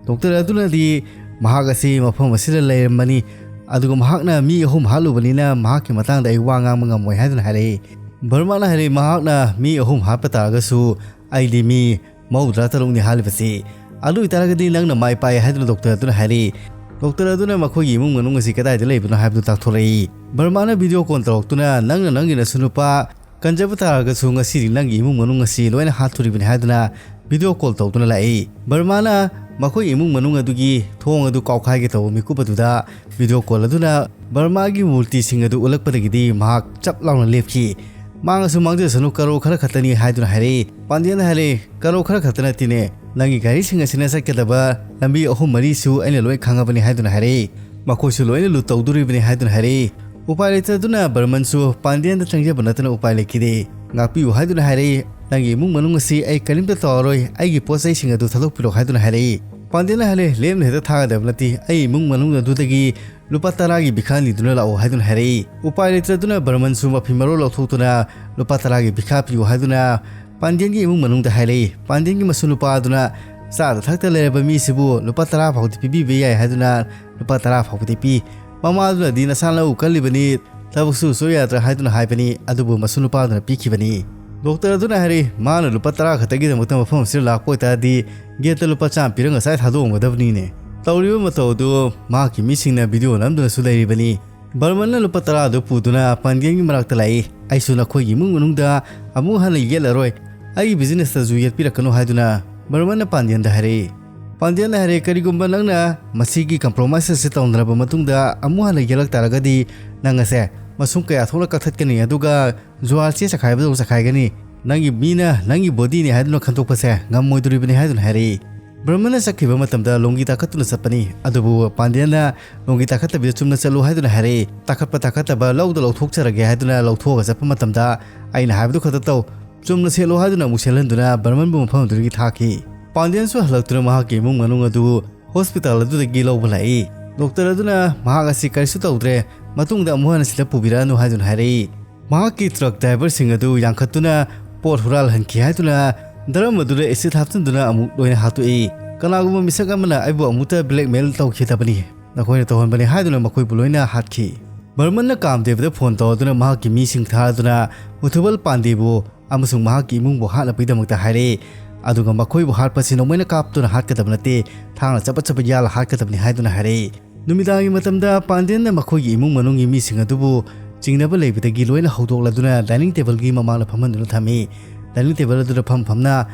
ꯗꯣꯛꯇꯔ ꯑꯗꯨꯅꯗꯤ ꯃꯍꯥꯛ ꯑꯁꯤ ꯃꯐꯝ ꯑꯁꯤꯗ ꯂꯩꯔꯝꯕꯅꯤ, ꯑꯗꯨꯒ ꯃꯍꯥꯛꯅ ꯃꯤ ꯑꯍꯨꯝ ꯍꯥꯠꯂꯨꯕꯅꯤꯅ ꯃꯍꯥꯛꯀꯤ ꯃꯇꯥꯡꯗ ꯑꯩ ꯋꯥ ꯉꯥꯡꯕ ꯉꯝꯃꯣꯏ ꯍꯥꯏꯗꯨꯅ ꯍꯥꯏꯔꯛꯏ꯫ ꯕꯔꯃꯥꯅ ꯍꯥꯏꯔꯛꯏ, ꯃꯍꯥꯛꯅ ꯃꯤ ꯑꯍꯨꯝ ꯍꯥꯠꯄ ꯇꯥꯔꯒꯁꯨ ꯑꯩꯗꯤ ꯃꯤ ꯃꯧꯗ꯭ꯔꯥ ꯇꯔꯨꯛꯅꯤ ꯍꯥꯠꯂꯤꯕꯁꯤ꯫ ꯑꯗꯨ ꯑꯣꯏꯇꯥꯔꯒꯗꯤ ꯅꯪꯅ ꯃꯥꯏ ꯄꯥꯛꯑꯦ ꯍꯥꯏꯗꯨꯅ ꯗꯣꯛꯇꯔ ꯑꯗꯨꯅ ꯍꯥꯏꯔꯛꯏ꯫ ꯗꯣꯛꯇꯔ ꯑꯗꯨꯅ ꯃꯈꯣꯏꯒꯤ ꯏꯃꯨꯡ ꯃꯅꯨꯡ ꯑꯁꯤ ꯀꯗꯥꯏꯗ ꯂꯩꯕꯅꯣ ꯍꯥꯏꯕꯗꯨ ꯇꯥꯛꯊꯣꯔꯛꯏ꯫ ꯕꯔꯃꯥꯅ ꯚꯤꯗꯤꯑꯣ ꯀꯣꯜ ꯇꯧꯔꯛꯇꯨꯅ ꯅꯪꯅ ꯅꯪꯒꯤ ꯅꯁꯨ ꯅꯨꯄꯥ ꯀꯟꯖꯕ ꯇꯥꯔꯒꯁꯨ ꯉꯁꯤꯗꯤ ꯅꯪꯒꯤ ꯏꯃꯨꯡ ꯃꯅꯨꯡ ꯑꯁꯤ ꯂꯣꯏꯅ ꯍꯥꯠꯇꯣꯔꯤꯕꯅꯤ ꯍꯥꯏꯗꯨꯅ ꯚꯤꯗꯤꯑꯣ ꯀꯣꯜ ꯇꯧꯗꯨꯅ ꯂꯥꯛꯏ꯫ ꯕꯔꯃꯥꯅ ꯃꯈꯣꯏ ꯏꯃꯨꯡ ꯃꯅꯨꯡ ꯑꯗꯨꯒꯤ ꯊꯣꯡ ꯑꯗꯨ ꯀꯥꯎꯈꯥꯏꯒꯦ ꯇꯧꯕ ꯃꯤꯀꯨꯞ ꯑꯗꯨꯗ ꯚꯤꯗꯤꯑꯣ ꯀꯣꯜ ꯑꯗꯨꯅ ꯕꯔꯃꯥꯒꯤ ꯃꯨꯔꯇꯤꯁꯤꯡ ꯑꯗꯨ ꯎꯠꯂꯛꯄꯗꯒꯤꯗꯤ ꯃꯍꯥꯛ ꯆꯞ ꯂꯥꯎꯅ ꯂꯦꯞꯈꯤ꯫ ꯃꯥꯡꯉꯁꯨ ꯃꯥꯡꯖꯁꯅꯨ, ꯀꯔꯣ ꯈꯔ ꯈꯛꯇꯅꯤ ꯍꯥꯏꯗꯨꯅ ꯍꯥꯏꯔꯛꯏ꯫ ꯄꯥꯟꯗꯦꯟꯅ ꯍꯥꯏꯔꯛꯏ, ꯀꯔꯣ ꯈꯔ ꯈꯛꯇ ꯅꯠꯇꯦꯅꯦ, ꯅꯪꯒꯤ ꯒꯥꯔꯤꯁꯤꯡ ꯑꯁꯤꯅ ꯆꯠꯀꯗꯕ ꯂꯝꯕꯤ ꯑꯍꯨꯝ ꯃꯔꯤꯁꯨ ꯑꯩꯅ ꯂꯣꯏ ꯈꯪꯉꯕꯅꯤ ꯍꯥꯏꯗꯨꯅ ꯍꯥꯏꯔꯛꯏ꯫ ꯃꯈꯣꯏꯁꯨ ꯂꯣꯏꯅ ꯂꯨꯠ ꯇꯧꯗꯣꯔꯤꯕꯅꯤ ꯍꯥꯏꯗꯨꯅ ꯍꯥꯏꯔꯛꯏ꯫ ꯎꯄꯥꯏ ꯂꯩꯇꯗꯨꯅ ꯕꯔꯃꯟꯁꯨ ꯄꯥꯟꯗꯦꯟꯗ ꯆꯪꯖꯕ ꯅꯠꯇꯅ ꯎꯄꯥꯏ ꯂꯩꯈꯤꯗꯦ꯫ ꯉꯥꯛꯄꯤꯌꯨ ꯍꯥꯏꯗꯨꯅ ꯍꯥꯏꯔꯛꯏ꯫ ꯅꯪꯒꯤ ꯏꯃꯨꯡ ꯃꯅꯨꯡ ꯑꯁꯤ ꯑꯩ ꯀꯔꯤꯝꯇ ꯇꯧꯔꯔꯣꯏ, ꯑꯩꯒꯤ ꯄꯣꯠ ꯆꯩꯁꯤꯡ ꯑꯗꯨ ꯊꯥꯗꯣꯛꯄꯤꯔꯣ ꯍꯥꯏꯗꯨꯅ ꯍꯥꯏꯔꯛꯏ꯫ ꯄꯥꯟꯗꯦꯟꯅ ꯍꯥꯏꯔꯛꯏ, ꯂꯦꯝꯅ ꯍꯦꯛꯇ ꯊꯥꯒꯗꯕ ꯅꯠꯇꯦ, ꯑꯩ ꯏꯃꯨꯡ ꯃꯅꯨꯡ ꯑꯗꯨꯗꯒꯤ ꯂꯨꯄꯥ ꯇꯔꯥꯒꯤ ꯚꯤꯈꯥ ꯅꯤꯗꯨꯅ ꯂꯥꯛꯑꯣ ꯍꯥꯏꯗꯨꯅ ꯍꯥꯏꯔꯛꯏ꯫ ꯎꯄꯥꯏ ꯂꯩꯇꯗꯨꯅ ꯕꯔꯃꯟꯁꯨ ꯃꯐꯤ ꯃꯔꯣꯜ ꯂꯧꯊꯣꯛꯇꯨꯅ ꯂꯨꯄꯥ ꯇꯔꯥꯒꯤ ꯚꯤꯈꯥ ꯄꯤꯌꯨ ꯍꯥꯏꯗꯨꯅ ꯄꯥꯟꯗꯦꯟꯒꯤ ꯏꯃꯨꯡ ꯃꯅꯨꯡꯗ ꯍꯥꯏꯔꯛꯏ꯫ ꯄꯥꯟꯗꯦꯟꯒꯤ ꯃꯁꯨ ꯅꯨꯄꯥ ꯑꯗꯨꯅ ꯆꯥꯗ ꯊꯛꯇ ꯂꯩꯔꯕ ꯃꯤꯁꯤꯕꯨ ꯂꯨꯄꯥ ꯇꯔꯥ ꯐꯥꯎꯗꯤ ꯄꯤꯕꯤꯕ ꯌꯥꯏ ꯍꯥꯏꯗꯨꯅ ꯂꯨꯄꯥ ꯇꯔꯥ ꯐꯥꯎꯕꯗꯤ ꯄꯤ꯫ ꯃꯃꯥ ꯑꯗꯨꯅꯗꯤ ꯅꯁꯥ ꯅꯎ ꯀꯜꯂꯤꯕꯅꯤ, ꯊꯕꯛ ꯁꯨ ꯁꯨ ꯌꯥꯗ꯭ꯔꯥ ꯍꯥꯏꯗꯨꯅ ꯍꯥꯏꯕꯅꯤ, ꯑꯗꯨꯕꯨ ꯃꯁꯨ ꯅꯨꯄꯥ ꯑꯗꯨꯅ ꯄꯤꯈꯤꯕꯅꯤ꯫ ꯗꯣꯛꯇꯔ ꯑꯗꯨꯅ ꯍꯥꯏꯔꯛꯏ, ꯃꯥꯅ ꯂꯨꯄꯥ ꯇꯔꯥ ꯈꯛꯇꯒꯤꯗꯃꯛꯇ ꯃꯐꯝ ꯑꯁꯤꯗ ꯂꯥꯛꯄ ꯑꯣꯏꯇꯥꯔꯗꯤ ꯒꯦꯠꯇ ꯂꯨꯄꯥ ꯆꯥꯝꯃ ꯄꯤꯔꯒ ꯉꯁꯥꯏ ꯊꯥꯗꯣꯛꯑꯝꯒꯗꯕꯅꯤꯅꯦ꯫ ꯇꯧꯔꯤꯕ ꯃꯇꯧ ꯑꯗꯨ ꯃꯍꯥꯛꯀꯤ ꯃꯤꯁꯤꯡꯅ ꯚꯤꯗꯤꯑꯣ ꯅꯝꯗꯨꯅꯁꯨ ꯂꯩꯔꯤꯕꯅꯤ꯫ ꯕꯔꯃꯟꯅ ꯂꯨꯄꯥ ꯇꯔꯥ ꯑꯗꯨ ꯄꯨꯗꯨꯅ ꯄꯥꯟꯗꯦꯟꯒꯤ ꯃꯅꯥꯛꯇ ꯂꯥꯛꯏ꯫ ꯑꯩꯁꯨ ꯅꯈꯣꯏꯒꯤ ꯏꯃꯨꯡ ꯃꯅꯨꯡꯗ ꯑꯃꯨꯛ ꯍꯟꯅ ꯌꯦꯠꯂꯔꯣꯏ, ꯑꯩꯒꯤ ꯕꯤꯖꯤꯅꯦꯁꯇꯁꯨ ꯌꯦꯠꯄꯤꯔꯛꯀꯅꯨ ꯍꯥꯏꯗꯨꯅ ꯕꯔꯃꯟꯅ ꯄꯥꯟꯗꯦꯟꯗ ꯍꯥꯏꯔꯛꯏ꯫ ꯄꯥꯟꯗꯦꯟꯅ ꯍꯥꯏꯔꯛꯏ, ꯀꯔꯤꯒꯨꯝꯕ ꯅꯪꯅ ꯃꯁꯤꯒꯤ ꯀꯝꯄ꯭ꯔꯣꯃꯥꯏꯁ ꯑꯁꯤ ꯇꯧꯅꯔꯕ ꯃꯇꯨꯡꯗ ꯑꯃꯨꯛ ꯍꯟꯅ ꯌꯦꯠꯂꯛ ꯇꯥꯔꯒꯗꯤ ꯅꯪ ꯑꯁꯦ ꯃꯁꯨꯡ ꯀꯌꯥ ꯊꯣꯛꯅ ꯀꯛꯊꯠꯀꯅꯤ, ꯑꯗꯨꯒ ꯖꯨꯋꯥꯔ ꯆꯦ ꯆꯈꯥꯏꯕꯗꯧꯅ ꯆꯈꯥꯏꯒꯅꯤ꯫ ꯅꯪꯒꯤ ꯃꯤꯅ ꯅꯪꯒꯤ ꯕꯣꯗꯤꯅꯤ ꯍꯥꯏꯗꯨꯅ ꯈꯟꯗꯣꯛꯄꯁꯦ ꯉꯝꯃꯣꯏꯗꯣꯔꯤꯕꯅꯤ ꯍꯥꯏꯗꯨꯅ ꯍꯥꯏꯔꯛꯏ꯫ ꯕ꯭ꯔꯍꯃꯟꯅ ꯆꯠꯈꯤꯕ ꯃꯇꯝꯗ ꯂꯣꯡꯒꯤ ꯇꯥꯈꯠꯇꯨꯅ ꯆꯠꯄꯅꯤ, ꯑꯗꯨꯕꯨ ꯄꯥꯟꯗꯦꯟꯅ ꯂꯣꯡꯒꯤ ꯇꯥꯈꯠꯇꯕꯤꯗ ꯆꯨꯝꯅ ꯆꯠꯂꯨ ꯍꯥꯏꯗꯨꯅ ꯍꯥꯏꯔꯛꯏ꯫ ꯇꯥꯈꯠꯄ ꯇꯥꯈꯠꯇꯕ ꯂꯧꯗ ꯂꯧꯊꯣꯛꯆꯔꯒꯦ ꯍꯥꯏꯗꯨꯅ ꯂꯧꯊꯣꯛꯑꯒ ꯆꯠꯄ ꯃꯇꯝꯗ ꯑꯩꯅ ꯍꯥꯏꯕꯗꯨ ꯈꯛꯇ ꯇꯧ, ꯆꯨꯝꯅ ꯁꯦꯠꯂꯨ ꯍꯥꯏꯗꯨꯅ ꯑꯃꯨꯛ ꯁꯦꯠꯍꯟꯗꯨꯅ ꯕ꯭ꯔꯍꯃꯟꯕꯨ ꯃꯐꯝ ꯑꯗꯨꯗꯒꯤ ꯊꯥꯈꯤ꯫ ꯄꯥꯟꯗꯦꯟꯁꯨ ꯍꯜꯂꯛꯇꯨꯅ ꯃꯍꯥꯛꯀꯤ ꯏꯃꯨꯡ ꯃꯅꯨꯡ ꯑꯗꯨ ꯍꯣꯁꯄꯤꯇꯥꯜ ꯑꯗꯨꯗꯒꯤ ꯂꯧꯕ ꯂꯥꯛꯏ꯫ ꯗꯣꯛꯇꯔ ꯑꯗꯨꯅ ꯃꯍꯥꯛ ꯑꯁꯤ ꯀꯔꯤꯁꯨ ꯇꯧꯗ꯭ꯔꯦ, ꯃꯇꯨꯡꯗ ꯑꯃꯨꯛ ꯍꯟꯅ ꯁꯤꯗ ꯄꯨꯕꯤꯔꯛꯑꯅꯨ ꯍꯥꯏꯗꯨꯅ ꯍꯥꯏꯔꯛꯏ꯫ ꯃꯍꯥꯛꯀꯤ ꯇ꯭ꯔꯛ ꯗ꯭ꯔꯥꯏꯚꯔꯁꯤꯡ ꯑꯗꯨ ꯌꯥꯡꯈꯠꯇꯨꯅ ꯄꯣꯠ ꯍꯨꯔꯥꯜꯍꯟꯈꯤ ꯍꯥꯏꯗꯨꯅ ꯗ꯭ꯔꯝ ꯑꯗꯨꯗ ꯑꯦꯁꯤꯗ ꯍꯥꯞꯆꯤꯟꯗꯨꯅ ꯑꯃꯨꯛ ꯂꯣꯏꯅ ꯍꯥꯠꯇꯣꯛꯏ꯫ "ꯀꯅꯥꯒꯨꯝꯕ ꯃꯤꯁꯛ ꯑꯃꯅ ꯑꯩꯕꯨ ꯑꯃꯨꯛꯇ ꯕ꯭ꯂꯦꯛꯃꯦꯜ ꯇꯧꯈꯤꯗꯕꯅꯤ, ꯅꯈꯣꯏꯅ ꯇꯧꯍꯟꯕꯅꯤ" ꯍꯥꯏꯗꯨꯅ ꯃꯈꯣꯏꯕꯨ ꯂꯣꯏꯅ ꯍꯥꯠꯈꯤ꯫ ꯕꯔꯃꯟꯅ ꯀꯥꯝꯗꯦꯕꯗ ꯐꯣꯟ ꯇꯧꯗꯨꯅ ꯃꯍꯥꯛꯀꯤ ꯃꯤꯁꯤꯡ ꯊꯥꯗꯨꯅ ꯃꯨꯊꯨꯕꯜ ꯄꯥꯟꯗꯦꯕꯨ ꯑꯃꯁꯨꯡ ꯃꯍꯥꯛꯀꯤ ꯏꯃꯨꯡꯕꯨ ꯍꯥꯠꯅꯕꯒꯤꯗꯃꯛꯇ ꯍꯥꯏꯔꯛꯏ꯫ ꯑꯗꯨꯒ ꯃꯈꯣꯏꯕꯨ ꯍꯥꯠꯄꯁꯤ ꯅꯣꯡꯃꯩꯅ ꯀꯥꯞꯇꯨꯅ ꯍꯥꯠꯀꯗꯕ ꯅꯠꯇꯦ, ꯊꯥꯡꯅ ꯆꯄꯠ ꯆꯄꯠ ꯌꯥꯜꯂ ꯍꯥꯠꯀꯗꯕꯅꯤ ꯍꯥꯏꯗꯨꯅ ꯍꯥꯏꯔꯛꯏ꯫ ꯅꯨꯃꯤꯗꯥꯡꯒꯤ ꯃꯇꯝꯗ ꯄꯥꯟꯗꯦꯟꯅ ꯃꯈꯣꯏꯒꯤ ꯏꯃꯨꯡ ꯃꯅꯨꯡꯒꯤ ꯃꯤꯁꯤꯡ ꯑꯗꯨꯕꯨ ꯆꯤꯡꯅꯕ ꯂꯩꯕꯗꯒꯤ ꯂꯣꯏꯅ ꯍꯧꯗꯣꯛꯂꯗꯨꯅ ꯗꯥꯏꯅꯤꯡ ꯇꯦꯕꯜꯒꯤ ꯃꯃꯥꯡꯗ ꯐꯝꯍꯟꯗꯨꯅ ꯊꯝꯃꯤ꯫ ꯗꯥꯏꯅꯤꯡ ꯇꯦꯕꯜ ꯑꯗꯨꯗ ꯐꯝ ꯐꯝꯅ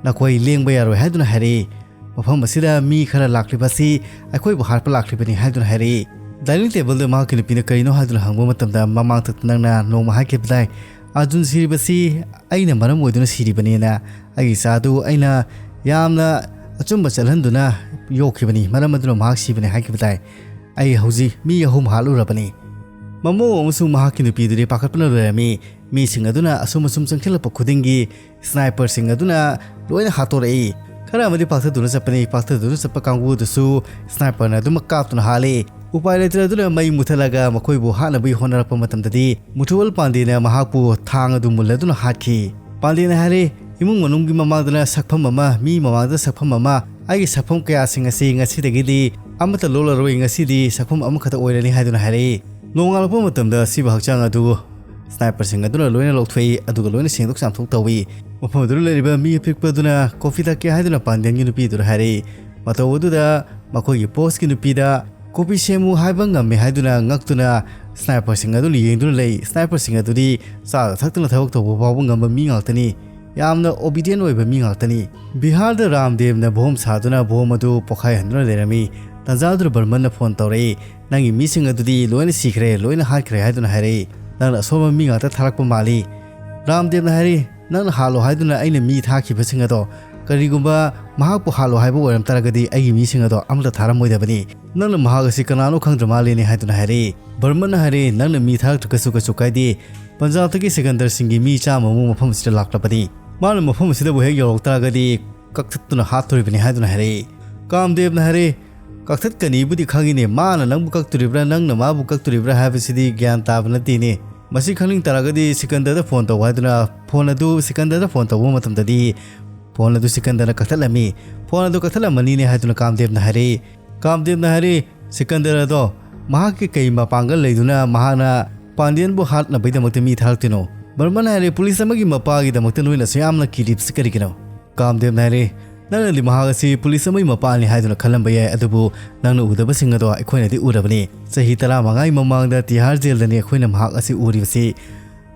"ꯅꯈꯣꯏ ꯂꯦꯡꯕ ꯌꯥꯔꯣꯏ" ꯍꯥꯏꯗꯨꯅ ꯍꯥꯏꯔꯛꯏ꯫ "ꯃꯐꯝ ꯑꯁꯤꯗ ꯃꯤ ꯈꯔ ꯂꯥꯛꯂꯤꯕ ꯑꯁꯤ ꯑꯩꯈꯣꯏꯕꯨ ꯍꯥꯠꯄ ꯂꯥꯛꯂꯤꯕꯅꯤ" ꯍꯥꯏꯗꯨꯅ ꯍꯥꯏꯔꯛꯏ꯫ ꯗꯥꯏꯅꯤꯡ ꯇꯦꯕꯜꯗ ꯃꯍꯥꯛꯀꯤ ꯅꯨꯄꯤꯅ ꯀꯔꯤꯅꯣ ꯍꯥꯏꯗꯨꯅ ꯍꯪꯕ ꯃꯇꯝꯗ, "ꯃꯃꯥꯡꯗ ꯅꯪꯅ ꯅꯣꯡꯃ ꯍꯥꯏꯈꯤꯕꯗꯥꯏ, ꯑꯥꯔꯖꯨꯟ ꯁꯤꯔꯤꯕꯁꯤ ꯑꯩꯅ ꯃꯔꯝ ꯑꯣꯏꯗꯨꯅ ꯁꯤꯔꯤꯕꯅꯦꯅ꯫ ꯑꯩꯒꯤ ꯏꯆꯥꯗꯨ ꯑꯩꯅ ꯌꯥꯝꯅ ꯑꯆꯨꯝꯕ ꯆꯠꯍꯟꯗꯨꯅ ꯌꯣꯛꯈꯤꯕꯅꯤ, ꯃꯔꯝ ꯑꯗꯨꯅ ꯃꯍꯥꯛ ꯁꯤꯕꯅꯤ ꯍꯥꯏꯈꯤꯕꯗꯥꯏ꯫ ꯑꯩ ꯍꯧꯖꯤꯛ ꯃꯤ ꯑꯍꯨꯝ ꯍꯥꯠꯂꯨꯔꯕꯅꯤ"꯫ ꯃꯃꯧ ꯑꯃꯁꯨꯡ ꯃꯍꯥꯛꯀꯤ ꯅꯨꯄꯤꯗꯨꯗꯤ ꯄꯥꯈꯠꯄꯅ ꯂꯣꯏꯔꯝꯃꯤ꯫ ꯃꯤꯁꯤꯡ ꯑꯗꯨꯅ ꯑꯁꯨꯝ ꯑꯁꯨꯝ ꯆꯪꯁꯤꯜꯂꯛꯄ ꯈꯨꯗꯤꯡꯒꯤ ꯁ꯭ꯅꯥꯏꯄꯔꯁꯤꯡ ꯑꯗꯨꯅ ꯂꯣꯏꯅ ꯍꯥꯠꯇꯣꯔꯛꯏ꯫ ꯈꯔ ꯑꯃꯗꯤ ꯄꯥꯛꯊꯗꯨꯅ ꯆꯠꯄꯅꯤ꯫ ꯄꯥꯛꯊꯗꯨꯅ ꯆꯠꯄ ꯀꯥꯡꯕꯨ ꯑꯗꯨꯁꯨ ꯁ꯭ꯅꯥꯏꯄꯔꯅ ꯑꯗꯨꯃꯛ ꯀꯥꯞꯇꯨꯅ ꯍꯥꯠꯂꯤ꯫ ꯎꯄꯥꯏ ꯂꯩꯇ꯭ꯔꯗꯨꯅ ꯃꯩ ꯃꯨꯊꯠꯂꯒ ꯃꯈꯣꯏꯕꯨ ꯍꯥꯠꯅꯕꯒꯤ ꯍꯣꯠꯅꯔꯛꯄ ꯃꯇꯝꯗꯗꯤ ꯃꯨꯊꯨꯕꯜ ꯄꯥꯟꯗꯦꯅ ꯃꯍꯥꯛꯄꯨ ꯊꯥꯡ ꯑꯗꯨ ꯃꯨꯜꯂꯗꯨꯅ ꯍꯥꯠꯈꯤ꯫ ꯄꯥꯟꯗꯦꯅ ꯍꯥꯏꯔꯦ, "ꯏꯃꯨꯡ ꯃꯅꯨꯡꯒꯤ ꯃꯃꯥꯡꯗꯅ ꯁꯛꯐꯝ ꯑꯃ, ꯃꯤ ꯃꯃꯥꯡꯗ ꯁꯛꯐꯝ ꯑꯃ, ꯑꯩꯒꯤ ꯁꯛꯐꯝ ꯀꯌꯥꯁꯤꯡ ꯑꯁꯤ ꯉꯁꯤꯗꯒꯤꯗꯤ ꯑꯃꯠꯇ ꯂꯣꯜꯂꯔꯣꯏ, ꯉꯁꯤꯗꯤ ꯁꯛꯐꯝ ꯑꯃꯈꯛꯇ ꯑꯣꯏꯔꯅꯤ" ꯍꯥꯏꯗꯨꯅ ꯍꯥꯏꯔꯛꯏ꯫ ꯅꯣꯡꯉꯥꯜꯂꯛꯄ ꯃꯇꯝꯗ ꯑꯁꯤꯕ ꯍꯛꯆꯥꯡ ꯑꯗꯨ ꯁ꯭ꯅꯥꯏꯄꯔꯁꯤꯡ ꯑꯗꯨꯅ ꯂꯣꯏꯅ ꯂꯧꯊꯣꯛꯏ, ꯑꯗꯨꯒ ꯂꯣꯏꯅ ꯁꯦꯡꯗꯣꯛ ꯆꯥꯝꯊꯣꯛ ꯇꯧꯏ꯫ ꯃꯐꯝ ꯑꯗꯨꯗ ꯂꯩꯔꯤꯕ ꯃꯤ ꯑꯄꯤꯛꯄ ꯑꯗꯨꯅ ꯀꯣꯐꯤ ꯊꯛꯀꯦ ꯍꯥꯏꯗꯨꯅ ꯄꯥꯟꯗꯦꯟꯒꯤ ꯅꯨꯄꯤꯗꯨꯗ ꯍꯥꯏꯔꯛꯏ꯫ ꯃꯇꯧ ꯑꯗꯨꯗ ꯃꯈꯣꯏꯒꯤ ꯕꯣꯁꯀꯤ ꯅꯨꯄꯤꯗ "ꯀꯣꯐꯤ ꯁꯦꯝꯃꯨ" ꯍꯥꯏꯕ ꯉꯝꯃꯦ ꯍꯥꯏꯗꯨꯅ ꯉꯛꯇꯨꯅ ꯁ꯭ꯅꯥꯏꯄꯔꯁꯤꯡ ꯑꯗꯨꯅ ꯌꯦꯡꯗꯨꯅ ꯂꯩ꯫ ꯁ꯭ꯅꯥꯏꯄꯔꯁꯤꯡ ꯑꯗꯨꯗꯤ ꯆꯥꯗ ꯊꯛꯇꯅ ꯊꯕꯛ ꯇꯧꯕ ꯐꯥꯎꯕ ꯉꯝꯕ ꯃꯤ ꯉꯥꯛꯇꯅꯤ꯫ ꯌꯥꯝꯅ ꯑꯣꯕꯤꯗꯤꯌꯦꯟ ꯑꯣꯏꯕ ꯃꯤ ꯉꯥꯛꯇꯅꯤ꯫ ꯕꯤꯍꯥꯔꯗ ꯔꯥꯝꯗꯦꯕꯅ ꯕꯣꯝ ꯁꯥꯗꯨꯅ ꯕꯣꯝ ꯑꯗꯨ ꯄꯣꯈꯥꯏꯍꯟꯗꯨꯅ ꯂꯩꯔꯝꯃꯤ꯫ ꯇꯥꯟꯖꯥꯗꯨꯗ ꯕꯔꯃꯟꯅ ꯐꯣꯟ ꯇꯧꯔꯛꯏ꯫ "ꯅꯪꯒꯤ ꯃꯤꯁꯤꯡ ꯑꯗꯨꯗꯤ ꯂꯣꯏꯅ ꯁꯤꯈ꯭ꯔꯦ, ꯂꯣꯏꯅ ꯍꯥꯠꯈ꯭ꯔꯦ" ꯍꯥꯏꯗꯨꯅ ꯍꯥꯏꯔꯛꯏ꯫ "ꯅꯪꯅ ꯑꯁꯣꯟꯕ ꯃꯤ ꯉꯥꯛꯇ ꯊꯥꯔꯛꯄ ꯃꯥꯜꯂꯤ"꯫ ꯔꯥꯝꯗꯦꯕꯅ ꯍꯥꯏꯔꯛꯏ, "ꯅꯪꯅ ꯍꯥꯠꯂꯣ ꯍꯥꯏꯗꯨꯅ ꯑꯩꯅ ꯃꯤ ꯊꯥꯈꯤꯕꯁꯤꯡ ꯑꯗꯣ, ꯀꯔꯤꯒꯨꯝꯕ ꯃꯍꯥꯛꯄꯨ ꯍꯥꯠꯂꯣ ꯍꯥꯏꯕ ꯑꯣꯏꯔꯝ ꯇꯥꯔꯒꯗꯤ ꯑꯩꯒꯤ ꯃꯤꯁꯤꯡ ꯑꯗꯣ ꯑꯃꯠꯇ ꯊꯥꯔꯝꯃꯣꯏꯗꯕꯅꯤ꯫ ꯅꯪꯅ ꯃꯍꯥꯛ ꯑꯁꯤ ꯀꯅꯥꯅꯣ ꯈꯪꯗ꯭ꯔ ꯃꯥꯜꯂꯦꯅꯦ" ꯍꯥꯏꯗꯨꯅ ꯍꯥꯏꯔꯛꯏ꯫ ꯕꯔꯃꯟꯅ ꯍꯥꯏꯔꯛꯏ, "ꯅꯪꯅ ꯃꯤ ꯊꯥꯔꯛꯇ꯭ꯔꯒꯁꯨ ꯀꯩꯁꯨ ꯀꯥꯏꯗꯦ꯫ ꯄꯟꯖꯥꯕꯇꯒꯤ ꯁꯤꯀꯟꯗꯔꯁꯤꯡꯒꯤ ꯃꯤ ꯆꯥꯝꯃꯃꯨꯛ ꯃꯐꯝ ꯑꯁꯤꯗ ꯂꯥꯛꯂꯕꯅꯤ꯫ ꯃꯥꯅ ꯃꯐꯝ ꯑꯁꯤꯗꯕꯨ ꯍꯦꯛ ꯌꯧꯔꯛ ꯇꯥꯔꯒꯗꯤ ꯀꯛꯊꯠꯇꯨꯅ ꯍꯥꯠꯇꯣꯔꯤꯕꯅꯤ ꯍꯥꯏꯗꯨꯅ ꯍꯥꯏꯔꯛꯏ꯫ ꯀꯥꯝꯗꯦꯕꯅ ꯍꯥꯏꯔꯛꯏ, "ꯀꯛꯊꯠꯀꯅꯤꯕꯨꯗꯤ ꯈꯪꯉꯤꯅꯦ, ꯃꯥꯅ ꯅꯪꯕꯨ ꯀꯛꯇꯣꯔꯤꯕ꯭ꯔꯥ, ꯅꯪꯅ ꯃꯥꯕꯨ ꯀꯛꯇꯣꯔꯤꯕ꯭ꯔꯥ ꯍꯥꯏꯕꯁꯤꯗꯤ ꯒ꯭ꯌꯥꯟ ꯇꯥꯕ ꯅꯠꯇꯦꯅꯦ꯫ ꯃꯁꯤ ꯈꯪꯅꯤꯡ ꯇꯥꯔꯒꯗꯤ ꯁꯤꯀꯟꯗꯔꯗ ꯐꯣꯟ ꯇꯧ" ꯍꯥꯏꯗꯨꯅ ꯐꯣꯟ ꯑꯗꯨ ꯁꯤꯀꯟꯗꯔꯗ ꯐꯣꯟ ꯇꯧꯕ ꯃꯇꯝꯗꯗꯤ ꯐꯣꯟ ꯑꯗꯨ ꯁꯤꯀꯟꯗꯔꯅ ꯀꯛꯊꯠꯂꯝꯃꯤ꯫ "ꯐꯣꯟ ꯑꯗꯨ ꯀꯛꯊꯠꯂꯝꯃꯅꯤꯅꯦ" ꯍꯥꯏꯗꯨꯅ ꯀꯥꯝꯗꯦꯕꯅ ꯍꯥꯏꯔꯛꯏ꯫ ꯀꯥꯝꯗꯦꯕꯅ ꯍꯥꯏꯔꯛꯏ, "ꯁꯤꯀꯟꯗꯔ ꯑꯗꯣ ꯃꯍꯥꯛꯀꯤ ꯀꯩ ꯃꯄꯥꯡꯒꯜ ꯂꯩꯗꯨꯅ ꯃꯍꯥꯛꯅ ꯄꯥꯟꯗꯤꯌꯟꯕꯨ ꯍꯥꯠꯅꯕꯒꯤꯗꯃꯛꯇ ꯃꯤ ꯊꯥꯔꯛꯇꯣꯏꯅꯣ?" ꯕꯔꯃꯟ ꯍꯥꯏꯔꯦ, "ꯄꯨꯂꯤꯁ ꯑꯃꯒꯤ ꯃꯄꯥꯒꯤꯗꯃꯛꯇ ꯅꯣꯏꯅ ꯑꯁꯨꯛ ꯌꯥꯝꯅ ꯀꯤꯔꯤꯕꯁꯤ ꯀꯔꯤꯒꯤꯅꯣ?" ꯀꯥꯝꯗꯦꯕꯅ ꯍꯥꯏꯔꯦ, "ꯅꯪꯅꯗꯤ ꯃꯍꯥꯛ ꯑꯁꯤ ꯄꯨꯂꯤꯁ ꯑꯃꯒꯤ ꯃꯄꯥꯅꯤ ꯍꯥꯏꯗꯨꯅ ꯈꯜꯂꯝꯕ ꯌꯥꯏ, ꯑꯗꯨꯕꯨ ꯅꯪꯅ ꯎꯗꯕꯁꯤꯡ ꯑꯗꯣ ꯑꯩꯈꯣꯏꯅꯗꯤ ꯎꯔꯕꯅꯤ꯫ ꯆꯍꯤ ꯇꯔꯥꯃꯉꯥꯒꯤ ꯃꯃꯥꯡꯗ ꯇꯤꯍꯥꯔ ꯖꯦꯜꯗꯅꯤ ꯑꯩꯈꯣꯏꯅ ꯃꯍꯥꯛ ꯑꯁꯤ ꯎꯔꯤꯕꯁꯤ꯫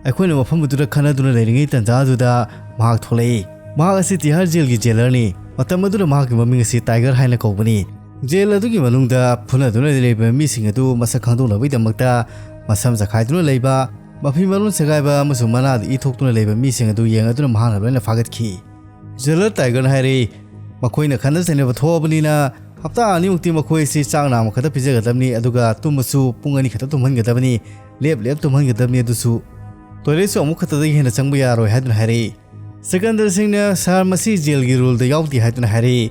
ꯑꯩꯈꯣꯏꯅ ꯃꯐꯝ ꯑꯗꯨꯗ ꯈꯟꯅꯗꯨꯅ ꯂꯩꯔꯤꯉꯩ ꯇꯟꯖꯥ ꯑꯗꯨꯗ ꯃꯍꯥꯛ ꯊꯣꯛꯂꯛꯏ꯫ ꯃꯍꯥꯛ ꯑꯁꯤ ꯇꯤꯍꯥꯔ ꯖꯦꯜꯒꯤ ꯖꯦꯂꯔꯅꯤ꯫ ꯃꯇꯝ ꯑꯗꯨꯗ ꯃꯍꯥꯛꯀꯤ ꯃꯃꯤꯡ ꯑꯁꯤ ꯇꯥꯏꯒꯔ ꯍꯥꯏꯅ ꯀꯧꯕꯅꯤ꯫ ꯖꯦꯜ ꯑꯗꯨꯒꯤ ꯃꯅꯨꯡꯗ ꯐꯨꯅꯗꯨꯅ ꯂꯩꯔꯤꯕ ꯃꯤꯁꯤꯡ ꯑꯗꯨ ꯃꯁꯛ ꯈꯪꯗꯣꯛꯅꯕꯒꯤꯗꯃꯛꯇ ꯃꯁꯝ ꯆꯈꯥꯏꯗꯨꯅ ꯂꯩꯕ, ꯃꯐꯤ ꯃꯔꯣꯟ ꯁꯦꯒꯥꯏꯕ ꯑꯃꯁꯨꯡ ꯃꯅꯥꯗ ꯏ ꯊꯣꯛꯇꯨꯅ ꯂꯩꯕ ꯃꯤꯁꯤꯡ ꯑꯗꯨ ꯌꯦꯡꯗꯨꯅ ꯃꯍꯥꯛꯅ ꯂꯣꯏꯅ ꯐꯥꯒꯠꯈꯤ"꯫ ꯖꯦꯂꯔ ꯇꯥꯏꯒꯔꯅ ꯍꯥꯏꯔꯛꯏ, "ꯃꯈꯣꯏꯅ ꯈꯠꯅ ꯆꯩꯅꯕ ꯊꯣꯛꯑꯕꯅꯤꯅ ꯍꯞꯇꯥ ꯑꯅꯤꯃꯨꯛꯇꯤ ꯃꯈꯣꯏ ꯑꯁꯤ ꯆꯥꯛ ꯅꯥꯝꯃ ꯈꯛꯇ ꯄꯤꯖꯒꯗꯕꯅꯤ, ꯑꯗꯨꯒ ꯇꯨꯝꯕꯁꯨ ꯄꯨꯡ ꯑꯅꯤ ꯈꯛꯇ ꯇꯨꯝꯍꯟꯒꯗꯕꯅꯤ, ꯂꯦꯞ ꯂꯦꯞ ꯇꯨꯝꯍꯟꯒꯗꯕꯅꯤ, ꯑꯗꯨꯁꯨ ꯇꯣꯏꯂꯦꯠꯁꯨ ꯑꯃꯨꯛ ꯈꯛꯇꯗꯒꯤ ꯍꯦꯟꯅ ꯆꯪꯕ ꯌꯥꯔꯣꯏ" ꯍꯥꯏꯗꯨꯅ ꯍꯥꯏꯔꯛꯏ꯫ ꯁꯤꯀꯟꯗꯔ ꯁꯤꯡꯅ, "ꯁꯥꯔ, ꯃꯁꯤ ꯖꯦꯜꯒꯤ ꯔꯨꯜꯗ ꯌꯥꯎꯗꯦ" ꯍꯥꯏꯗꯨꯅ ꯍꯥꯏꯔꯛꯏ꯫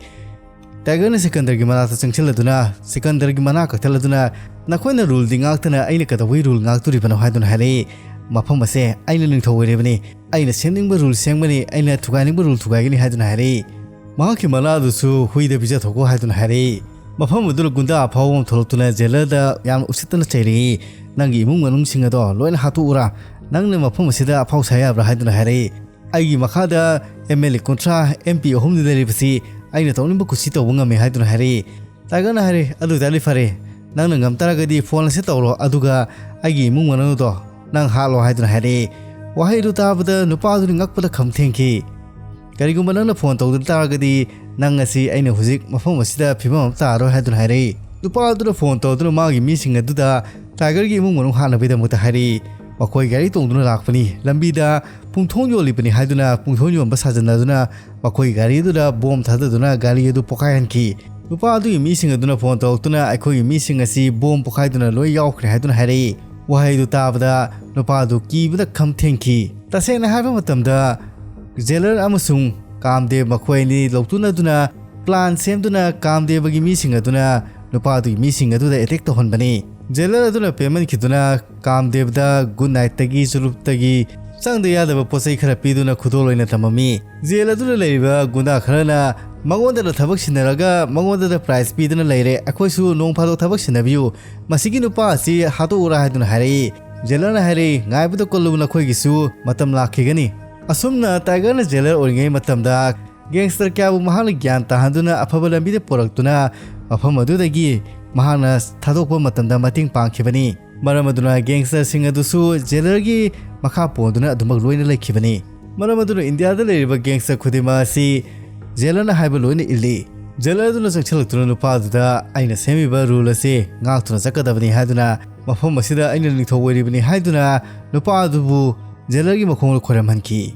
ꯇꯥꯏꯒꯔꯅ ꯁꯤꯀꯟꯗꯔꯒꯤ ꯃꯅꯥꯛꯇ ꯆꯪꯁꯤꯜꯂꯗꯨꯅ ꯁꯤꯀꯟꯗꯔꯒꯤ ꯃꯅꯥ ꯀꯛꯊꯠꯂꯗꯨꯅ, "ꯅꯈꯣꯏꯅ ꯔꯨꯜꯗꯤ ꯉꯥꯛꯇꯅ ꯑꯩꯅ ꯀꯩꯗꯧꯕꯩ ꯔꯨꯜ ꯉꯥꯛꯇꯣꯔꯤꯕꯅꯣ?" ꯍꯥꯏꯗꯨꯅ ꯍꯥꯏꯔꯛꯏ꯫ "ꯃꯐꯝ ꯑꯁꯦ ꯑꯩꯅ ꯅꯤꯡꯊꯧ ꯑꯣꯏꯔꯤꯕꯅꯤ, ꯑꯩꯅ ꯁꯦꯝꯅꯤꯡꯕ ꯔꯨꯜ ꯁꯦꯝꯒꯅꯤ, ꯑꯩꯅ ꯊꯨꯒꯥꯏꯅꯤꯡꯕ ꯔꯨꯜ ꯊꯨꯒꯥꯏꯒꯅꯤ" ꯍꯥꯏꯗꯨꯅ ꯍꯥꯏꯔꯛꯏ꯫ "ꯃꯍꯥꯛꯀꯤ ꯃꯅꯥꯗꯨꯁꯨ ꯍꯨꯏꯗ ꯄꯤꯖꯊꯣꯛꯈꯣ" ꯍꯥꯏꯗꯨꯅ ꯍꯥꯏꯔꯛꯏ꯫ ꯃꯐꯝ ꯑꯗꯨꯗ ꯒꯨꯟꯗꯥ ꯑꯐꯥꯎꯕ ꯑꯃ ꯊꯣꯛꯂꯛꯇꯨꯅ ꯖꯦꯂꯔꯗ ꯌꯥꯝꯅ ꯎꯁꯤꯠꯇꯅ ꯆꯩꯔꯛꯏ꯫ "ꯅꯪꯒꯤ ꯏꯃꯨꯡ ꯃꯅꯨꯡꯁꯤꯡ ꯑꯗꯣ ꯂꯣꯏꯅ ꯍꯥꯠꯇꯣꯛꯎꯔꯥ? ꯅꯪꯅ ꯃꯐꯝ ꯑꯁꯤꯗ ꯑꯐꯥꯎ ꯁꯥ ꯌꯥꯕ꯭ꯔꯥ?" ꯍꯥꯏꯗꯨꯅ ꯍꯥꯏꯔꯛꯏ꯫ "ꯑꯩꯒꯤ ꯃꯈꯥꯗ ꯑꯦꯝ ꯑꯦꯜ ꯑꯦ ꯀꯨꯟꯊ꯭ꯔꯥ, ꯑꯦꯝ ꯄꯤ ꯑꯍꯨꯝꯗꯤ ꯂꯩꯔꯤꯕꯁꯤ ꯑꯩꯅ ꯇꯧꯅꯤꯡꯕ ꯀꯨꯁꯤ ꯇꯧꯕ ꯉꯝꯃꯤ" ꯍꯥꯏꯗꯨꯅ ꯍꯥꯏꯔꯛꯏ꯫ ꯇꯥꯏꯒꯔꯅ ꯍꯥꯏꯔꯦ, "ꯑꯗꯨ ꯑꯣꯏꯇꯥꯔꯗꯤ ꯐꯔꯦ, ꯅꯪꯅ ꯉꯝ ꯇꯥꯔꯒꯗꯤ ꯐꯣꯟ ꯑꯁꯤ ꯇꯧꯔꯣ, ꯑꯗꯨꯒ ꯑꯩꯒꯤ ꯏꯃꯨꯡ ꯃꯅꯨꯡꯗꯣ ꯅꯪ ꯍꯥꯠꯂꯣ" ꯍꯥꯏꯗꯨꯅ ꯍꯥꯏꯔꯛꯏ꯫ ꯋꯥꯍꯩꯗꯨ ꯇꯥꯕꯗ ꯅꯨꯄꯥꯗꯨꯅ ꯉꯛꯄꯗ ꯈꯝ ꯊꯦꯡꯈꯤ꯫ "ꯀꯔꯤꯒꯨꯝꯕ ꯅꯪꯅ ꯐꯣꯟ ꯇꯧꯗꯨꯅ ꯇꯥꯔꯒꯗꯤ ꯅꯪ ꯑꯁꯤ ꯑꯩꯅ ꯍꯧꯖꯤꯛ ꯃꯐꯝ ꯑꯁꯤꯗ ꯐꯤꯕꯝ ꯑꯃ ꯇꯥꯔꯣꯏ" ꯍꯥꯏꯗꯨꯅ ꯍꯥꯏꯔꯛꯏ꯫ ꯅꯨꯄꯥꯗꯨꯅ ꯐꯣꯟ ꯇꯧꯗꯨꯅ ꯃꯥꯒꯤ ꯃꯤꯁꯤꯡ ꯑꯗꯨꯗ ꯇꯥꯏꯒꯔꯒꯤ ꯏꯃꯨꯡ ꯃꯅꯨꯡ ꯍꯥꯠꯅꯕꯒꯤꯗꯃꯛꯇ ꯍꯥꯏꯔꯛꯏ꯫ "ꯃꯈꯣꯏ ꯒꯥꯔꯤ ꯇꯣꯡꯗꯨꯅ ꯂꯥꯛꯄꯅꯤ, ꯂꯝꯕꯤꯗ ꯄꯨꯡꯊꯣꯡ ꯌꯣꯜꯂꯤꯕꯅꯤ" ꯍꯥꯏꯗꯨꯅ ꯄꯨꯡꯊꯣꯡ ꯌꯣꯟꯕ ꯁꯥꯖꯟꯅꯗꯨꯅ ꯃꯈꯣꯏ ꯒꯥꯔꯤꯗꯨꯗ ꯕꯣꯝ ꯊꯥꯗꯗꯨꯅ ꯒꯥꯔꯤ ꯑꯗꯨ ꯄꯣꯈꯥꯏꯍꯟꯈꯤ꯫ ꯅꯨꯄꯥ ꯑꯗꯨꯒꯤ ꯃꯤꯁꯤꯡ ꯑꯗꯨꯅ ꯐꯣꯟ ꯇꯧꯔꯛꯇꯨꯅ, "ꯑꯩꯈꯣꯏꯒꯤ ꯃꯤꯁꯤꯡ ꯑꯁꯤ ꯕꯣꯝ ꯄꯣꯈꯥꯏꯗꯨꯅ ꯂꯣꯏ ꯌꯥꯎꯈ꯭ꯔꯦ" ꯍꯥꯏꯗꯨꯅ ꯍꯥꯏꯔꯛꯏ꯫ ꯋꯥꯍꯩꯗꯨ ꯇꯥꯕꯗ ꯅꯨꯄꯥꯗꯨ ꯀꯤꯕꯗ ꯈꯝ ꯊꯦꯡꯈꯤ꯫ ꯇꯁꯦꯡꯅ ꯍꯥꯏꯕ ꯃꯇꯝꯗ, ꯖꯦꯂꯔ ꯑꯃꯁꯨꯡ ꯀꯥꯝꯗꯦꯕ ꯃꯈꯣꯏ ꯑꯅꯤ ꯂꯧꯇꯨꯅꯗꯨꯅ plan ꯁꯦꯝꯗꯨꯅ ꯀꯥꯝꯗꯦꯕꯒꯤ ꯃꯤꯁꯤꯡ ꯑꯗꯨꯅ ꯅꯨꯄꯥꯗꯨꯒꯤ ꯃꯤꯁꯤꯡ ꯑꯗꯨꯗ attack ꯇꯧꯍꯟꯕꯅꯤ꯫ Jailer ꯑꯗꯨꯅ ꯄꯦꯟꯃꯟꯈꯤꯗꯨꯅ ꯀꯥꯝꯗꯦꯕꯗ good nightꯇꯒꯤ ꯆꯨꯔꯨꯞꯇꯒꯤ ꯆꯪꯗ ꯌꯥꯗꯕ ꯄꯣꯠ ꯆꯩ ꯈꯔ ꯄꯤꯗꯨꯅ ꯈꯨꯗꯣꯜ ꯑꯣꯏꯅ ꯇꯝꯃꯝꯃꯤ꯫ Jail ꯑꯗꯨꯗ ꯂꯩꯔꯤꯕ ꯒꯨꯟꯗꯥ ꯈꯔꯅ ꯃꯉꯣꯟꯗꯅ ꯊꯕꯛ ꯁꯤꯟꯅꯔꯒ ꯃꯉꯣꯟꯗꯗ prize ꯄꯤꯗꯨꯅ ꯂꯩꯔꯦ, ꯑꯩꯈꯣꯏꯁꯨ ꯅꯣꯡ ꯐꯥꯗꯣꯛ ꯊꯕꯛ ꯁꯤꯟꯅꯕꯤꯌꯨ, ꯃꯁꯤꯒꯤ ꯅꯨꯄꯥ ꯑꯁꯤ ꯍꯥꯠꯇꯣꯛꯎꯔꯥ ꯍꯥꯏꯗꯨꯅ ꯍꯥꯏꯔꯛꯏ꯫ Jailerꯅ ꯍꯥꯏꯔꯛꯏ, ꯉꯥꯏꯕꯗ ꯀꯜꯂꯨ, ꯅꯈꯣꯏꯒꯤꯁꯨ ꯃꯇꯝ ꯂꯥꯛꯈꯤꯒꯅꯤ꯫ ꯑꯁꯨꯝꯅ Tigerꯅ jailer ꯑꯣꯏꯔꯤꯉꯩ ꯃꯇꯝꯗ gangster ꯀꯌꯥꯕꯨ ꯃꯍꯥꯛꯅ ꯒ꯭ꯌꯥꯟ ꯇꯥꯍꯟꯗꯨꯅ ꯑꯐꯕ ꯂꯝꯕꯤꯗ ꯄꯨꯔꯛꯇꯨꯅ ꯃꯐꯝ ꯑꯗꯨꯗꯒꯤ ꯃꯍꯥꯛꯅ ꯊꯥꯗꯣꯛꯄ ꯃꯇꯝꯗ ꯃꯇꯦꯡ ꯄꯥꯡꯈꯤꯕꯅꯤ꯫ ꯃꯔꯝ ꯑꯗꯨꯅ gangsterꯁꯤꯡ ꯑꯗꯨꯁꯨ jailerꯒꯤ ꯃꯈꯥ ꯄꯣꯟꯗꯨꯅ ꯑꯗꯨꯃꯛ ꯂꯣꯏꯅ ꯂꯩꯈꯤꯕꯅꯤ꯫ ꯃꯔꯝ ꯑꯗꯨꯅ ꯏꯟꯗꯤꯌꯥꯗ ꯂꯩꯔꯤꯕ gangster ꯈꯨꯗꯤꯡꯃꯛ ꯑꯁꯤ jailerꯅ ꯍꯥꯏꯕ ꯂꯣꯏꯅ ꯏꯜꯂꯤ꯫ Jailer ꯑꯗꯨꯅ ꯆꯪꯁꯤꯜꯂꯛꯇꯨꯅ ꯅꯨꯄꯥ ꯑꯗꯨꯗ, "ꯑꯩꯅ ꯁꯦꯝꯃꯤꯕ rule ꯑꯁꯤ ꯉꯥꯛꯇꯨꯅ ꯆꯠꯀꯗꯕꯅꯤ" ꯍꯥꯏꯗꯨꯅ, "ꯃꯐꯝ ꯑꯁꯤꯗ ꯑꯩꯅ ꯅꯤꯡꯊꯧ ꯑꯣꯏꯔꯤꯕꯅꯤ" ꯍꯥꯏꯗꯨꯅ ꯅꯨꯄꯥ ꯑꯗꯨꯕꯨ jailerꯒꯤ ꯃꯈꯣꯡꯗ ꯈꯣꯏꯔꯝꯍꯟꯈꯤ꯫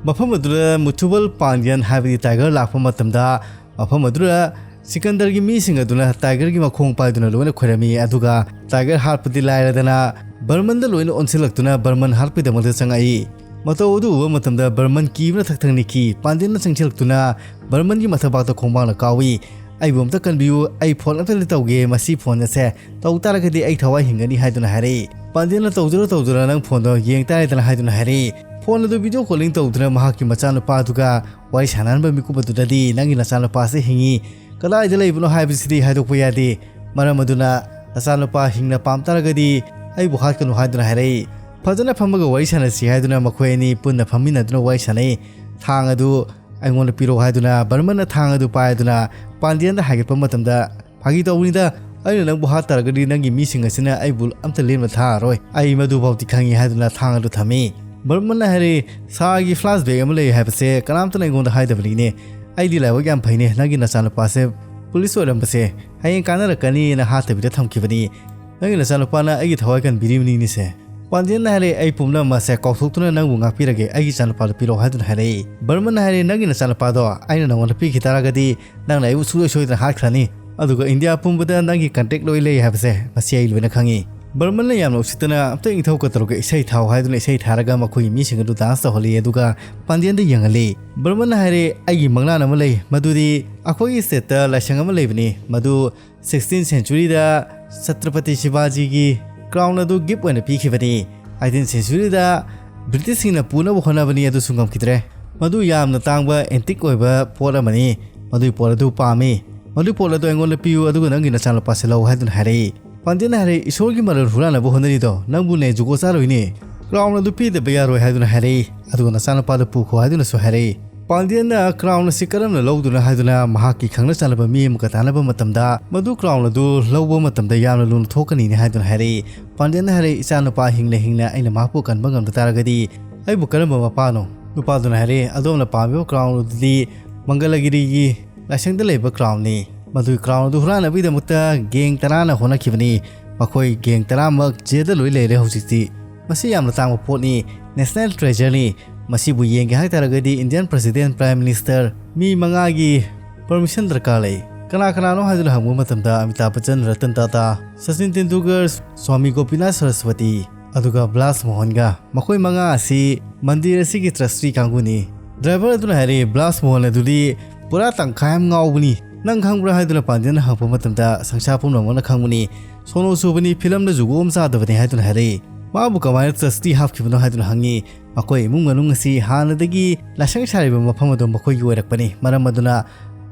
ꯃꯐꯝ ꯑꯗꯨꯗ ꯃꯨꯊꯨꯕꯜ ꯄꯥꯟꯗꯤꯌꯟ ꯍꯥꯏꯕꯗꯤ Tiger ꯂꯥꯛꯄ ꯃꯇꯝꯗ ꯃꯐꯝ ꯑꯗꯨꯗ ꯁꯤꯀꯟꯗꯔꯒꯤ ꯃꯤꯁꯤꯡ ꯑꯗꯨꯅ Tigerꯒꯤ ꯃꯈꯣꯡ ꯄꯥꯏꯗꯨꯅ ꯂꯣꯏꯅ ꯈꯣꯏꯔꯝꯃꯤ, ꯑꯗꯨꯒ Tiger ꯍꯥꯠꯄꯗꯤ ꯂꯥꯏꯔꯗꯅ ꯕꯔꯃꯟꯗ ꯂꯣꯏꯅ ꯑꯣꯟꯁꯤꯜꯂꯛꯇꯨꯅ ꯕꯔꯃꯟ ꯍꯥꯠꯄꯒꯤꯗꯃꯛꯇ ꯆꯪꯉꯛꯏ꯫ ꯃꯇꯧ ꯑꯗꯨ ꯎꯕ ꯃꯇꯝꯗ ꯕꯔꯃꯟ ꯀꯤꯕꯅ ꯊꯛ ꯊꯛ ꯅꯤꯛꯈꯤ꯫ ꯄꯥꯟꯗꯤꯌꯟꯅ ꯆꯪꯁꯤꯜꯂꯛꯇꯨꯅ ꯕꯔꯃꯟꯒꯤ ꯃꯊꯕꯥꯛꯇ ꯈꯣꯡꯕꯥꯡꯅ ꯀꯥꯎꯏ꯫ "ꯑꯩꯕꯨ ꯑꯝꯇ ꯀꯟꯕꯤꯌꯨ, ꯑꯩ phone ꯑꯝꯇꯗꯤ ꯇꯧꯒꯦ, ꯃꯁꯤ phone ꯑꯁꯦ ꯇꯧ ꯇꯥꯔꯒꯗꯤ ꯑꯩ ꯊꯋꯥꯏ ꯍꯤꯡꯒꯅꯤ" ꯍꯥꯏꯗꯨꯅ ꯍꯥꯏꯔꯛꯏ꯫ ꯄꯥꯟꯗꯤꯌꯟꯅ "ꯇꯧꯗꯨꯅ ꯇꯧꯗꯨꯅ ꯅꯪ phoneꯗꯣ ꯌꯦꯡ ꯇꯥꯔꯦꯗꯅ" ꯍꯥꯏꯗꯨꯅ ꯍꯥꯏꯔꯛꯏ꯫ Phone ꯑꯗꯨ video calling ꯇꯧꯗꯨꯅ ꯃꯍꯥꯛꯀꯤ ꯃꯆꯥꯅꯨꯄꯥꯗꯨꯒ ꯋꯥꯔꯤ ꯁꯥꯟꯅꯍꯟꯕ ꯃꯤꯀꯨꯞ ꯑꯗꯨꯗꯗꯤ, "ꯅꯪꯒꯤ ꯅꯆꯥꯅꯨꯄꯥꯁꯦ ꯍꯤꯡꯉꯤ, ꯀꯗꯥꯏꯗ ꯂꯩꯕꯅꯣ ꯍꯥꯏꯕꯁꯤꯗꯤ ꯍꯥꯏꯗꯣꯛꯄ ꯌꯥꯗꯦ꯫ ꯃꯔꯝ ꯑꯗꯨꯅ ꯅꯆꯥꯅꯨꯄꯥ ꯍꯤꯡꯅ ꯄꯥꯝ ꯇꯥꯔꯒꯗꯤ ꯑꯩꯕꯨ ꯍꯥꯠꯀꯅꯨ" ꯍꯥꯏꯗꯨꯅ ꯍꯥꯏꯔꯛꯏ꯫ ꯐꯖꯅ ꯐꯝꯃꯒ ꯋꯥꯔꯤ ꯁꯥꯟꯅꯁꯤ ꯍꯥꯏꯗꯨꯅ ꯃꯈꯣꯏ ꯑꯅꯤ ꯄꯨꯟꯅ ꯐꯝꯃꯤꯟꯅꯗꯨꯅ ꯋꯥꯔꯤ ꯁꯥꯟꯅꯩ꯫ "ꯊꯥꯡ ꯑꯗꯨ ꯑꯩꯉꯣꯟꯗ ꯄꯤꯔꯛꯑꯣ" ꯍꯥꯏꯗꯨꯅ ꯕꯔꯃꯟꯅ ꯊꯥꯡ ꯑꯗꯨ ꯄꯥꯏꯗꯨꯅ ꯄꯥꯟꯗꯤꯌꯟꯗ ꯍꯥꯏꯒꯠꯄ ꯃꯇꯝꯗ, "ꯐꯥꯒꯤ ꯇꯧꯕꯅꯤꯗ, ꯑꯩꯅ ꯅꯪꯕꯨ ꯍꯥꯠꯇꯥꯔꯒꯗꯤ ꯅꯪꯒꯤ ꯃꯤꯁꯤꯡ ꯑꯁꯤꯅ ꯑꯩꯕꯨ ꯑꯝꯇ ꯂꯦꯟꯕ ꯊꯥꯔꯔꯣꯏ, ꯑꯩ ꯃꯗꯨꯐꯥꯎꯗꯤ ꯈꯪꯉꯤ" ꯍꯥꯏꯗꯨꯅ ꯊꯥꯡ ꯑꯗꯨ ꯊꯝꯃꯤ꯫ ꯕꯔꯃꯟꯅ ꯍꯥꯏꯔꯛꯏ, "ꯁꯥꯒꯤ flashback ꯑꯃ ꯂꯩ ꯍꯥꯏꯕꯁꯦ ꯀꯅꯥꯝꯇꯅ ꯑꯩꯉꯣꯟꯗ ꯍꯥꯏꯗꯕꯅꯤꯅꯦ꯫ ꯑꯩꯗꯤ ꯂꯥꯏꯕꯛ ꯌꯥꯝ ꯐꯩꯅꯦ, ꯅꯪꯒꯤ ꯅꯆꯥꯅꯨꯄꯥꯁꯦ ꯄꯨꯂꯤꯁ ꯑꯣꯏꯔꯝꯕꯁꯦ ꯍꯌꯦꯡ ꯀꯥꯟꯅꯔꯛꯀꯅꯤꯅ ꯍꯥꯠꯇꯕꯤꯗ ꯊꯝꯈꯤꯕꯅꯤ꯫ ꯅꯪꯒꯤ ꯅꯆꯥꯅꯨꯄꯥꯅ ꯑꯩꯒꯤ ꯊꯋꯥꯏ ꯀꯟꯕꯤꯔꯤꯕꯅꯤꯅꯦꯁꯦ"꯫ ꯄꯥꯟꯗꯤꯌꯟꯅ ꯍꯥꯏꯔꯛꯏ, "ꯑꯩ ꯄꯨꯝꯅꯃꯛ ꯑꯁꯦ ꯀꯥꯎꯊꯣꯛꯇꯨꯅ ꯅꯪꯕꯨ ꯉꯥꯛꯄꯤꯔꯒꯦ, ꯑꯩꯒꯤ ꯏꯆꯥꯅꯨꯄꯥꯗꯨ ꯄꯤꯔꯛꯑꯣ" ꯍꯥꯏꯗꯨꯅ ꯍꯥꯏꯔꯛꯏ꯫ ꯕꯔꯃꯟꯅ ꯍꯥꯏꯔꯛꯏ, "ꯅꯪꯒꯤ ꯅꯆꯥꯅꯨꯄꯥꯗꯣ ꯑꯩꯅ ꯅꯉꯣꯟꯗ ꯄꯤꯈꯤ ꯇꯥꯔꯒꯗꯤ ꯅꯪꯅ ꯑꯩꯕꯨ ꯁꯨꯡꯁꯣꯏ ꯁꯣꯏꯗꯅ ꯍꯥꯠꯈ꯭ꯔꯅꯤ, ꯑꯗꯨꯒ ꯏꯟꯗꯤꯌꯥ ꯄꯨꯝꯕꯗ ꯅꯪꯒꯤ contact ꯂꯣꯏ ꯂꯩ ꯍꯥꯏꯕꯁꯦ ꯃꯁꯤ ꯑꯩ ꯂꯣꯏꯅ ꯈꯪꯉꯤ"꯫ ꯕꯔꯃꯟꯅ ꯌꯥꯝꯅ ꯎꯁꯤꯠꯇꯅ "ꯑꯝꯇ ꯏꯪꯊꯧ ꯀꯇꯔꯨꯒ ꯏꯁꯩ ꯊꯥꯎ" ꯍꯥꯏꯗꯨꯅ ꯏꯁꯩ ꯊꯥꯔꯒ ꯃꯈꯣꯏꯒꯤ ꯃꯤꯁꯤꯡ ꯑꯗꯨ ꯗꯥꯟꯁ ꯇꯧꯍꯜꯂꯤ꯫ ꯑꯗꯨꯒ ꯄꯥꯟꯗꯤꯌꯟꯗ ꯌꯦꯡꯍꯜꯂꯤ꯫ ꯕꯔꯃꯟꯅ ꯍꯥꯏꯔꯦ, "ꯑꯩꯒꯤ ꯃꯪꯂꯥꯟ ꯑꯃ ꯂꯩ, ꯃꯗꯨꯗꯤ ꯑꯩꯈꯣꯏꯒꯤ ꯁ꯭ꯇꯦꯠꯇ ꯂꯥꯏꯁꯪ ꯑꯃ ꯂꯩꯕꯅꯤ, ꯃꯗꯨ ꯁꯤꯛꯁꯇꯤꯟ ꯁꯦꯟꯆꯨꯔꯤꯗ ꯆꯇ꯭ꯔꯄꯇꯤ ꯁꯤꯕꯥꯖꯤꯒꯤ ꯀ꯭ꯔꯥꯎꯟ ꯑꯗꯨ ꯒꯤꯐ ꯑꯣꯏꯅ ꯄꯤꯈꯤꯕꯅꯤ꯫ ꯑꯩꯇꯤꯟ ꯁꯦꯟꯆꯨꯔꯤꯗ ꯕ꯭ꯔꯤꯇꯤꯁꯁꯤꯡꯅ ꯄꯨꯅꯕ ꯍꯣꯠꯅꯕꯅꯤ, ꯑꯗꯨꯁꯨ ꯉꯝꯈꯤꯗ꯭ꯔꯦ꯫ ꯃꯗꯨ ꯌꯥꯝꯅ ꯇꯥꯡꯕ ꯑꯦꯟꯇꯤꯛ ꯑꯣꯏꯕ ꯄꯣꯠ ꯑꯃꯅꯤ꯫ ꯃꯗꯨꯒꯤ ꯄꯣꯠ ꯑꯗꯨ ꯄꯥꯝꯃꯤ꯫ ꯃꯗꯨꯒꯤ ꯄꯣꯠ ꯑꯗꯨ ꯑꯩꯉꯣꯟꯗ ꯄꯤꯌꯨ, ꯑꯗꯨꯒ ꯅꯪꯒꯤ ꯅꯆꯥꯅꯨꯄꯥꯁꯤ ꯂꯧ" ꯍꯥꯏꯗꯨꯅ ꯍꯥꯏꯔꯛꯏ꯫ ꯄꯥꯟꯗꯤꯌꯟꯅ ꯍꯥꯏꯔꯛꯏ, "ꯏꯁꯣꯔꯒꯤ ꯃꯔꯜ ꯍꯨꯔꯥꯟꯅꯕ ꯍꯣꯠꯅꯔꯤꯗꯣ ꯅꯪꯕꯨꯅꯦ ꯖꯨꯒꯣꯠ ꯆꯥꯔꯣꯏꯅꯦ꯫ ꯀ꯭ꯔꯥꯎꯟ ꯑꯗꯨ ꯄꯤꯗꯕ ꯌꯥꯔꯣꯏ" ꯍꯥꯏꯗꯨꯅ ꯍꯥꯏꯔꯛꯏ꯫ "ꯑꯗꯨꯒ ꯅꯆꯥꯅꯨꯄꯥꯗ ꯄꯨꯈꯣ" ꯍꯥꯏꯗꯨꯅꯁꯨ ꯍꯥꯏꯔꯛꯏ꯫ ꯄꯥꯟꯗꯤꯌꯟꯅ ꯀ꯭ꯔꯥꯎꯟ ꯑꯁꯤ ꯀꯔꯝꯅ ꯂꯧꯗꯨꯅ ꯍꯥꯏꯗꯨꯅ ꯃꯍꯥꯛꯀꯤ ꯈꯪꯅ ꯆꯥꯟꯅꯕ ꯃꯤ ꯑꯃꯒ ꯇꯥꯟꯅꯕ ꯃꯇꯝꯗ, ꯃꯗꯨ ꯀ꯭ꯔꯥꯎꯟ ꯑꯗꯨ ꯂꯧꯕ ꯃꯇꯝꯗ ꯌꯥꯝꯅ ꯂꯨꯅ ꯊꯣꯛꯀꯅꯤꯅꯦ ꯍꯥꯏꯗꯨꯅ ꯍꯥꯏꯔꯛꯏ꯫ ꯄꯥꯟꯗꯤꯌꯟꯅ ꯍꯥꯏꯔꯛꯏ, "ꯏꯆꯥꯅꯨꯄꯥ ꯍꯤꯡꯅ ꯍꯤꯡꯅ ꯑꯩꯅ ꯃꯍꯥꯛꯄꯨ ꯀꯟꯕ ꯉꯝꯗ ꯇꯥꯔꯒꯗꯤ ꯑꯩꯕꯨ ꯀꯔꯝꯕ ꯃꯄꯥꯅꯣ?" ꯅꯨꯄꯥꯗꯨꯅ ꯍꯥꯏꯔꯛꯏ, "ꯑꯗꯣꯝꯅ ꯄꯥꯝꯃꯤꯕ ꯀ꯭ꯔꯥꯎꯟ ꯑꯗꯨꯗꯤ ꯃꯪꯒꯂꯒꯤꯔꯤꯒꯤ ꯂꯥꯏꯁꯪꯗ ꯂꯩꯕ ꯀ꯭ꯔꯥꯎꯟꯅꯤ꯫ ꯃꯗꯨꯒꯤ ꯀ꯭ꯔꯥꯎꯟ ꯑꯗꯨ ꯍꯨꯔꯥꯟꯅꯕꯒꯤꯗꯃꯛꯇ ꯒꯦꯡ ꯇꯔꯥꯅ ꯍꯣꯠꯅꯈꯤꯕꯅꯤ꯫ ꯃꯈꯣꯏ ꯒꯦꯡ ꯇꯔꯥꯃꯛ ꯖꯦꯜꯗ ꯂꯣꯏ ꯂꯩꯔꯦ ꯍꯧꯖꯤꯛꯇꯤ꯫ ꯃꯁꯤ ꯌꯥꯝꯅ ꯇꯥꯡꯕ ꯄꯣꯠꯅꯤ, ꯅꯦꯁꯅꯦꯜ ꯇ꯭ꯔꯦꯖꯔꯅꯤ꯫ ꯃꯁꯤꯕꯨ ꯌꯦꯡꯒꯦ ꯍꯥꯏꯇꯥꯔꯒꯗꯤ ꯏꯟꯗꯤꯌꯟ ꯄ꯭ꯔꯁꯤꯗꯦꯟ, ꯄ꯭ꯔꯥꯏꯝ ꯃꯤꯅꯤꯁꯇꯔ, ꯃꯤ ꯃꯉꯥꯒꯤ ꯄꯔꯃꯤꯁꯟ ꯗꯔꯀꯥꯔ ꯂꯩ꯫ ꯀꯅꯥ ꯀꯅꯥꯅꯣ?" ꯍꯥꯏꯗꯨꯅ ꯍꯪꯕ ꯃꯇꯝꯗ ꯑꯃꯤꯇꯥꯕ ꯕꯆꯟ, ꯔꯇꯟ ꯇꯥꯇꯥ, ꯁꯆꯤꯟ ꯇꯦꯟꯗꯨꯜꯀꯔ, ꯁ꯭ꯋꯥꯃꯤ ꯒꯣꯄꯤꯅꯥꯊ ꯁꯔꯁꯋꯇꯤ, ꯑꯗꯨꯒ ꯕ꯭ꯂꯥꯁ ꯃꯣꯍꯟꯒ, ꯃꯈꯣꯏ ꯃꯉꯥ ꯑꯁꯤ ꯃꯟꯗꯤꯔ ꯑꯁꯤꯒꯤ ꯇ꯭ꯔꯁꯇꯤ ꯀꯥꯡꯕꯨꯅꯤ꯫ ꯗ꯭ꯔꯥꯏꯚꯔ ꯑꯗꯨꯅ ꯍꯥꯏꯔꯛꯏ, "ꯕ꯭ꯂꯥꯁ ꯃꯣꯍꯟ ꯑꯗꯨꯗꯤ ꯄꯨꯔꯥ ꯇꯪꯈꯥꯏ ꯑꯃ ꯉꯥꯎꯕꯅꯤ꯫ ꯅꯪ ꯈꯪꯕ꯭ꯔꯥ?" ꯍꯥꯏꯗꯨꯅ ꯄꯥꯟꯗꯤꯌꯟꯅ ꯍꯪꯉꯛꯄ ꯃꯇꯝꯗ, "ꯁꯪꯁꯥꯔ ꯄꯨꯝꯅꯃꯛꯅ ꯈꯪꯕꯅꯤ, ꯁꯣꯅꯣ ꯁꯨꯕꯅꯤ, ꯐꯤꯂꯝꯗ ꯖꯨꯒꯣꯠ ꯑꯃ ꯆꯥꯗꯕꯅꯤ" ꯍꯥꯏꯗꯨꯅ ꯍꯥꯏꯔꯛꯏ꯫ ꯃꯥꯕꯨ ꯀꯃꯥꯏꯅ ꯇ꯭ꯔꯁꯇꯤ ꯍꯥꯞꯈꯤꯕꯅꯣ ꯍꯥꯏꯗꯨꯅ ꯍꯪꯉꯤ꯫ ꯃꯈꯣꯏ ꯏꯃꯨꯡ ꯃꯅꯨꯡ ꯑꯁꯤ ꯍꯥꯟꯅꯗꯒꯤ ꯂꯥꯏꯁꯪ ꯁꯥꯔꯤꯕ ꯃꯐꯝ ꯑꯗꯨ ꯃꯈꯣꯏꯒꯤ ꯑꯣꯏꯔꯛꯄꯅꯤ, ꯃꯔꯝ ꯑꯗꯨꯅ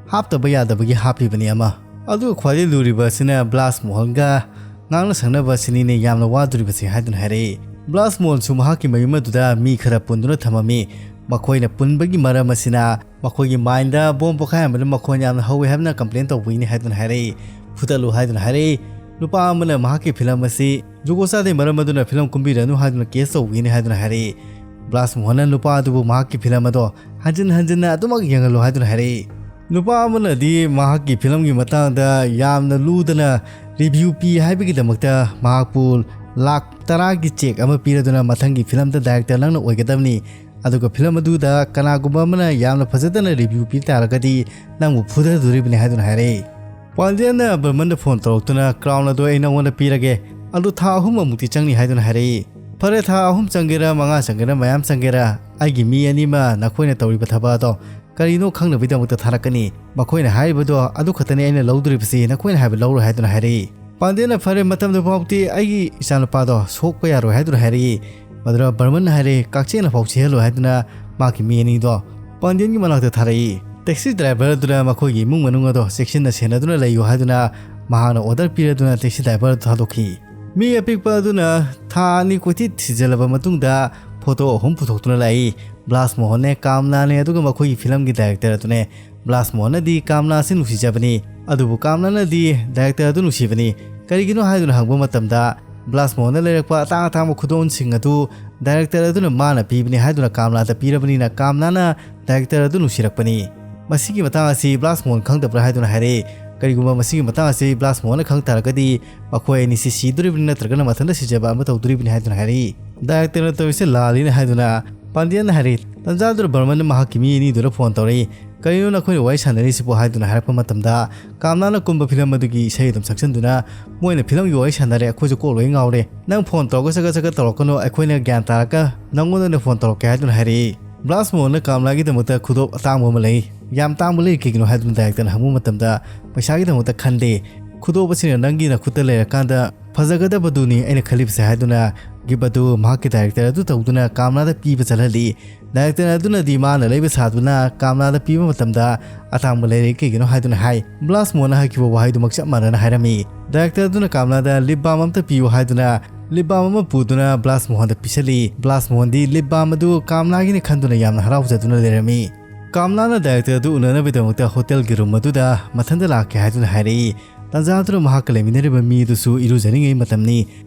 ꯍꯥꯞꯇꯕ ꯌꯥꯗꯕꯒꯤ ꯍꯥꯞꯂꯤꯕꯅꯤ ꯑꯃ꯫ ꯑꯗꯨꯒ ꯈ꯭ꯋꯥꯏꯗꯒꯤ ꯂꯨꯔꯤꯕ ꯑꯁꯤꯅ ꯕ꯭ꯂꯥꯁ ꯃꯣꯍꯟꯒ ꯉꯥꯡꯅ ꯁꯛꯅꯕ ꯑꯁꯤꯅꯤꯅꯦ ꯌꯥꯝꯅ ꯋꯥꯗꯣꯔꯤꯕꯁꯦ ꯍꯥꯏꯗꯨꯅ ꯍꯥꯏꯔꯛꯏ꯫ ꯕ꯭ꯂꯥꯁ ꯃꯣꯍꯟꯁꯨ ꯃꯍꯥꯛꯀꯤ ꯃꯌꯨꯝ ꯑꯗꯨꯗ ꯃꯤ ꯈꯔ ꯄꯨꯟꯗꯨꯅ ꯊꯝꯃꯝꯃꯤ꯫ ꯃꯈꯣꯏꯅ ꯄꯨꯟꯕꯒꯤ ꯃꯔꯝ ꯑꯁꯤꯅ ꯃꯈꯣꯏꯒꯤ ꯃꯥꯏꯟꯗ ꯕꯣꯝ ꯄꯣꯈꯥꯏꯔꯝꯕꯗ ꯃꯈꯣꯟ ꯌꯥꯝꯅ ꯍꯧꯋꯤ ꯍꯥꯏꯕꯅ ꯀꯝꯄ꯭ꯂꯦꯟ ꯇꯧꯕꯒꯤꯅꯤ ꯍꯥꯏꯗꯨꯅ ꯍꯥꯏꯔꯛꯏ꯫ "ꯐꯨꯗꯠꯂꯨ" ꯍꯥꯏꯗꯨꯅ ꯍꯥꯏꯔꯛꯏ꯫ ꯅꯨꯄꯥ ꯑꯃꯅ ꯃꯍꯥꯛꯀꯤ ꯐꯤꯂꯝ ꯑꯁꯤ ꯖꯨꯒꯣꯠ ꯆꯥꯗꯦ, ꯃꯔꯝ ꯑꯗꯨꯅ ꯐꯤꯂꯝ ꯀꯨꯝꯕꯤꯔꯅꯨ ꯍꯥꯏꯗꯨꯅ ꯀꯦꯁ ꯇꯧꯕꯒꯤꯅꯤ ꯍꯥꯏꯗꯨꯅ ꯍꯥꯏꯔꯛꯏ꯫ ꯕ꯭ꯂꯥꯁ ꯃꯣꯍꯟꯅ ꯅꯨꯄꯥ ꯑꯗꯨꯕꯨ ꯃꯍꯥꯛꯀꯤ ꯐꯤꯂꯝ ꯑꯗꯣ ꯍꯟꯖꯤꯟ ꯍꯟꯖꯤꯟꯅ ꯑꯗꯨꯃꯛ ꯌꯦꯡꯍꯜꯂꯨ ꯍꯥꯏꯗꯨꯅ ꯍꯥꯏꯔꯛꯏ꯫ ꯅꯨꯄꯥ ꯑꯃꯅꯗꯤ ꯃꯍꯥꯛꯀꯤ ꯐꯤꯂꯝꯒꯤ ꯃꯇꯥꯡꯗ ꯌꯥꯝꯅ ꯂꯨꯗꯅ ꯔꯤꯚ꯭ꯌꯨ ꯄꯤ ꯍꯥꯏꯕꯒꯤꯗꯃꯛꯇ ꯃꯍꯥꯛꯄꯨ ꯂꯥꯛ ꯇꯔꯥꯒꯤ ꯆꯦꯛ ꯑꯃ ꯄꯤꯔꯗꯨꯅ "ꯃꯊꯪꯒꯤ ꯐꯤꯂꯝꯗ ꯗꯥꯏꯔꯦꯛꯇꯔ ꯅꯪꯅ ꯑꯣꯏꯒꯗꯕꯅꯤ, ꯑꯗꯨꯒ ꯐꯤꯂꯝ ꯑꯗꯨꯗ ꯀꯅꯥꯒꯨꯝꯕ ꯑꯃꯅ ꯌꯥꯝꯅ ꯐꯖꯗꯅ ꯔꯤꯚ꯭ꯌꯨ ꯄꯤ ꯇꯥꯔꯒꯗꯤ ꯅꯪꯕꯨ ꯐꯨꯊꯗꯣꯔꯤꯕꯅꯤ" ꯍꯥꯏꯗꯨꯅ ꯍꯥꯏꯔꯛꯏ꯫ ꯄꯥꯟꯗꯤꯌꯟꯅ ꯕꯔꯃꯟꯗ ꯐꯣꯟ ꯇꯧꯔꯛꯇꯨꯅ, "ꯀ꯭ꯔꯥꯎꯟ ꯑꯗꯨ ꯑꯩ ꯅꯉꯣꯟꯗ ꯄꯤꯔꯒꯦ, ꯑꯗꯨ ꯊꯥ ꯑꯍꯨꯝꯃꯨꯛꯇꯤ ꯆꯪꯅꯤ ꯍꯥꯏꯗꯨꯅ ꯍꯥꯏꯔꯛꯏ꯫ ꯐꯔꯦ, ꯊꯥ ꯑꯍꯨꯝ ꯆꯪꯒꯦꯔꯥ, ꯃꯉꯥ ꯆꯪꯒꯦꯔꯥ, ꯃꯌꯥꯝ ꯆꯪꯒꯦꯔꯥ, ꯑꯩꯒꯤ ꯃꯤ ꯑꯅꯤꯃ ꯅꯈꯣꯏꯅ ꯇꯧꯔꯤꯕ ꯊꯕꯛ ꯑꯗꯣ ꯀꯔꯤꯅꯣ ꯈꯪꯅꯕꯒꯤꯗꯃꯛꯇ ꯊꯥꯔꯛꯀꯅꯤ꯫ ꯃꯈꯣꯏꯅ ꯍꯥꯏꯔꯤꯕꯗꯣ ꯑꯗꯨ ꯈꯛꯇꯅꯤ ꯑꯩꯅ ꯂꯧꯗꯣꯔꯤꯕꯁꯤ, ꯅꯈꯣꯏꯅ ꯍꯥꯏꯕ ꯂꯧꯔꯣꯏ ꯍꯥꯏꯗꯨꯅ ꯍꯥꯏꯔꯛꯏ꯫ ꯄꯥꯟꯗꯦꯟꯅ ꯐꯔꯦ, ꯃꯇꯝꯗꯨ ꯐꯥꯎꯗꯤ ꯑꯩꯒꯤ ꯏꯆꯥꯅꯨꯄꯥꯗꯣ ꯁꯣꯛꯄ ꯌꯥꯔꯣꯏ ꯍꯥꯏꯗꯨꯅ ꯍꯥꯏꯔꯛꯏ꯫ ꯃꯗꯨꯗ ꯕꯔꯃꯟꯅ ꯍꯥꯏꯔꯛꯏ, ꯀꯛꯆꯦꯡꯅ ꯐꯥꯎ ꯆꯤꯍꯜꯂꯣꯏ ꯍꯥꯏꯗꯨꯅ ꯃꯍꯥꯛꯀꯤ ꯃꯤ ꯑꯅꯤꯗꯣ ꯄꯥꯟꯗꯤꯌꯟꯒꯤ ꯃꯅꯥꯛꯇ ꯊꯥꯔꯛꯏ꯫ ꯇꯦꯛꯁꯤ ꯗ꯭ꯔꯥꯏꯚꯔ ꯑꯗꯨꯅ ꯃꯈꯣꯏꯒꯤ ꯏꯃꯨꯡ ꯃꯅꯨꯡ ꯑꯗꯣ ꯆꯦꯛꯁꯤꯟꯅ ꯁꯦꯟꯅꯗꯨꯅ ꯂꯩꯌꯨ ꯍꯥꯏꯗꯨꯅ ꯃꯍꯥꯛꯅ ꯑꯣꯔꯗꯔ ꯄꯤꯔꯗꯨꯅ ꯇꯦꯛꯁꯤ ꯗ꯭ꯔꯥꯏꯚꯔ ꯑꯗꯨ ꯊꯥꯗꯣꯛꯈꯤ꯫ ꯃꯤ ꯑꯄꯤꯛꯄ ꯑꯗꯨꯅ ꯊꯥ ꯑꯅꯤ ꯀꯣꯏꯊꯤ ꯊꯤꯖꯤꯜꯂꯕ ꯃꯇꯨꯡꯗ ꯐꯣꯇꯣ ꯑꯍꯨꯝ ꯄꯨꯊꯣꯛꯇꯨꯅ ꯂꯥꯛꯏ꯫ ꯕ꯭ꯂꯥꯁ ꯃꯣꯍꯟꯅꯦ, ꯀꯥꯝꯂꯥꯅꯦ, ꯑꯗꯨꯒ ꯃꯈꯣꯏꯒꯤ ꯐꯤꯂꯝꯒꯤ ꯗꯥꯏꯔꯦꯛꯇꯔ ꯑꯗꯨꯅꯦ꯫ ꯕ꯭ꯂꯥꯁ ꯃꯣꯍꯟꯅꯗꯤ ꯀꯥꯝꯂꯥ ꯑꯁꯤ ꯅꯨꯡꯁꯤꯖꯕꯅꯤ, ꯑꯗꯨꯕꯨ ꯀꯥꯝꯂꯥꯅꯗꯤ ꯗꯥꯏꯔꯦꯛꯇꯔ ꯑꯗꯨ ꯅꯨꯡꯁꯤꯕꯅꯤ꯫ ꯀꯔꯤꯒꯤꯅꯣ ꯍꯥꯏꯗꯨꯅ ꯍꯪꯕ ꯃꯇꯝꯗ, ꯕ꯭ꯂꯥꯁ ꯃꯣꯍꯟꯅ ꯂꯩꯔꯛꯄ ꯑꯇꯥꯡ ꯑꯇꯥꯡꯕ ꯈꯨꯗꯣꯜꯁꯤꯡ ꯑꯗꯨ ꯗꯥꯏꯔꯦꯛꯇꯔ ꯑꯗꯨꯅ ꯃꯥꯅ ꯄꯤꯕꯅꯤ ꯍꯥꯏꯗꯨꯅ ꯀꯥꯝꯂꯥꯗ ꯄꯤꯔꯕꯅꯤꯅ, ꯀꯥꯝꯂꯥꯅ ꯗꯥꯏꯔꯦꯛꯇꯔ ꯑꯗꯨ ꯅꯨꯡꯁꯤꯔꯛꯄꯅꯤ꯫ ꯃꯁꯤꯒꯤ ꯃꯇꯥꯡ ꯑꯁꯤ ꯕ꯭ꯂꯥꯁ ꯃꯣꯍꯟ ꯈꯪꯗꯕ꯭ꯔꯥ ꯍꯥꯏꯗꯨꯅ ꯍꯥꯏꯔꯛꯏ꯫ ꯀꯔꯤꯒꯨꯝꯕ ꯃꯁꯤꯒꯤ ꯃꯇꯥꯡ ꯑꯁꯤ ꯕ꯭ꯂꯥꯁ ꯃꯣꯍꯟꯅ ꯈꯪ ꯇꯥꯔꯒꯗꯤ, ꯃꯈꯣꯏ ꯑꯅꯤꯁꯤ ꯁꯤꯗꯣꯔꯤꯕꯅꯤ ꯅꯠꯇ꯭ꯔꯒꯅ ꯃꯊꯟꯇ ꯁꯤꯖꯕ ꯑꯃ ꯇꯧꯗꯣꯔꯤꯕꯅꯤ ꯍꯥꯏꯗꯨꯅ ꯍꯥꯏꯔꯛꯏ꯫ ꯗꯥꯏꯔꯦꯛꯇꯔꯅ ꯇꯧꯔꯤꯁꯦ ꯂꯥꯜꯂꯤꯅꯦ ꯍꯥꯏꯗꯨꯅ ꯄꯥꯟꯗꯤꯌꯟꯅ ꯍꯥꯏꯔꯛꯏ꯫ ꯇꯟꯖꯥꯗꯨꯗ ꯕꯔꯃꯟꯅ ꯃꯍꯥꯛꯀꯤ ꯃꯤ ꯑꯅꯤꯗꯨꯗ ꯐꯣꯟ ꯇꯧꯔꯛꯏ꯫ "ꯀꯔꯤꯅꯣ ꯅꯈꯣꯏꯅ ꯋꯥꯔꯤ ꯁꯥꯟꯅꯔꯤꯁꯤꯕꯣ?" ꯍꯥꯏꯗꯨꯅ ꯍꯥꯏꯔꯛꯄ ꯃꯇꯝꯗ, ꯀꯥꯝꯂꯥꯅ ꯀꯨꯝꯕ ꯐꯤꯂꯝ ꯑꯗꯨꯒꯤ ꯏꯁꯩ ꯑꯗꯨꯝ ꯁꯛꯆꯟꯗꯨꯅ, "ꯃꯣꯏꯅ ꯐꯤꯂꯝꯒꯤ ꯋꯥꯔꯤ ꯁꯥꯟꯅꯔꯦ, ꯑꯩꯈꯣꯏꯁꯨ ꯀꯣꯛ ꯂꯣꯏ ꯉꯥꯎꯔꯦ꯫ ꯅꯪ ꯐꯣꯟ ꯇꯧꯔꯒ ꯆꯒꯠ ꯆꯒꯠ ꯇꯧꯔꯛꯀꯅꯨ, ꯑꯩꯈꯣꯏꯅ ꯒ꯭ꯌꯥꯟ ꯇꯥꯔꯒ ꯅꯪꯉꯣꯟꯗ ꯑꯣꯏꯅ ꯐꯣꯟ ꯇꯧꯔꯛꯀꯦ" ꯍꯥꯏꯗꯨꯅ ꯍꯥꯏꯔꯛꯏ꯫ ꯕ꯭ꯂꯥꯁ ꯃꯣꯍꯟꯅ ꯀꯥꯝꯂꯥꯒꯤꯗꯃꯛꯇ ꯈꯨꯗꯣꯞ ꯑꯇꯥꯡꯕ ꯑꯃ ꯂꯩ꯫ "ꯌꯥꯝ ꯇꯥꯡꯕ ꯂꯩ, ꯀꯩꯒꯤꯅꯣ?" ꯍꯥꯏꯗꯨꯅ ꯗꯥꯏꯔꯦꯛꯇꯔꯅ ꯍꯪꯕ ꯃꯇꯝꯗ, "ꯄꯩꯁꯥꯒꯤꯗꯃꯛꯇ ꯈꯟꯗꯦ꯫ ꯈꯨꯗꯣꯞ ꯑꯁꯤꯅ ꯅꯪꯒꯤ ꯅꯈꯨꯠꯇ ꯂꯩꯔꯀꯥꯟꯗ ꯐꯖꯒꯗꯕꯗꯨꯅꯤ ꯑꯩꯅ ꯈꯜꯂꯤꯕꯁꯦ" ꯍꯥꯏꯗꯨꯅ ꯒꯤꯐ ꯑꯗꯨ ꯃꯍꯥꯛꯀꯤ ꯗꯥꯏꯔꯦꯛꯇꯔ ꯑꯗꯨ ꯇꯧꯗꯨꯅ ꯀꯥꯝꯂꯥꯗ ꯄꯤꯕ ꯆꯠꯍꯜꯂꯤ꯫ ꯗꯥꯏꯔꯦꯛꯇꯔ ꯑꯗꯨꯅꯗꯤ ꯃꯥꯅ ꯂꯩꯕ ꯁꯥꯗꯨꯅ ꯀꯥꯝꯂꯥꯗ ꯄꯤꯕ ꯃꯇꯝꯗ, "ꯑꯇꯥꯡꯕ ꯂꯩꯔꯦ, ꯀꯩꯒꯤꯅꯣ?" ꯍꯥꯏꯗꯨꯅ ꯍꯥꯏ꯫ ꯕ꯭ꯂꯥꯁ ꯃꯣꯍꯟꯅ ꯍꯥꯏꯈꯤꯕ ꯋꯥꯍꯩꯗꯨꯃꯛ ꯆꯞ ꯃꯥꯟꯅꯅ ꯍꯥꯏꯔꯝꯃꯤ꯫ ꯗꯥꯏꯔꯦꯛꯇꯔ ꯑꯗꯨꯅ ꯀꯥꯝꯂꯥꯗ ꯂꯤꯞ ꯕꯥꯝ ꯑꯝꯇ ꯄꯤꯌꯨ ꯍꯥꯏꯗꯨꯅ ꯂꯤꯞ ꯕꯥꯝ ꯑꯃ ꯄꯨꯗꯨꯅ ꯕ꯭ꯂꯥꯁ ꯃꯣꯍꯟꯗ ꯄꯤꯁꯜꯂꯤ꯫ ꯕ꯭ꯂꯥꯁ ꯃꯣꯍꯟꯗꯤ ꯂꯤꯞ ꯕꯥꯝ ꯑꯗꯨ ꯀꯥꯝꯂꯥꯒꯤꯅꯤ ꯈꯟꯗꯨꯅ ꯌꯥꯝꯅ ꯍꯔꯥꯎꯖꯗꯨꯅ ꯂꯩꯔꯝꯃꯤ꯫ ꯀꯥꯝꯂꯥꯅ ꯗꯥꯏꯔꯦꯛꯇꯔ ꯑꯗꯨ ꯎꯅꯅꯕꯒꯤꯗꯃꯛꯇ ꯍꯣꯇꯦꯜꯒꯤ ꯔꯨꯝ ꯑꯗꯨꯗ ꯃꯊꯟꯇ ꯂꯥꯛꯀꯦ ꯍꯥꯏꯗꯨꯅ ꯍꯥꯏꯔꯛꯏ꯫ ꯇꯥꯟꯖꯥꯗꯨꯗ ꯃꯍꯥꯛꯀ ꯂꯩꯃꯤꯟꯅꯔꯤꯕ ꯃꯤ ꯑꯗꯨꯁꯨ ꯏꯔꯨꯖꯅꯤꯡꯉꯩ ꯃꯇꯝꯅꯤ꯫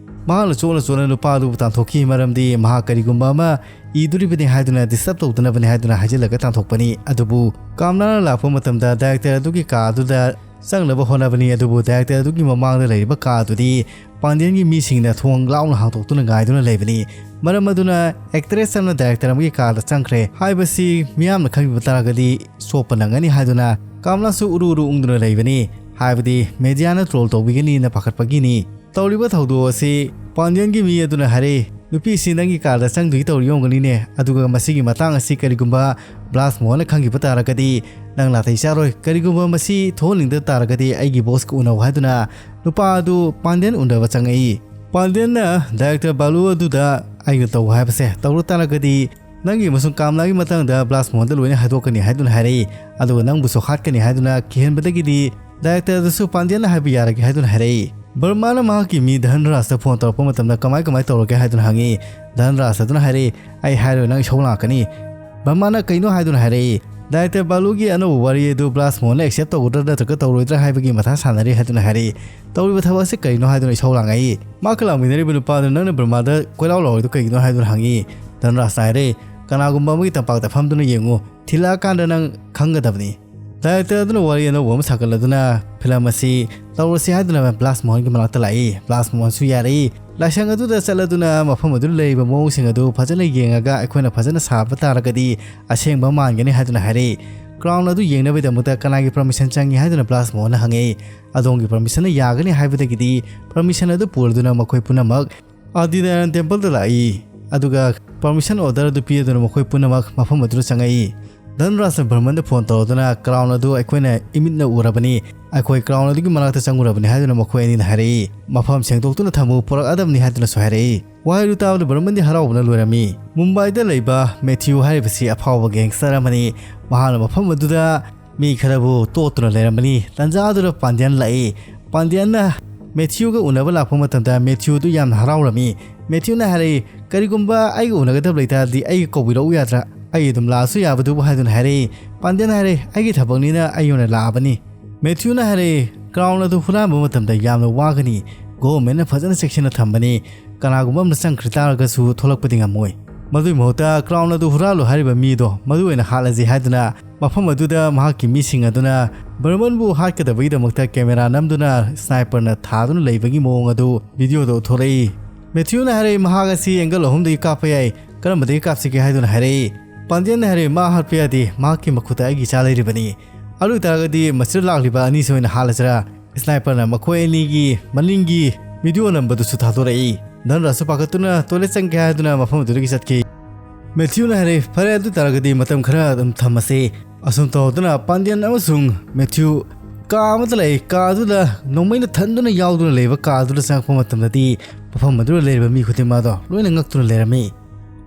ꯃꯍꯥꯛꯅ ꯆꯣꯠꯅ ꯆꯣꯠꯅ ꯅꯨꯄꯥ ꯑꯗꯨꯕꯨ ꯇꯥꯟꯊꯣꯛꯈꯤ, ꯃꯔꯝꯗꯤ ꯃꯍꯥꯛ ꯀꯔꯤꯒꯨꯝꯕ ꯑꯃ ꯏꯗꯣꯔꯤꯕꯅꯤ ꯍꯥꯏꯗꯨꯅ, ꯗꯤꯁꯇꯔꯕ ꯇꯧꯗꯅꯕꯅꯤ ꯍꯥꯏꯗꯨꯅ ꯍꯥꯏꯖꯤꯜꯂꯒ ꯇꯥꯟꯊꯣꯛꯄꯅꯤ꯫ ꯑꯗꯨꯕꯨ ꯀꯥꯝꯂꯥꯅ ꯂꯥꯛꯄ ꯃꯇꯝꯗ ꯗꯥꯏꯔꯦꯛꯇꯔ ꯑꯗꯨꯒꯤ ꯀꯥ ꯑꯗꯨꯗ ꯆꯪꯅꯕ ꯍꯣꯠꯅꯕꯅꯤ꯫ ꯑꯗꯨꯕꯨ ꯗꯥꯏꯔꯦꯛꯇꯔ ꯑꯗꯨꯒꯤ ꯃꯃꯥꯡꯗ ꯂꯩꯔꯤꯕ ꯀꯥ ꯑꯗꯨꯗꯤ ꯄꯥꯟꯗꯤꯌꯟꯒꯤ ꯃꯤꯁꯤꯡꯅ ꯊꯣꯡ ꯂꯥꯎꯅ ꯍꯥꯡꯗꯣꯛꯇꯨꯅ ꯉꯥꯏꯗꯨꯅ ꯂꯩꯕꯅꯤ꯫ ꯃꯔꯝ ꯑꯗꯨꯅ ꯑꯦꯛꯇ꯭ꯔꯦꯁ ꯑꯃꯅ ꯗꯥꯏꯔꯦꯛꯇꯔ ꯑꯃꯒꯤ ꯀꯥꯗ ꯆꯪꯈ꯭ꯔꯦ ꯍꯥꯏꯕꯁꯤ ꯃꯤꯌꯥꯝꯅ ꯈꯪꯕꯤꯕ ꯇꯥꯔꯒꯗꯤ ꯆꯣꯞꯄ ꯅꯪꯒꯅꯤ ꯍꯥꯏꯗꯨꯅ ꯀꯥꯝꯂꯥꯁꯨ ꯎꯔꯨ ꯎꯔꯨ ꯎꯪꯗꯨꯅ ꯂꯩꯕꯅꯤ꯫ ꯍꯥꯏꯕꯗꯤ ꯃꯦꯗꯤꯌꯥꯅ ꯇ꯭ꯔꯣꯜ ꯇꯧꯕꯤꯒꯅꯤꯅ ꯄꯥꯈꯠꯄꯒꯤꯅꯤ꯫ ꯇꯧꯔꯤꯕ ꯊꯧꯗꯣꯛ ꯑꯁꯤ ꯄꯥꯟꯗꯤꯌꯟꯒꯤ ꯃꯤ ꯑꯗꯨꯅ ꯍꯥꯏꯔꯛꯏ, "ꯅꯨꯄꯤꯁꯤ ꯅꯪꯒꯤ ꯀꯥꯔꯗ ꯆꯪꯗꯨꯒꯤ ꯇꯧꯔꯤ ꯑꯣꯏꯔꯝꯒꯅꯤꯅꯦ, ꯑꯗꯨꯒ ꯃꯁꯤꯒꯤ ꯃꯇꯥꯡ ꯑꯁꯤ ꯀꯔꯤꯒꯨꯝꯕ ꯕ꯭ꯂꯥꯁ ꯃꯣꯍꯟꯅ ꯈꯪꯈꯤꯕ ꯇꯥꯔꯒꯗꯤ ꯅꯪ ꯅꯥꯇꯩ ꯆꯥꯔꯣꯏ꯫ ꯀꯔꯤꯒꯨꯝꯕ ꯃꯁꯤ ꯊꯣꯛꯍꯟꯅꯤꯡꯗ ꯇꯥꯔꯒꯗꯤ ꯑꯩꯒꯤ ꯕꯣꯁꯀ ꯎꯅꯧ" ꯍꯥꯏꯗꯨꯅ ꯅꯨꯄꯥ ꯑꯗꯨ ꯄꯥꯟꯗꯤꯌꯟ ꯎꯅꯕ ꯆꯪꯉꯛꯏ꯫ ꯄꯥꯟꯗꯤꯌꯟꯅ ꯗꯥꯏꯔꯦꯛꯇꯔ ꯕꯥꯂꯨ ꯑꯗꯨꯗ "ꯑꯩꯅ ꯇꯧ ꯍꯥꯏꯕꯁꯦ ꯇꯧꯔ ꯇꯥꯔꯒꯗꯤ ꯅꯪꯒꯤ ꯑꯃꯁꯨꯡ ꯀꯥꯝꯂꯥꯒꯤ ꯃꯇꯥꯡꯗ ꯕ꯭ꯂꯥꯁ ꯃꯣꯍꯟꯗ ꯂꯣꯏꯅ ꯍꯥꯏꯗꯣꯛꯀꯅꯤ" ꯍꯥꯏꯗꯨꯅ ꯍꯥꯏꯔꯛꯏ꯫ ꯑꯗꯨꯒ ꯅꯪꯕꯨꯁꯨ ꯍꯥꯠꯀꯅꯤ ꯍꯥꯏꯗꯨꯅ ꯀꯤꯍꯟꯕꯗꯒꯤꯗꯤ ꯗꯥꯏꯔꯦꯛꯇꯔꯗꯁꯨ ꯄꯥꯟꯗꯤꯌꯟꯅ ꯍꯥꯏꯕ ꯌꯥꯔꯒꯦ ꯍꯥꯏꯗꯨꯅ ꯍꯥꯏꯔꯛꯏ꯫ ꯕꯔꯃꯥꯅ ꯃꯍꯥꯛꯀꯤ ꯃꯤ ꯙꯟꯔꯥꯖꯇ ꯐꯣꯟ ꯇꯧꯔꯛꯄ ꯃꯇꯝꯗ "ꯀꯃꯥꯏ ꯀꯃꯥꯏ ꯇꯧꯔꯒꯦ?" ꯍꯥꯏꯗꯨꯅ ꯍꯪꯉꯤ꯫ ꯙꯟꯔꯥꯖ ꯑꯗꯨꯅ ꯍꯥꯏꯔꯛꯏ, "ꯑꯩ ꯍꯥꯏꯔꯣꯏ, ꯅꯪ ꯏꯁꯧ ꯂꯥꯛꯀꯅꯤ"꯫ ꯕꯔꯃꯥꯅ "ꯀꯩꯅꯣ?" ꯍꯥꯏꯗꯨꯅ ꯍꯥꯏꯔꯛꯏ꯫ ꯗꯥꯏꯔꯦꯛꯇꯔ ꯕꯥꯂꯨꯒꯤ ꯑꯅꯧꯕ ꯋꯥꯔꯤ ꯑꯗꯨ ꯕ꯭ꯂꯥꯁ ꯃꯣꯍꯟꯅ ꯑꯦꯛꯁꯦꯞ ꯇꯧꯒꯗ꯭ꯔꯥ ꯅꯠꯇ꯭ꯔꯒ ꯇꯧꯔꯣꯏꯗ꯭ꯔꯥ ꯍꯥꯏꯕꯒꯤ ꯃꯊꯥ ꯁꯥꯟꯅꯔꯤ ꯍꯥꯏꯗꯨꯅ ꯍꯥꯏꯔꯛꯏ꯫ "ꯇꯧꯔꯤꯕ ꯊꯕꯛ ꯑꯁꯤ ꯀꯔꯤꯅꯣ?" ꯍꯥꯏꯗꯨꯅ ꯏꯁꯧ ꯂꯥꯡꯉꯛꯏ꯫ ꯃꯍꯥꯛꯀ ꯂꯥꯛꯃꯤꯟꯅꯔꯤꯕ ꯅꯨꯄꯥꯗꯨꯅ "ꯅꯪꯅ ꯕꯔꯃꯥꯗ ꯀꯣꯏꯂꯥꯎ ꯂꯥꯎꯔꯤꯗꯨ ꯀꯩꯒꯤꯅꯣ?" ꯍꯥꯏꯗꯨꯅ ꯍꯪꯉꯤ꯫ ꯙꯟꯔꯥꯖꯅ ꯍꯥꯏꯔꯦ, "ꯀꯅꯥꯒꯨꯝꯕ ꯑꯃꯒꯤ ꯇꯝꯄꯥꯛꯇ ꯐꯝꯗꯨꯅ ꯌꯦꯡꯉꯨ, ꯊꯤꯜꯂꯛꯑꯀꯥꯟꯗ ꯅꯪ ꯈꯪꯒꯗꯕꯅꯤ"꯫ ꯗꯥꯏꯔꯦꯛꯇꯔ ꯑꯗꯨꯅ ꯋꯥꯔꯤ ꯑꯅꯧꯕ ꯑꯃ ꯁꯥꯒꯠꯂꯗꯨꯅ ꯐꯤꯂꯝ ꯑꯁꯤ ꯇꯧꯔꯁꯤ ꯍꯥꯏꯗꯨꯅ ꯕ꯭ꯂꯥꯁ ꯃꯣꯍꯟꯒꯤ ꯃꯅꯥꯛꯇ ꯂꯥꯛꯏ꯫ ꯕ꯭ꯂꯥꯁ ꯃꯣꯍꯟꯁꯨ ꯌꯥꯔꯛꯏ꯫ ꯂꯥꯏꯁꯪ ꯑꯗꯨꯗ ꯆꯠꯂꯗꯨꯅ ꯃꯐꯝ ꯑꯗꯨꯗ ꯂꯩꯔꯤꯕ ꯃꯑꯣꯡꯁꯤꯡ ꯑꯗꯨ ꯐꯖꯅ ꯌꯦꯡꯉꯒ ꯑꯩꯈꯣꯏꯅ ꯐꯖꯅ ꯁꯥꯕ ꯇꯥꯔꯒꯗꯤ ꯑꯁꯦꯡꯕ ꯃꯥꯟꯒꯅꯤ ꯍꯥꯏꯗꯨꯅ ꯍꯥꯏꯔꯛꯏ꯫ ꯀ꯭ꯔꯥꯎꯟ ꯑꯗꯨ ꯌꯦꯡꯅꯕꯒꯤꯗꯃꯛꯇ ꯀꯅꯥꯒꯤ ꯄꯔꯃꯤꯁꯟ ꯆꯪꯏ ꯍꯥꯏꯗꯨꯅ ꯕ꯭ꯂꯥꯁ ꯃꯣꯍꯟꯅ ꯍꯪꯉꯛꯏ꯫ "ꯑꯗꯣꯝꯒꯤ ꯄꯔꯃꯤꯁꯟꯅ ꯌꯥꯒꯅꯤ ꯍꯥꯏꯕꯗꯒꯤꯗꯤ ꯄꯔꯃꯤꯁꯟ ꯑꯗꯨ ꯄꯨꯔꯗꯨꯅ ꯃꯈꯣꯏ ꯄꯨꯝꯅꯃꯛ ꯑꯗꯤꯅꯥꯔꯥꯌꯟ ꯇꯦꯝꯄꯜꯗ ꯂꯥꯛꯏ꯫ ꯑꯗꯨꯒ ꯄꯔꯃꯤꯁꯟ ꯑꯣꯔꯗꯔ ꯑꯗꯨ ꯄꯤꯔꯗꯨꯅ ꯃꯈꯣꯏ ꯄꯨꯝꯅꯃꯛ ꯃꯐꯝ ꯑꯗꯨꯗ ꯆꯪꯉꯛꯏ꯫ ꯙꯟꯔꯥꯖꯅ ꯕꯔꯃꯟꯗ ꯐꯣꯟ ꯇꯧꯔꯗꯨꯅ, "ꯀ꯭ꯔꯥꯎꯟ ꯑꯗꯨ ꯑꯩꯈꯣꯏꯅ ꯏꯃꯤꯠꯅ ꯎꯔꯕꯅꯤ꯫ ꯑꯩꯈꯣꯏ ꯀ꯭ꯔꯥꯎꯟ ꯑꯗꯨꯒꯤ ꯃꯅꯥꯛꯇ ꯆꯪꯉꯨꯔꯕꯅꯤ" ꯍꯥꯏꯗꯨꯅ ꯃꯈꯣꯏ ꯑꯅꯤꯅ ꯍꯥꯏꯔꯛꯏ꯫ "ꯃꯐꯝ ꯁꯦꯡꯗꯣꯛꯇꯨꯅ ꯊꯝꯃꯨ, ꯄꯨꯔꯛꯑꯗꯕꯅꯤ" ꯍꯥꯏꯗꯨꯅꯁꯨ ꯍꯥꯏꯔꯛꯏ꯫ ꯋꯥꯍꯩꯗꯨ ꯇꯥꯕꯗ ꯕꯔꯃꯟꯗꯤ ꯍꯔꯥꯎꯕꯅ ꯂꯣꯏꯔꯝꯃꯤ꯫ ꯃꯨꯝꯕꯥꯏꯗ ꯂꯩꯕ ꯃꯦꯊ꯭ꯌꯨ ꯍꯥꯏꯔꯤꯕꯁꯤ ꯑꯐꯥꯎꯕ ꯒꯦꯡꯁꯇꯔ ꯑꯃꯅꯤ꯫ ꯃꯍꯥꯛꯅ ꯃꯐꯝ ꯑꯗꯨꯗ ꯃꯤ ꯈꯔꯕꯨ ꯇꯣꯠꯇꯨꯅ ꯂꯩꯔꯝꯕꯅꯤ꯫ ꯇꯟꯖꯥ ꯑꯗꯨꯗ ꯄꯥꯟꯗꯤꯌꯟ ꯂꯥꯛꯏ꯫ ꯄꯥꯟꯗꯤꯌꯟꯅ ꯃꯦꯊ꯭ꯌꯨꯒ ꯎꯅꯕ ꯂꯥꯛꯄ ꯃꯇꯝꯗ ꯃꯦꯊ꯭ꯌꯨꯗꯨ ꯌꯥꯝꯅ ꯍꯔꯥꯎꯔꯝꯃꯤ꯫ ꯃꯦꯊ꯭ꯌꯨꯅ ꯍꯥꯏꯔꯛꯏ, "ꯀꯔꯤꯒꯨꯝꯕ ꯑꯩꯒ ꯎꯅꯒꯗꯕ ꯂꯩꯇꯥꯔꯗꯤ ꯑꯩꯒ ꯀꯧꯕꯤꯔꯛꯎ ꯌꯥꯗ꯭ꯔꯥ? ꯑꯩ ꯑꯗꯨꯝ ꯂꯥꯛꯑꯁꯨ ꯌꯥꯕꯗꯨꯕꯨ" ꯍꯥꯏꯗꯨꯅ ꯍꯥꯏꯔꯛꯏ꯫ ꯄꯥꯟꯗꯤꯌꯟꯅ ꯍꯥꯏꯔꯛꯏ, "ꯑꯩꯒꯤ ꯊꯕꯛꯅꯤꯅ ꯑꯩ ꯑꯣꯏꯅ ꯂꯥꯛꯑꯕꯅꯤ"꯫ ꯃꯦꯊ꯭ꯌꯨꯅ ꯍꯥꯏꯔꯛꯏ, "ꯀ꯭ꯔꯥꯎꯟ ꯑꯗꯨ ꯍꯨꯔꯥꯟꯕ ꯃꯇꯝꯗ ꯌꯥꯝꯅ ꯋꯥꯒꯅꯤ꯫ ꯒꯣꯚꯔꯟꯃꯦꯟꯠꯅ ꯐꯖꯅ ꯆꯦꯛꯁꯤꯟꯅ ꯊꯝꯕꯅꯤ꯫ ꯀꯅꯥꯒꯨꯝꯕ ꯑꯃꯅ ꯆꯪꯈ꯭ꯔꯤ ꯇꯥꯔꯒꯁꯨ ꯊꯣꯛꯂꯛꯄꯗꯤ ꯉꯝꯃꯣꯏ꯫ ꯃꯗꯨꯒꯤ ꯃꯍꯨꯠꯇ ꯀ꯭ꯔꯥꯎꯟ ꯑꯗꯨ ꯍꯨꯔꯥꯜꯂꯨ ꯍꯥꯏꯔꯤꯕ ꯃꯤꯗꯣ ꯃꯗꯨ ꯑꯣꯏꯅ ꯍꯥꯠꯂꯁꯤ" ꯍꯥꯏꯗꯨꯅ ꯃꯐꯝ ꯑꯗꯨꯗ ꯃꯍꯥꯛꯀꯤ ꯃꯤꯁꯤꯡ ꯑꯗꯨꯅ ꯕꯔꯃꯟꯕꯨ ꯍꯥꯠꯀꯗꯕꯒꯤꯗꯃꯛꯇ ꯀꯦꯃꯦꯔꯥ ꯅꯝꯗꯨꯅ ꯁ꯭ꯅꯥꯏꯄꯔꯅ ꯊꯥꯗꯨꯅ ꯂꯩꯕꯒꯤ ꯃꯑꯣꯡ ꯑꯗꯨ ꯚꯤꯗꯤꯑꯣꯗ ꯎꯠꯊꯣꯔꯛꯏ꯫ ꯃꯦꯊ꯭ꯌꯨꯅ ꯍꯥꯏꯔꯛꯏ, "ꯃꯍꯥꯛ ꯑꯁꯤ ꯑꯦꯡꯒꯜ ꯑꯍꯨꯝꯗꯒꯤ ꯀꯥꯞꯄ ꯌꯥꯏ, ꯀꯔꯝꯕꯗꯒꯤ ꯀꯥꯞꯁꯤꯒꯦ?" ꯍꯥꯏꯗꯨꯅ ꯍꯥꯏꯔꯛꯏ꯫ ꯄꯥꯟꯗꯤꯌꯟꯅ ꯍꯥꯏꯔꯛꯏ, "ꯃꯥ ꯍꯥꯠꯄ ꯌꯥꯗꯦ, ꯃꯍꯥꯛꯀꯤ ꯃꯈꯨꯠꯇ ꯑꯩꯒꯤ ꯏꯆꯥ ꯂꯩꯔꯤꯕꯅꯤ꯫ ꯑꯗꯨ ꯑꯣꯏꯇꯥꯔꯒꯗꯤ ꯃꯁꯤꯗ ꯂꯥꯛꯂꯤꯕ ꯑꯅꯤꯁꯤ ꯑꯣꯏꯅ ꯍꯥꯠꯂꯁꯤꯔꯥ? Sniperꯅ ꯃꯈꯣꯏ ꯑꯅꯤꯒꯤ ꯃꯅꯤꯡꯒꯤ video ꯅꯝꯕꯗꯨꯁꯨ ꯊꯥꯗꯣꯔꯛꯏ꯫ ꯙꯟꯔꯥꯖꯁꯨ ꯄꯥꯈꯠꯇꯨꯅ toilet ꯆꯪꯒꯦ ꯍꯥꯏꯗꯨꯅ ꯃꯐꯝ ꯑꯗꯨꯗꯒꯤ ꯆꯠꯈꯤ꯫ ꯃꯦꯊ꯭ꯌꯨꯅ ꯍꯥꯏꯔꯦ, "ꯐꯔꯦ, ꯑꯗꯨ ꯇꯥꯔꯒꯗꯤ ꯃꯇꯝ ꯈꯔ ꯑꯗꯨꯝ ꯊꯝꯃꯁꯦ"꯫ ꯑꯁꯨꯝ ꯇꯧꯗꯨꯅ ꯄꯥꯟꯗꯤꯌꯟ ꯑꯃꯁꯨꯡ ꯃꯦꯊ꯭ꯌꯨ ꯀꯥ ꯑꯃꯗ ꯂꯩ꯫ ꯀꯥ ꯑꯗꯨꯗ ꯅꯣꯡꯃꯩꯅ ꯊꯟꯗꯨꯅ ꯌꯥꯎꯗꯨꯅ ꯂꯩꯕ ꯀꯥ ꯑꯗꯨꯗ ꯆꯪꯉꯛꯄ ꯃꯇꯝꯗꯗꯤ ꯃꯐꯝ ꯑꯗꯨꯗ ꯂꯩꯔꯤꯕ ꯃꯤ ꯈꯨꯗꯤꯡꯃꯛ ꯑꯗꯣ ꯂꯣꯏꯅ ꯉꯛꯇꯨꯅ ꯂꯩꯔꯝꯃꯤ꯫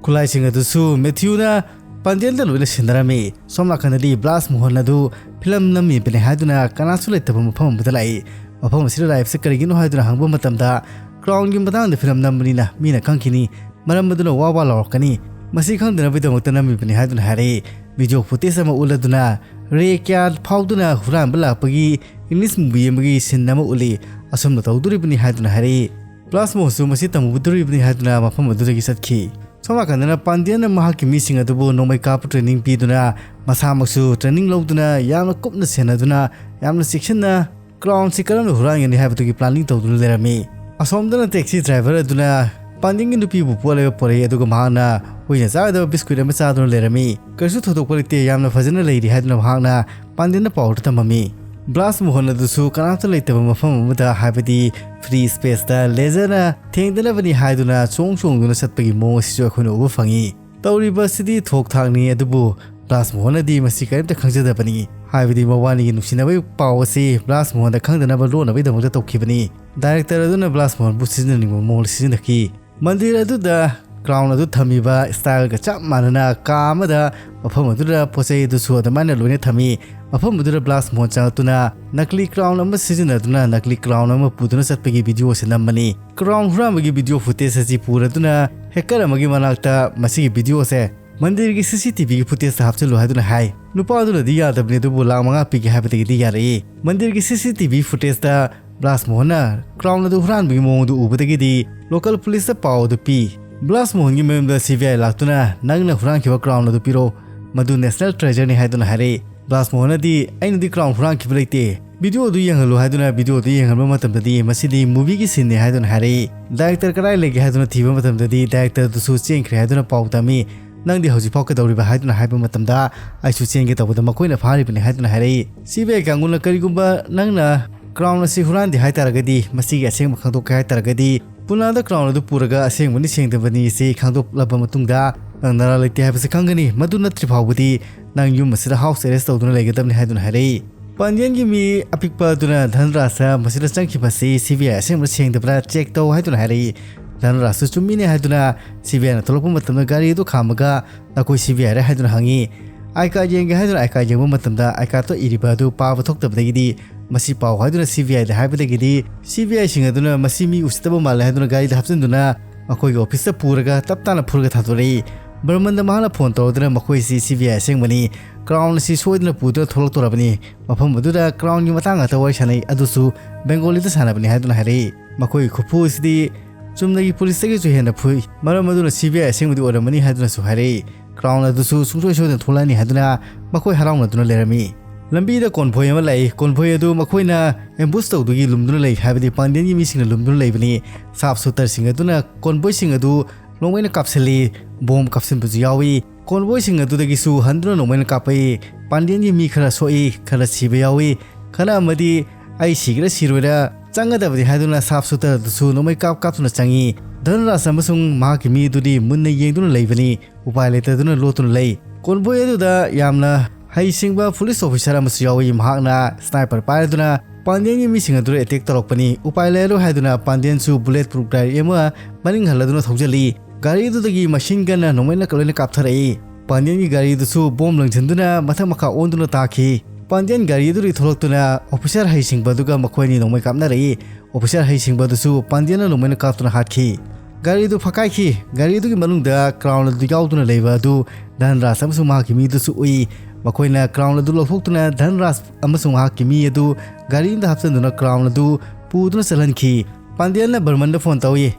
ꯈꯨꯠꯂꯥꯏꯁꯤꯡ ꯑꯗꯨꯁꯨ ꯃꯦꯊ꯭ꯌꯨꯅ ꯄꯥꯟꯗꯤꯌꯟꯗ ꯂꯣꯏꯅ ꯁꯤꯟꯅꯔꯝꯃꯤ꯫ ꯁꯣꯝ ꯅꯥꯀꯟꯗꯗꯤ ꯕ꯭ꯂꯥꯁ ꯃꯣꯍꯟ ꯑꯗꯨ ꯐꯤꯂꯝ ꯅꯝꯃꯤꯕꯅꯤ ꯍꯥꯏꯗꯨꯅ ꯀꯅꯥꯁꯨ ꯂꯩꯇꯕ ꯃꯐꯝ ꯑꯃꯗ ꯂꯥꯛꯏ꯫ ꯃꯐꯝ ꯑꯁꯤꯗ ꯂꯥꯛꯏꯕꯁꯤ ꯀꯔꯤꯒꯤꯅꯣ ꯍꯥꯏꯗꯨꯅ ꯍꯪꯕ ꯃꯇꯝꯗ, "Crownꯒꯤ ꯃꯇꯥꯡꯗ ꯐꯤꯂꯝ ꯅꯝꯕꯅꯤꯅ ꯃꯤꯅ ꯈꯪꯈꯤꯅꯤ, ꯃꯔꯝ ꯑꯗꯨꯅ ꯋꯥ ꯋꯥ ꯂꯥꯎꯔꯛꯀꯅꯤ꯫ ꯃꯁꯤ ꯈꯪꯗꯅꯕꯒꯤꯗꯃꯛꯇ ꯅꯝꯃꯤꯕꯅꯤ" ꯍꯥꯏꯗꯨꯅ ꯍꯥꯏꯔꯛꯏ꯫ Video footage ꯑꯃ ꯎꯠꯂꯗꯨꯅ ꯔꯦ ꯀꯌꯥ ꯐꯥꯎꯗꯨꯅ ꯍꯨꯔꯥꯟꯕ ꯂꯥꯛꯄꯒꯤ English movie ꯑꯃꯒꯤ scene ꯑꯃ ꯎꯠꯂꯤ꯫ ꯑꯁꯨꯝꯅ ꯇꯧꯗꯣꯔꯤꯕꯅꯤ ꯍꯥꯏꯗꯨꯅ ꯍꯥꯏꯔꯛꯏ꯫ ꯕ꯭ꯂꯥꯁ ꯃꯣꯍꯟꯁꯨ ꯃꯁꯤ ꯇꯝꯃꯨꯗꯣꯔꯤꯕꯅꯤ ꯍꯥꯏꯗꯨꯅ ꯃꯐꯝ ꯑꯗꯨꯗꯒꯤ ꯆꯠꯈꯤ꯫ ꯁꯣꯝ ꯅꯥꯀꯟꯗꯅ ꯄꯥꯟꯗꯤꯌꯟꯅ ꯃꯍꯥꯛꯀꯤ ꯃꯤꯁꯤꯡ ꯑꯗꯨꯕꯨ ꯅꯣꯡꯃꯩ ꯀꯥꯞꯄ training ꯄꯤꯗꯨꯅ, ꯃꯁꯥꯃꯛꯁꯨ training ꯂꯧꯗꯨꯅ ꯌꯥꯝꯅ ꯀꯨꯞꯅ ꯁꯦꯟꯅꯗꯨꯅ, ꯌꯥꯝꯅ ꯆꯦꯛꯁꯤꯟꯅ Crownꯁꯤ ꯀꯔꯝꯅ ꯍꯨꯔꯥꯟꯒꯅꯤ ꯍꯥꯏꯕꯗꯨꯒꯤ planning ꯇꯧꯗꯨꯅ ꯂꯩꯔꯝꯃꯤ꯫ ꯑꯁꯣꯝꯗꯅ taxi driver ꯑꯗꯨꯅ ꯄꯥꯟꯗꯤꯌꯟꯒꯤ ꯅꯨꯄꯤꯕꯨ ꯄꯣꯠ ꯂꯩꯕ ꯄꯣꯔꯛꯏ, ꯑꯗꯨꯒ ꯃꯍꯥꯛꯅ ꯍꯨꯏꯅ ꯆꯥꯒꯗꯕ biscuit ꯑꯃ ꯆꯥꯗꯨꯅ ꯂꯩꯔꯝꯃꯤ꯫ "ꯀꯔꯤꯁꯨ ꯊꯣꯏꯗꯣꯛꯄ ꯂꯩꯇꯦ, ꯌꯥꯝꯅ ꯐꯖꯅ ꯂꯩꯔꯤ" ꯍꯥꯏꯗꯨꯅ ꯃꯍꯥꯛꯅ ꯄꯥꯟꯗꯤꯌꯟꯗ ꯄꯥꯎ ꯑꯗꯨ ꯇꯝꯃꯝꯃꯤ꯫ ꯕ꯭ꯂꯥꯁ ꯃꯣꯍꯟ ꯑꯗꯨꯁꯨ ꯀꯅꯥꯝꯇ ꯂꯩꯇꯕ ꯃꯐꯝ ꯑꯃꯗ, ꯍꯥꯏꯕꯗꯤ free spaceꯇ laserꯅ ꯊꯦꯡꯗꯅꯕꯅꯤ ꯍꯥꯏꯗꯨꯅ ꯆꯣꯡ ꯆꯣꯡꯗꯨꯅ ꯆꯠꯄꯒꯤ ꯃꯑꯣꯡ ꯑꯁꯤꯁꯨ ꯑꯩꯈꯣꯏꯅ ꯎꯕ ꯐꯪꯉꯤ꯫ ꯇꯧꯔꯤꯕ ꯑꯁꯤꯗꯤ ꯊꯣꯛ ꯊꯥꯛꯅꯤ, ꯑꯗꯨꯕꯨ ꯕ꯭ꯂꯥꯁ ꯃꯣꯍꯟꯅꯗꯤ ꯃꯁꯤ ꯀꯔꯤꯝꯇ ꯈꯪꯖꯗꯕꯅꯤ꯫ ꯍꯥꯏꯕꯗꯤ ꯃꯕꯥꯅꯤꯒꯤ ꯅꯨꯡꯁꯤꯅꯕꯒꯤ ꯄꯥꯎ ꯑꯁꯤ ꯕ꯭ꯂꯥꯁ ꯃꯣꯍꯟꯗ ꯈꯪꯗꯅꯕ ꯂꯣꯟꯅꯕꯒꯤꯗꯃꯛꯇ ꯇꯧꯈꯤꯕꯅꯤ꯫ Director ꯑꯗꯨꯅ ꯕ꯭ꯂꯥꯁ ꯃꯣꯍꯟꯕꯨ ꯁꯤꯖꯤꯟꯅꯅꯤꯡꯕ ꯃꯑꯣꯡꯗ ꯁꯤꯖꯤꯟꯅꯈꯤ꯫ ꯃꯟꯗꯤꯔ ꯑꯗꯨꯗ Crown ꯑꯗꯨ ꯊꯝꯃꯤꯕ styleꯒ ꯆꯞ ꯃꯥꯟꯅꯅ ꯀꯥ ꯑꯃꯗ ꯃꯐꯝ ꯑꯗꯨꯗ ꯄꯣꯠ ꯆꯩ ꯑꯗꯨꯁꯨ ꯑꯗꯨꯃꯥꯏꯅ ꯂꯣꯏꯅ ꯊꯝꯃꯤ꯫ ꯃꯐꯝ ꯑꯗꯨꯗ ꯕ꯭ꯂꯥꯁ ꯃꯣꯍꯟ ꯆꯪꯂꯛꯇꯨꯅ ꯅꯀꯂꯤ Crown ꯑꯃ ꯁꯤꯖꯤꯟꯅꯗꯨꯅ ꯅꯀꯂꯤ Crown ꯑꯃ ꯄꯨꯗꯨꯅ ꯆꯠꯄꯒꯤ video ꯑꯁꯤ ꯅꯝꯕꯅꯤ꯫ Crown ꯍꯨꯔꯥꯟꯕꯒꯤ video footage ꯑꯁꯤ ꯄꯨꯔꯗꯨꯅ hacker ꯑꯃꯒꯤ ꯃꯅꯥꯛꯇ ꯃꯁꯤꯒꯤ video ꯑꯁꯦ ꯃꯟꯗꯤꯔꯒꯤ CCTVꯒꯤ footageꯇ ꯍꯥꯞꯆꯤꯜꯂꯨ ꯍꯥꯏꯗꯨꯅ ꯍꯥꯏ꯫ ꯅꯨꯄꯥ ꯑꯗꯨꯅꯗꯤ ꯌꯥꯗꯕꯅꯤ, ꯑꯗꯨꯕꯨ ꯂꯥꯛ ꯃꯉꯥ ꯄꯤꯒꯦ ꯍꯥꯏꯕꯗꯒꯤꯗꯤ ꯌꯥꯔꯛꯏ꯫ ꯃꯟꯗꯤꯔꯒꯤ CCTV footageꯇ ꯕ꯭ꯂꯥꯁ ꯃꯣꯍꯟꯅ Crown ꯑꯗꯨ ꯍꯨꯔꯥꯟꯕꯒꯤ ꯃꯑꯣꯡꯗꯨ ꯎꯕꯗꯒꯤꯗꯤ local policeꯇ ꯄꯥꯎ ꯑꯗꯨ ꯄꯤ꯫ ꯕ꯭ꯂꯥꯁ ꯃꯣꯍꯟꯒꯤ ꯃꯌꯨꯝꯗ CBI ꯂꯥꯛꯇꯨꯅ, "ꯅꯪꯅ ꯍꯨꯔꯥꯟꯈꯤꯕ Crown ꯑꯗꯨ ꯄꯤꯔꯛꯎ, ꯃꯗꯨ national treasureꯅꯤ" ꯍꯥꯏꯗꯨꯅ ꯍꯥꯏꯔꯛꯏ꯫ ꯕ꯭ꯂꯥꯁ ꯃꯣꯍꯟꯅꯗꯤ, "ꯑꯩꯅꯗꯤ Crown ꯍꯨꯔꯥꯟꯈꯤꯕ ꯂꯩꯇꯦ꯫ Video ꯑꯗꯨ ꯌꯦꯡꯍꯜꯂꯨ" ꯍꯥꯏꯗꯨꯅ video ꯑꯗꯨ ꯌꯦꯡꯍꯟꯕ ꯃꯇꯝꯗꯗꯤ ꯃꯁꯤꯗꯤ movieꯒꯤ sceneꯅꯤ ꯍꯥꯏꯗꯨꯅ ꯍꯥꯏꯔꯛꯏ꯫ Director ꯀꯗꯥꯏ ꯂꯩꯒꯦ ꯍꯥꯏꯗꯨꯅ ꯊꯤꯕ ꯃꯇꯝꯗꯗꯤ director ꯑꯗꯨꯁꯨ ꯆꯦꯟꯈ꯭ꯔꯦ ꯍꯥꯏꯗꯨꯅ ꯄꯥꯎ ꯇꯝꯃꯤ꯫ "ꯅꯪꯗꯤ ꯍꯧꯖꯤꯛꯐꯥꯎ ꯀꯩꯗꯧꯔꯤꯕ?" ꯍꯥꯏꯗꯨꯅ ꯍꯥꯏꯕ ꯃꯇꯝꯗ, "ꯑꯩꯁꯨ ꯆꯦꯟꯒꯦ ꯇꯧꯕꯗ ꯃꯈꯣꯏꯅ ꯐꯥꯔꯤꯕꯅꯤ" ꯍꯥꯏꯗꯨꯅ ꯍꯥꯏꯔꯛꯏ꯫ ꯁꯤ ꯕꯤ ꯑꯥꯏ ꯀꯥꯡꯕꯨꯅ, "ꯀꯔꯤꯒꯨꯝꯕ ꯅꯪꯅ ꯀ꯭ꯔꯥꯎꯟ ꯑꯁꯤ ꯍꯨꯔꯥꯟꯗꯦ ꯍꯥꯏ ꯇꯥꯔꯒꯗꯤ, ꯃꯁꯤꯒꯤ ꯑꯁꯦꯡꯕ ꯈꯪꯗꯣꯛꯀꯦ ꯍꯥꯏ ꯇꯥꯔꯒꯗꯤ, ꯄꯨꯅꯥꯗ ꯀ꯭ꯔꯥꯎꯟ ꯑꯗꯨ ꯄꯨꯔꯒ ꯑꯁꯦꯡꯕꯅꯤ ꯁꯦꯡꯗꯕꯅꯤ ꯑꯁꯤ ꯈꯪꯗꯣꯛꯂꯕ ꯃꯇꯨꯡꯗ ꯅꯪ ꯅꯔꯥ ꯂꯩꯇꯦ ꯍꯥꯏꯕꯁꯤ ꯈꯪꯒꯅꯤ꯫ ꯃꯗꯨ ꯅꯠꯇ꯭ꯔꯤ ꯐꯥꯎꯕꯗꯤ ꯅꯪ ꯌꯨꯝ ꯑꯁꯤꯗ ꯍꯥꯎꯁ ꯑꯦꯔꯦꯁ ꯇꯧꯗꯨꯅ ꯂꯩꯒꯗꯕꯅꯤ" ꯍꯥꯏꯗꯨꯅ ꯍꯥꯏꯔꯛꯏ꯫ ꯄꯥꯟꯗꯤꯌꯟꯒꯤ ꯃꯤ ꯑꯄꯤꯛꯄ ꯑꯗꯨꯅ ꯙꯟꯔꯥꯖꯇ ꯃꯁꯤꯗ ꯆꯪꯈꯤꯕꯁꯤ ꯁꯤ ꯕꯤ ꯑꯥꯏ ꯑꯁꯦꯡꯕ꯭ꯔꯥ ꯁꯦꯡꯗꯕ꯭ꯔꯥ ꯆꯦꯛ ꯇꯧ ꯍꯥꯏꯗꯨꯅ ꯍꯥꯏꯔꯛꯏ꯫ ꯙꯟꯔꯥꯖꯁꯨ ꯆꯨꯝꯃꯤꯅꯦ ꯍꯥꯏꯗꯨꯅ ꯁꯤ ꯕꯤ ꯑꯥꯏꯅ ꯊꯣꯛꯂꯛꯄ ꯃꯇꯝꯗ ꯒꯥꯔꯤ ꯑꯗꯨ ꯈꯥꯝꯃꯒ, "ꯅꯈꯣꯏ ꯁꯤ ꯕꯤ ꯑꯥꯏꯔ?" ꯍꯥꯏꯗꯨꯅ ꯍꯪꯉꯤ꯫ ꯑꯥꯏ ꯀꯥꯔꯗ ꯌꯦꯡꯒꯦ ꯍꯥꯏꯗꯨꯅ ꯑꯥꯏ ꯀꯥꯔꯗ ꯌꯦꯡꯕ ꯃꯇꯝꯗ ꯑꯥꯏ ꯀꯥꯔꯗꯇꯣ ꯏꯔꯤꯕ ꯑꯗꯨ ꯄꯥꯕ ꯊꯣꯛꯇꯕꯗꯒꯤꯗꯤ, "ꯃꯁꯤ ꯄꯥꯎ" ꯍꯥꯏꯗꯨꯅ ꯁꯤ ꯕꯤ ꯑꯥꯏꯗ ꯍꯥꯏꯕꯗꯒꯤꯗꯤ, ꯁꯤ ꯕꯤ ꯑꯥꯏꯁꯤꯡ ꯑꯗꯨꯅ ꯃꯁꯤ ꯃꯤ ꯎꯁꯤꯠꯇꯕ ꯃꯥꯜꯂꯦ ꯍꯥꯏꯗꯨꯅ ꯒꯥꯔꯤꯗ ꯍꯥꯞꯆꯤꯟꯗꯨꯅ ꯃꯈꯣꯏꯒꯤ ꯑꯣꯐꯤꯁꯇ ꯄꯨꯔꯒ ꯇꯞ ꯇꯥꯅ ꯐꯨꯔꯒ ꯊꯥꯗꯣꯔꯛꯏ꯫ ꯕꯔꯃꯟꯗ ꯃꯍꯥꯛꯅ ꯐꯣꯟ ꯇꯧꯔꯗꯨꯅ, "ꯃꯈꯣꯏꯁꯤ ꯁꯤ ꯕꯤ ꯑꯥꯏ ꯑꯁꯦꯡꯕꯅꯤ, ꯀ꯭ꯔꯥꯎꯟ ꯑꯁꯤ ꯁꯣꯏꯗꯅ ꯄꯨꯗꯨꯅ ꯊꯣꯛꯂꯛꯇꯣꯔꯕꯅꯤ, ꯃꯐꯝ ꯑꯗꯨꯗ ꯀ꯭ꯔꯥꯎꯟꯒꯤ ꯃꯇꯥꯡ ꯉꯥꯛꯇ ꯋꯥꯔꯤ ꯁꯥꯟꯅꯩ, ꯑꯗꯨꯁꯨ ꯕꯦꯡꯒꯣꯂꯤꯗ ꯁꯥꯟꯅꯕꯅꯤ" ꯍꯥꯏꯗꯨꯅ ꯍꯥꯏꯔꯛꯏ꯫ ꯃꯈꯣꯏꯒꯤ ꯈꯨꯐꯨ ꯑꯁꯤꯗꯤ ꯆꯨꯝꯅꯒꯤ ꯄꯨꯂꯤꯁꯇꯒꯤꯁꯨ ꯍꯦꯟꯅ ꯐꯨꯏ, ꯃꯔꯝ ꯑꯗꯨꯅ ꯁꯤ ꯕꯤ ꯑꯥꯏ ꯑꯁꯦꯡꯕꯗꯤ ꯑꯣꯏꯔꯝꯃꯅꯤ ꯍꯥꯏꯗꯨꯅꯁꯨ ꯍꯥꯏꯔꯛꯏ꯫ ꯀ꯭ꯔꯥꯎꯟ ꯑꯗꯨꯁꯨ ꯁꯨꯡꯁꯣꯏ ꯁꯣꯏꯗꯅ ꯊꯣꯛꯂꯛꯑꯅꯤ ꯍꯥꯏꯗꯨꯅ ꯃꯈꯣꯏ ꯍꯔꯥꯎꯅꯗꯨꯅ ꯂꯩꯔꯝꯃꯤ꯫ ꯂꯝꯕꯤꯗ ꯀꯣꯟꯚꯣꯏ ꯑꯃ ꯂꯥꯛꯏ꯫ ꯀꯣꯟꯚꯣꯏ ꯑꯗꯨ ꯃꯈꯣꯏꯅ ꯑꯦꯝꯕꯨꯁ ꯇꯧꯗꯨꯒꯤ ꯂꯨꯝꯗꯨꯅ ꯂꯩ, ꯍꯥꯏꯕꯗꯤ ꯄꯥꯟꯗꯤꯌꯟꯒꯤ ꯃꯤꯁꯤꯡꯅ ꯂꯨꯝꯗꯨꯅ ꯂꯩꯕꯅꯤ꯫ ꯁꯥꯞ ꯁꯨꯇꯔꯁꯤꯡ ꯑꯗꯨꯅ ꯀꯣꯟꯚꯣꯏꯁꯤꯡ ꯑꯗꯨ ꯅꯣꯡꯃꯩꯅ ꯀꯥꯞꯁꯤꯜꯂꯤ, ꯕꯣꯝ ꯀꯥꯞꯁꯤꯟꯕꯁꯨ ꯌꯥꯎꯏ꯫ ꯀꯣꯟꯚꯣꯏꯁꯤꯡ ꯑꯗꯨꯗꯒꯤꯁꯨ ꯍꯟꯗꯨꯅ ꯅꯣꯡꯃꯩꯅ ꯀꯥꯞꯄꯛꯏ꯫ ꯄꯥꯟꯗꯤꯌꯟꯒꯤ ꯃꯤ ꯈꯔ ꯁꯣꯛꯏ, ꯈꯔ ꯁꯤꯕ ꯌꯥꯎꯏ꯫ ꯈꯔ ꯑꯃꯗꯤ "ꯑꯩ ꯁꯤꯒꯦꯔꯥ ꯁꯤꯔꯣꯏꯔꯥ ꯆꯪꯒꯗꯕꯅꯤ" ꯍꯥꯏꯗꯨꯅ ꯁꯥꯞ ꯁꯨꯇꯔ ꯑꯗꯨꯁꯨ ꯅꯣꯡꯃꯩ ꯀꯥꯞ ꯀꯥꯞꯇꯨꯅ ꯆꯪꯏ꯫ ꯙꯟꯔꯥꯖ ꯑꯃꯁꯨꯡ ꯃꯍꯥꯛꯀꯤ ꯃꯤ ꯑꯗꯨꯗꯤ ꯃꯨꯟꯅ ꯌꯦꯡꯗꯨꯅ ꯂꯩꯕꯅꯤ꯫ ꯎꯄꯥꯏ ꯂꯩꯇꯗꯨꯅ ꯂꯣꯠꯇꯨꯅ ꯂꯩ꯫ ꯀꯣꯟꯚꯣꯏ ꯑꯗꯨꯗ ꯌꯥꯝꯅ ꯍꯩꯁꯤꯡꯕ ꯄꯨꯂꯤꯁ ꯑꯣꯐꯤꯁꯥꯔ ꯑꯃꯁꯨ ꯌꯥꯎꯏ꯫ ꯃꯍꯥꯛꯅ ꯁ꯭ꯅꯥꯏꯄꯔ ꯄꯥꯏꯔꯗꯨꯅ ꯄꯥꯟꯗꯤꯌꯟꯒꯤ ꯃꯤꯁꯤꯡ ꯑꯗꯨꯗ ꯑꯦꯇꯦꯛ ꯇꯧꯔꯛꯄꯅꯤ꯫ ꯎꯄꯥꯏ ꯂꯩꯔꯔꯣꯏ ꯍꯥꯏꯗꯨꯅ ꯄꯥꯟꯗꯤꯌꯟꯁꯨ ꯕꯨꯂꯦꯠ ꯄ꯭ꯔꯨꯐ ꯒꯥꯔꯤ ꯑꯃ ꯃꯅꯤꯡ ꯍꯜꯂꯗꯨꯅ ꯊꯧꯖꯤꯜꯂꯤ꯫ ꯒꯥꯔꯤ ꯑꯗꯨꯗꯒꯤ ꯃꯁꯤꯟ ꯒꯟꯅ ꯅꯣꯡꯃꯩꯅ ꯂꯣꯏꯅ ꯀꯥꯞꯊꯔꯛꯏ꯫ ꯄꯥꯟꯗꯤꯌꯟꯒꯤ ꯒꯥꯔꯤ ꯑꯗꯨꯁꯨ ꯕꯣꯝ ꯂꯪꯁꯤꯟꯗꯨꯅ ꯃꯊꯛ ꯃꯈꯥ ꯑꯣꯟꯗꯨꯅ ꯇꯥꯈꯤ꯫ ꯄꯥꯟꯗꯤꯌꯟ ꯒꯥꯔꯤ ꯑꯗꯨꯗꯒꯤ ꯊꯣꯛꯂꯛꯇꯨꯅ ꯑꯣꯐꯤꯁꯥꯔ ꯍꯩꯁꯤꯡꯕ ꯑꯗꯨꯒ ꯃꯈꯣꯏ ꯑꯅꯤ ꯅꯣꯡꯃꯩ ꯀꯥꯞꯅꯔꯛꯏ꯫ ꯑꯣꯐꯤꯁꯥꯔ ꯍꯩꯁꯤꯡꯕ ꯑꯗꯨꯁꯨ ꯄꯥꯟꯗꯤꯌꯟꯅ ꯅꯣꯡꯃꯩꯅ ꯀꯥꯞꯇꯨꯅ ꯍꯥꯠꯈꯤ꯫ ꯒꯥꯔꯤ ꯑꯗꯨ ꯐꯀꯥꯏꯈꯤ꯫ ꯒꯥꯔꯤ ꯑꯗꯨꯒꯤ ꯃꯅꯨꯡꯗ ꯀ꯭ꯔꯥꯎꯟ ꯑꯗꯨ ꯌꯥꯎꯗꯨꯅ ꯂꯩꯕ ꯑꯗꯨ ꯙꯟꯔꯥꯖ ꯑꯃꯁꯨꯡ ꯃꯍꯥꯛꯀꯤ ꯃꯤ ꯑꯗꯨꯁꯨ ꯎꯏ꯫ ꯃꯈꯣꯏꯅ ꯀ꯭ꯔꯥꯎꯟ ꯑꯗꯨ ꯂꯧꯊꯣꯛꯇꯨꯅ ꯙꯟꯔꯥꯖ ꯑꯃꯁꯨꯡ ꯃꯍꯥꯛꯀꯤ ꯃꯤ ꯑꯗꯨ ꯒꯥꯔꯤ ꯑꯃꯗ ꯍꯥꯞꯆꯤꯟꯗꯨꯅ ꯀ꯭ꯔꯥꯎꯟ ꯑꯗꯨ ꯄꯨꯗꯨꯅ ꯆꯠꯍꯟꯈꯤ꯫ ꯄꯥꯟꯗꯤꯌꯟꯅ ꯕꯔꯃꯟꯗ ꯐꯣꯟ ꯇꯧꯏ꯫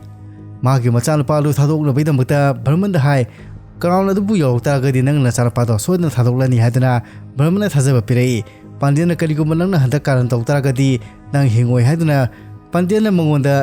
ꯃꯍꯥꯛꯀꯤ ꯃꯆꯥꯅꯨꯄꯥ ꯑꯗꯨ ꯊꯥꯗꯣꯛꯅꯕꯒꯤꯗꯃꯛꯇ ꯕꯔꯃꯟꯗ ꯍꯥꯏ, "ꯀ꯭ꯔꯥꯎꯟ ꯑꯗꯨꯕꯨ ꯌꯧꯔꯛ ꯇꯥꯔꯒꯗꯤ ꯅꯪ ꯅꯆꯥꯅꯨꯄꯥꯗꯣ ꯁꯣꯏꯗꯅ ꯊꯥꯗꯣꯛꯂꯅꯤ" ꯍꯥꯏꯗꯨꯅ ꯕꯔꯃꯟꯅ ꯊꯥꯖꯕ ꯄꯤꯔꯛꯏ꯫ ꯄꯥꯟꯗꯤꯌꯟꯅ, "ꯀꯔꯤꯒꯨꯝꯕ ꯅꯪꯅ ꯍꯟꯗꯛ ꯀꯥꯔꯟ ꯇꯧ ꯇꯥꯔꯒꯗꯤ ꯅꯪ ꯍꯤꯡꯉꯣꯏ" ꯍꯥꯏꯗꯨꯅ ꯄꯥꯟꯗꯤꯌꯟꯅ ꯃꯉꯣꯟꯗ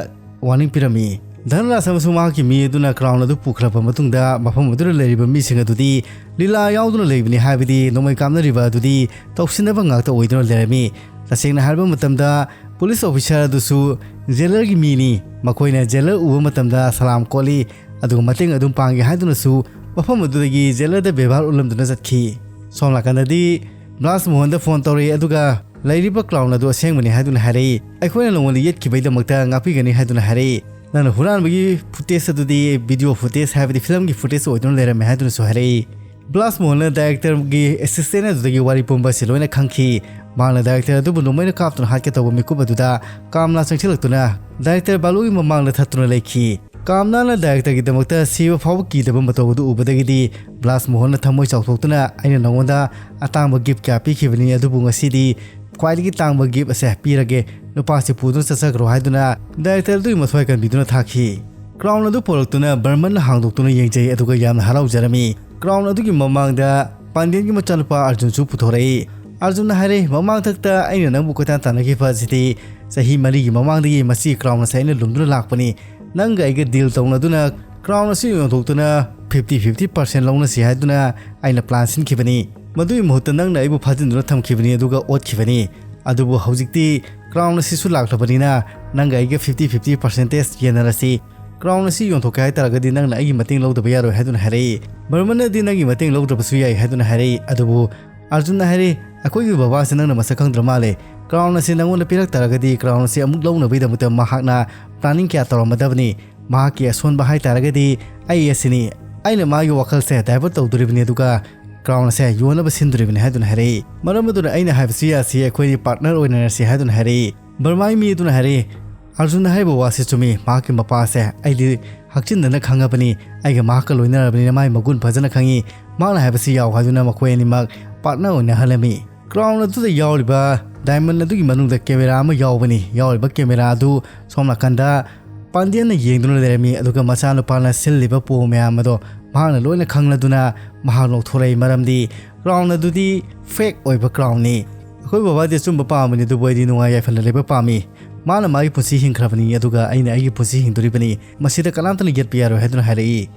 ꯋꯥꯔꯅꯤꯡ ꯄꯤꯔꯝꯃꯤ꯫ ꯙꯅꯔꯥꯖ ꯑꯃꯁꯨꯡ ꯃꯍꯥꯛꯀꯤ ꯃꯤ ꯑꯗꯨꯅ ꯀ꯭ꯔꯥꯎꯟ ꯑꯗꯨ ꯄꯨꯈ꯭ꯔꯕ ꯃꯇꯨꯡꯗ, ꯃꯐꯝ ꯑꯗꯨꯗ ꯂꯩꯔꯤꯕ ꯃꯤꯁꯤꯡ ꯑꯗꯨꯗꯤ ꯂꯤꯂꯥ ꯌꯥꯎꯗꯨꯅ ꯂꯩꯕꯅꯤ ꯍꯥꯏꯕꯗꯤ ꯅꯣꯡꯃꯩ ꯀꯥꯞꯅꯔꯤꯕ ꯑꯗꯨꯗꯤ ꯇꯧꯁꯤꯟꯅꯕ ꯉꯥꯛꯇ ꯑꯣꯏꯗꯨꯅ ꯂꯩꯔꯝꯃꯤ꯫ ꯇꯁꯦꯡꯅ ꯍꯥꯏꯔꯕ ꯃꯇꯝꯗ, ꯄꯨꯂꯤꯁ ꯑꯣꯐꯤꯁꯥꯔ ꯑꯗꯨꯁꯨ ꯖꯦꯂꯔꯒꯤ ꯃꯤꯅꯤ꯫ ꯃꯈꯣꯏꯅ ꯖꯦꯂꯔ ꯎꯕ ꯃꯇꯝꯗ ꯁꯂꯥꯝ ꯀꯣꯠꯂꯤ, ꯑꯗꯨꯒ ꯃꯇꯦꯡ ꯑꯗꯨꯝ ꯄꯥꯡꯒꯦ ꯍꯥꯏꯗꯨꯅꯁꯨ ꯃꯐꯝ ꯑꯗꯨꯗꯒꯤ ꯖꯦꯂꯔꯗ ꯕꯦꯕꯥꯔ ꯎꯠꯂꯝꯗꯨꯅ ꯆꯠꯈꯤ꯫ ꯁꯣꯝ ꯅꯥꯀꯟꯗꯗꯤ ꯕ꯭ꯂꯥꯁ ꯃꯣꯍꯟꯗ ꯐꯣꯟ ꯇꯧꯔꯛꯏ, ꯑꯗꯨꯒ ꯂꯩꯔꯤꯕ ꯀ꯭ꯂꯥꯎꯟ ꯑꯗꯨ ꯑꯁꯦꯡꯕꯅꯤ ꯍꯥꯏꯗꯨꯅ ꯍꯥꯏꯔꯛꯏ꯫ "ꯑꯩꯈꯣꯏꯅ ꯅꯉꯣꯟꯗ ꯌꯦꯠꯈꯤꯕꯩꯗꯃꯛꯇ ꯉꯥꯛꯄꯤꯒꯅꯤ" ꯍꯥꯏꯗꯨꯅ ꯍꯥꯏꯔꯛꯏ꯫ "ꯅꯪꯅ ꯍꯨꯔꯥꯟꯕꯒꯤ ꯐꯨꯇꯦꯖ ꯑꯗꯨꯗꯤ ꯚꯤꯗꯤꯑꯣ ꯐꯨꯇꯦꯖ, ꯍꯥꯏꯕꯗꯤ ꯐꯤꯂꯝꯒꯤ ꯐꯨꯇꯦꯖ ꯑꯣꯏꯗꯨꯅ ꯂꯩꯔꯝꯃꯦ" ꯍꯥꯏꯗꯨꯅꯁꯨ ꯍꯥꯏꯔꯛꯏ꯫ ꯕ꯭ꯂꯥꯁ ꯃꯣꯍꯟꯅ ꯗꯥꯏꯔꯦꯛꯇꯔꯒꯤ ꯑꯦꯁꯤꯁꯇꯦꯟ ꯑꯗꯨꯗꯒꯤ ꯋꯥꯔꯤ ꯄꯨꯝꯕ ꯑꯁꯤ ꯂꯣꯏꯅ ꯈꯪꯈꯤ꯫ ꯃꯍꯥꯛꯅ ꯗꯥꯏꯔꯦꯛꯇꯔ ꯑꯗꯨꯕꯨ ꯅꯣꯡꯃꯩꯅ ꯀꯥꯞꯇꯨꯅ ꯍꯥꯠꯀꯦ ꯇꯧꯕ ꯃꯤꯀꯨꯞ ꯑꯗꯨꯗ ꯀꯥꯝꯅꯥ ꯆꯪꯁꯤꯜꯂꯛꯇꯨꯅ ꯗꯥꯏꯔꯦꯛꯇꯔ ꯕꯥꯂꯨꯒꯤ ꯃꯃꯥꯡꯗ ꯊꯠꯇꯨꯅ ꯂꯩꯈꯤ꯫ ꯀꯥꯝꯅꯥꯅ ꯗꯥꯏꯔꯦꯛꯇꯔꯒꯤꯗꯃꯛꯇ ꯁꯤꯕ ꯐꯥꯎꯕ ꯀꯤꯗꯕ ꯃꯇꯧ ꯑꯗꯨ ꯎꯕꯗꯒꯤꯗꯤ ꯕ꯭ꯂꯥꯁ ꯃꯣꯍꯟꯅ ꯊꯃꯣꯏ ꯆꯥꯎꯊꯣꯛꯇꯨꯅ, "ꯑꯩꯅ ꯅꯉꯣꯟꯗ ꯑꯇꯥꯡꯕ ꯒꯤꯐ ꯀꯌꯥ ꯄꯤꯈꯤꯕꯅꯤ, ꯑꯗꯨꯕꯨ ꯉꯁꯤꯗꯤ ꯈ꯭ꯋꯥꯏꯗꯒꯤ ꯇꯥꯡꯕ ꯒꯤꯐ ꯑꯁꯦ ꯄꯤꯔꯒꯦ, ꯅꯨꯄꯥꯁꯤ ꯄꯨꯗꯨꯅ ꯆꯠꯆꯈ꯭ꯔꯣ" ꯍꯥꯏꯗꯨꯅ ꯗꯥꯏꯔꯦꯛꯇꯔ ꯑꯗꯨꯒꯤ ꯃꯊ꯭ꯋꯥꯏ ꯀꯟꯕꯤꯗꯨꯅ ꯊꯥꯈꯤ꯫ ꯀ꯭ꯔꯥꯎꯟ ꯑꯗꯨ ꯄꯣꯔꯛꯇꯨꯅ ꯕꯔꯃꯟꯅ ꯍꯥꯡꯗꯣꯛꯇꯨꯅ ꯌꯦꯡꯖꯩ, ꯑꯗꯨꯒ ꯌꯥꯝꯅ ꯍꯔꯥꯎꯖꯔꯝꯃꯤ꯫ ꯀ꯭ꯔꯥꯎꯟ ꯑꯗꯨꯒꯤ ꯃꯃꯥꯡꯗ ꯄꯥꯟꯗꯤꯌꯟꯒꯤ ꯃꯆꯥꯅꯨꯄꯥ ꯑꯔꯖꯨꯟꯁꯨ ꯄꯨꯊꯣꯔꯛꯏ꯫ ꯑꯔꯖꯨꯟꯅ ꯍꯥꯏꯔꯦ, "ꯃꯃꯥꯡꯊꯛꯇ ꯑꯩꯅ ꯅꯪꯕꯨ ꯀꯣꯏꯇꯥꯟ ꯇꯥꯟꯅꯈꯤꯕ ꯑꯁꯤꯗꯤ ꯆꯍꯤ ꯃꯔꯤꯒꯤ ꯃꯃꯥꯡꯗꯒꯤ ꯃꯁꯤ ꯀ꯭ꯔꯥꯎꯟ ꯑꯁꯦ ꯑꯩꯅ ꯂꯨꯝꯗꯨꯅ ꯂꯥꯛꯄꯅꯤ꯫ ꯅꯪꯒ ꯑꯩꯒ ꯗꯤꯜ ꯇꯧꯅꯗꯨꯅ ꯀ꯭ꯔꯥꯎꯟ ꯑꯁꯤ ꯌꯣꯟꯊꯣꯛꯇꯨꯅ ꯐꯤꯐꯇꯤ ꯐꯤꯐꯇꯤ ꯄꯥꯔꯁꯦꯟ ꯂꯧꯅꯁꯤ ꯍꯥꯏꯗꯨꯅ ꯑꯩꯅ ꯄ꯭ꯂꯥꯟ ꯁꯤꯟꯈꯤꯕꯅꯤ꯫ ꯃꯗꯨꯒꯤ ꯃꯍꯨꯠꯇ ꯅꯪꯅ ꯑꯩꯕꯨ ꯐꯥꯖꯤꯟꯗꯨꯅ ꯊꯝꯈꯤꯕꯅꯤ, ꯑꯗꯨꯒ ꯑꯣꯠꯈꯤꯕꯅꯤ꯫ ꯑꯗꯨꯕꯨ ꯍꯧꯖꯤꯛꯇꯤ ꯀ꯭ꯔꯥꯎꯟ ꯑꯁꯤꯁꯨ ꯂꯥꯛꯂꯕꯅꯤꯅ ꯅꯪꯒ ꯑꯩꯒ ꯐꯤꯐꯇꯤ ꯐꯤꯐꯇꯤ ꯄꯥꯔꯁꯦꯟꯇꯦꯖ ꯌꯦꯟꯅꯔꯁꯤ꯫ ꯀ꯭ꯔꯥꯎꯟ ꯑꯁꯤ ꯌꯣꯟꯊꯣꯛꯀꯦ ꯍꯥꯏ ꯇꯥꯔꯒꯗꯤ ꯅꯪꯅ ꯑꯩꯒꯤ ꯃꯇꯦꯡ ꯂꯧꯗꯕ ꯌꯥꯔꯣꯏ" ꯍꯥꯏꯗꯨꯅ ꯍꯥꯏꯔꯛꯏ꯫ ꯕꯔꯃꯟꯅꯗꯤ ꯅꯪꯒꯤ ꯃꯇꯦꯡ ꯂꯧꯗ꯭ꯔꯕꯁꯨ ꯌꯥꯏ ꯍꯥꯏꯗꯨꯅ ꯍꯥꯏꯔꯛꯏ꯫ ꯑꯗꯨꯕꯨ ꯑꯔꯖꯨꯟꯅ ꯍꯥꯏꯔꯛꯏ, "ꯑꯩꯈꯣꯏꯒꯤ ꯕꯕꯥꯁꯦ ꯅꯪꯅ ꯃꯁꯛ ꯈꯪꯗ꯭ꯔ ꯃꯥꯜꯂꯦ꯫ ꯀ꯭ꯔꯥꯎꯟ ꯑꯁꯤ ꯅꯪꯉꯣꯟꯗ ꯄꯤꯔꯛ ꯇꯥꯔꯒꯗꯤ ꯀ꯭ꯔꯥꯎꯟ ꯑꯁꯤ ꯑꯃꯨꯛ ꯂꯧꯅꯕꯒꯤꯗꯃꯛꯇ ꯃꯍꯥꯛꯅ ꯄ꯭ꯂꯥꯅꯤꯡ ꯀꯌꯥ ꯇꯧꯔꯝꯃꯗꯕꯅꯤ꯫ ꯃꯍꯥꯛꯀꯤ ꯑꯁꯣꯟꯕ ꯍꯥꯏ ꯇꯥꯔꯒꯗꯤ ꯑꯩ ꯑꯁꯤꯅꯤ꯫ ꯑꯩꯅ ꯃꯥꯒꯤ ꯋꯥꯈꯜꯁꯦ ꯗꯥꯏꯚꯔꯠ ꯇꯧꯗꯣꯔꯤꯕꯅꯤ, ꯑꯗꯨꯒ ꯀ꯭ꯔꯥꯎꯟ ꯑꯁꯦ ꯌꯣꯟꯅꯕ ꯁꯤꯟꯗꯣꯔꯤꯕꯅꯤ" ꯍꯥꯏꯗꯨꯅ ꯍꯥꯏꯔꯛꯏ꯫ ꯃꯔꯝ ꯑꯗꯨꯅ ꯑꯩꯅ ꯍꯥꯏꯕꯁꯤ ꯌꯥꯁꯤ, ꯑꯩꯈꯣꯏꯅꯤ ꯄꯥꯔꯠꯅꯔ ꯑꯣꯏꯅꯔꯁꯤ ꯍꯥꯏꯗꯨꯅ ꯍꯥꯏꯔꯛꯏ꯫ ꯕꯔꯃꯥꯒꯤ ꯃꯤ ꯑꯗꯨꯅ ꯍꯥꯏꯔꯛꯏ, "ꯑꯔꯖꯨꯟꯅ ꯍꯥꯏꯔꯤꯕ ꯋꯥꯁꯤ ꯆꯨꯝꯃꯤ꯫ ꯃꯍꯥꯛꯀꯤ ꯃꯄꯥꯁꯦ ꯑꯩꯗꯤ ꯍꯛꯆꯤꯟꯗꯅ ꯈꯪꯉꯕꯅꯤ꯫ ꯑꯩꯒ ꯃꯍꯥꯛꯀ ꯂꯣꯏꯅꯔꯕꯅꯤꯅ ꯃꯥꯒꯤ ꯃꯒꯨꯟ ꯐꯖꯅ ꯈꯪꯉꯤ꯫ ꯃꯍꯥꯛꯅ ꯍꯥꯏꯕꯁꯤ ꯌꯥꯎ" ꯍꯥꯏꯗꯨꯅ ꯃꯈꯣꯏ ꯑꯅꯤꯃꯛ ꯄꯥꯔꯠꯅꯔ ꯑꯣꯏꯅꯍꯜꯂꯝꯃꯤ꯫ ꯀ꯭ꯔꯥꯎꯟ ꯑꯗꯨꯗ ꯌꯥꯎꯔꯤꯕ ꯗꯥꯏꯃꯟ ꯑꯗꯨꯒꯤ ꯃꯅꯨꯡꯗ ꯀꯦꯃꯦꯔꯥ ꯑꯃ ꯌꯥꯎꯕꯅꯤ꯫ ꯌꯥꯎꯔꯤꯕ ꯀꯦꯃꯦꯔꯥ ꯑꯗꯨ ꯁꯣꯝ ꯅꯥꯀꯟꯗ ꯄꯥꯟꯗꯤꯌꯟꯅ ꯌꯦꯡꯗꯨꯅ ꯂꯩꯔꯝꯃꯤ, ꯑꯗꯨꯒ ꯃꯆꯥꯅꯨꯄꯥꯅ ꯁꯤꯜꯂꯤꯕ ꯄꯣ ꯃꯌꯥꯝ ꯑꯗꯣ ꯃꯍꯥꯛꯅ ꯂꯣꯏꯅ ꯈꯪꯂꯗꯨꯅ ꯃꯍꯥꯛ ꯂꯧꯊꯣꯔꯛꯏ꯫ ꯃꯔꯝꯗꯤ ꯀ꯭ꯔꯥꯎꯟ ꯑꯗꯨꯗꯤ ꯐꯦꯛ ꯑꯣꯏꯕ ꯀ꯭ꯔꯥꯎꯟꯅꯤ꯫ "ꯑꯩꯈꯣꯏ ꯕꯕꯥꯗꯤ ꯑꯆꯨꯝꯕ ꯄꯥꯝꯕꯅꯤ, ꯑꯗꯨꯕꯨ ꯑꯩꯗꯤ ꯅꯨꯡꯉꯥꯏ ꯌꯥꯏꯐꯅ ꯂꯩꯕ ꯄꯥꯝꯃꯤ꯫ ꯃꯥꯅ ꯃꯥꯒꯤ ꯄꯨꯟꯁꯤ ꯍꯤꯡꯈ꯭ꯔꯕꯅꯤ, ꯑꯗꯨꯒ ꯑꯩꯅ ꯑꯩꯒꯤ ꯄꯨꯟꯁꯤ ꯍꯤꯡꯗꯣꯔꯤꯕꯅꯤ, ꯃꯁꯤꯗ ꯀꯅꯥꯝꯇꯅ ꯌꯦꯠꯄ ꯌꯥꯔꯣꯏ ꯍꯥꯏꯗꯨꯅ ꯍꯥꯏꯔꯛꯏ꯫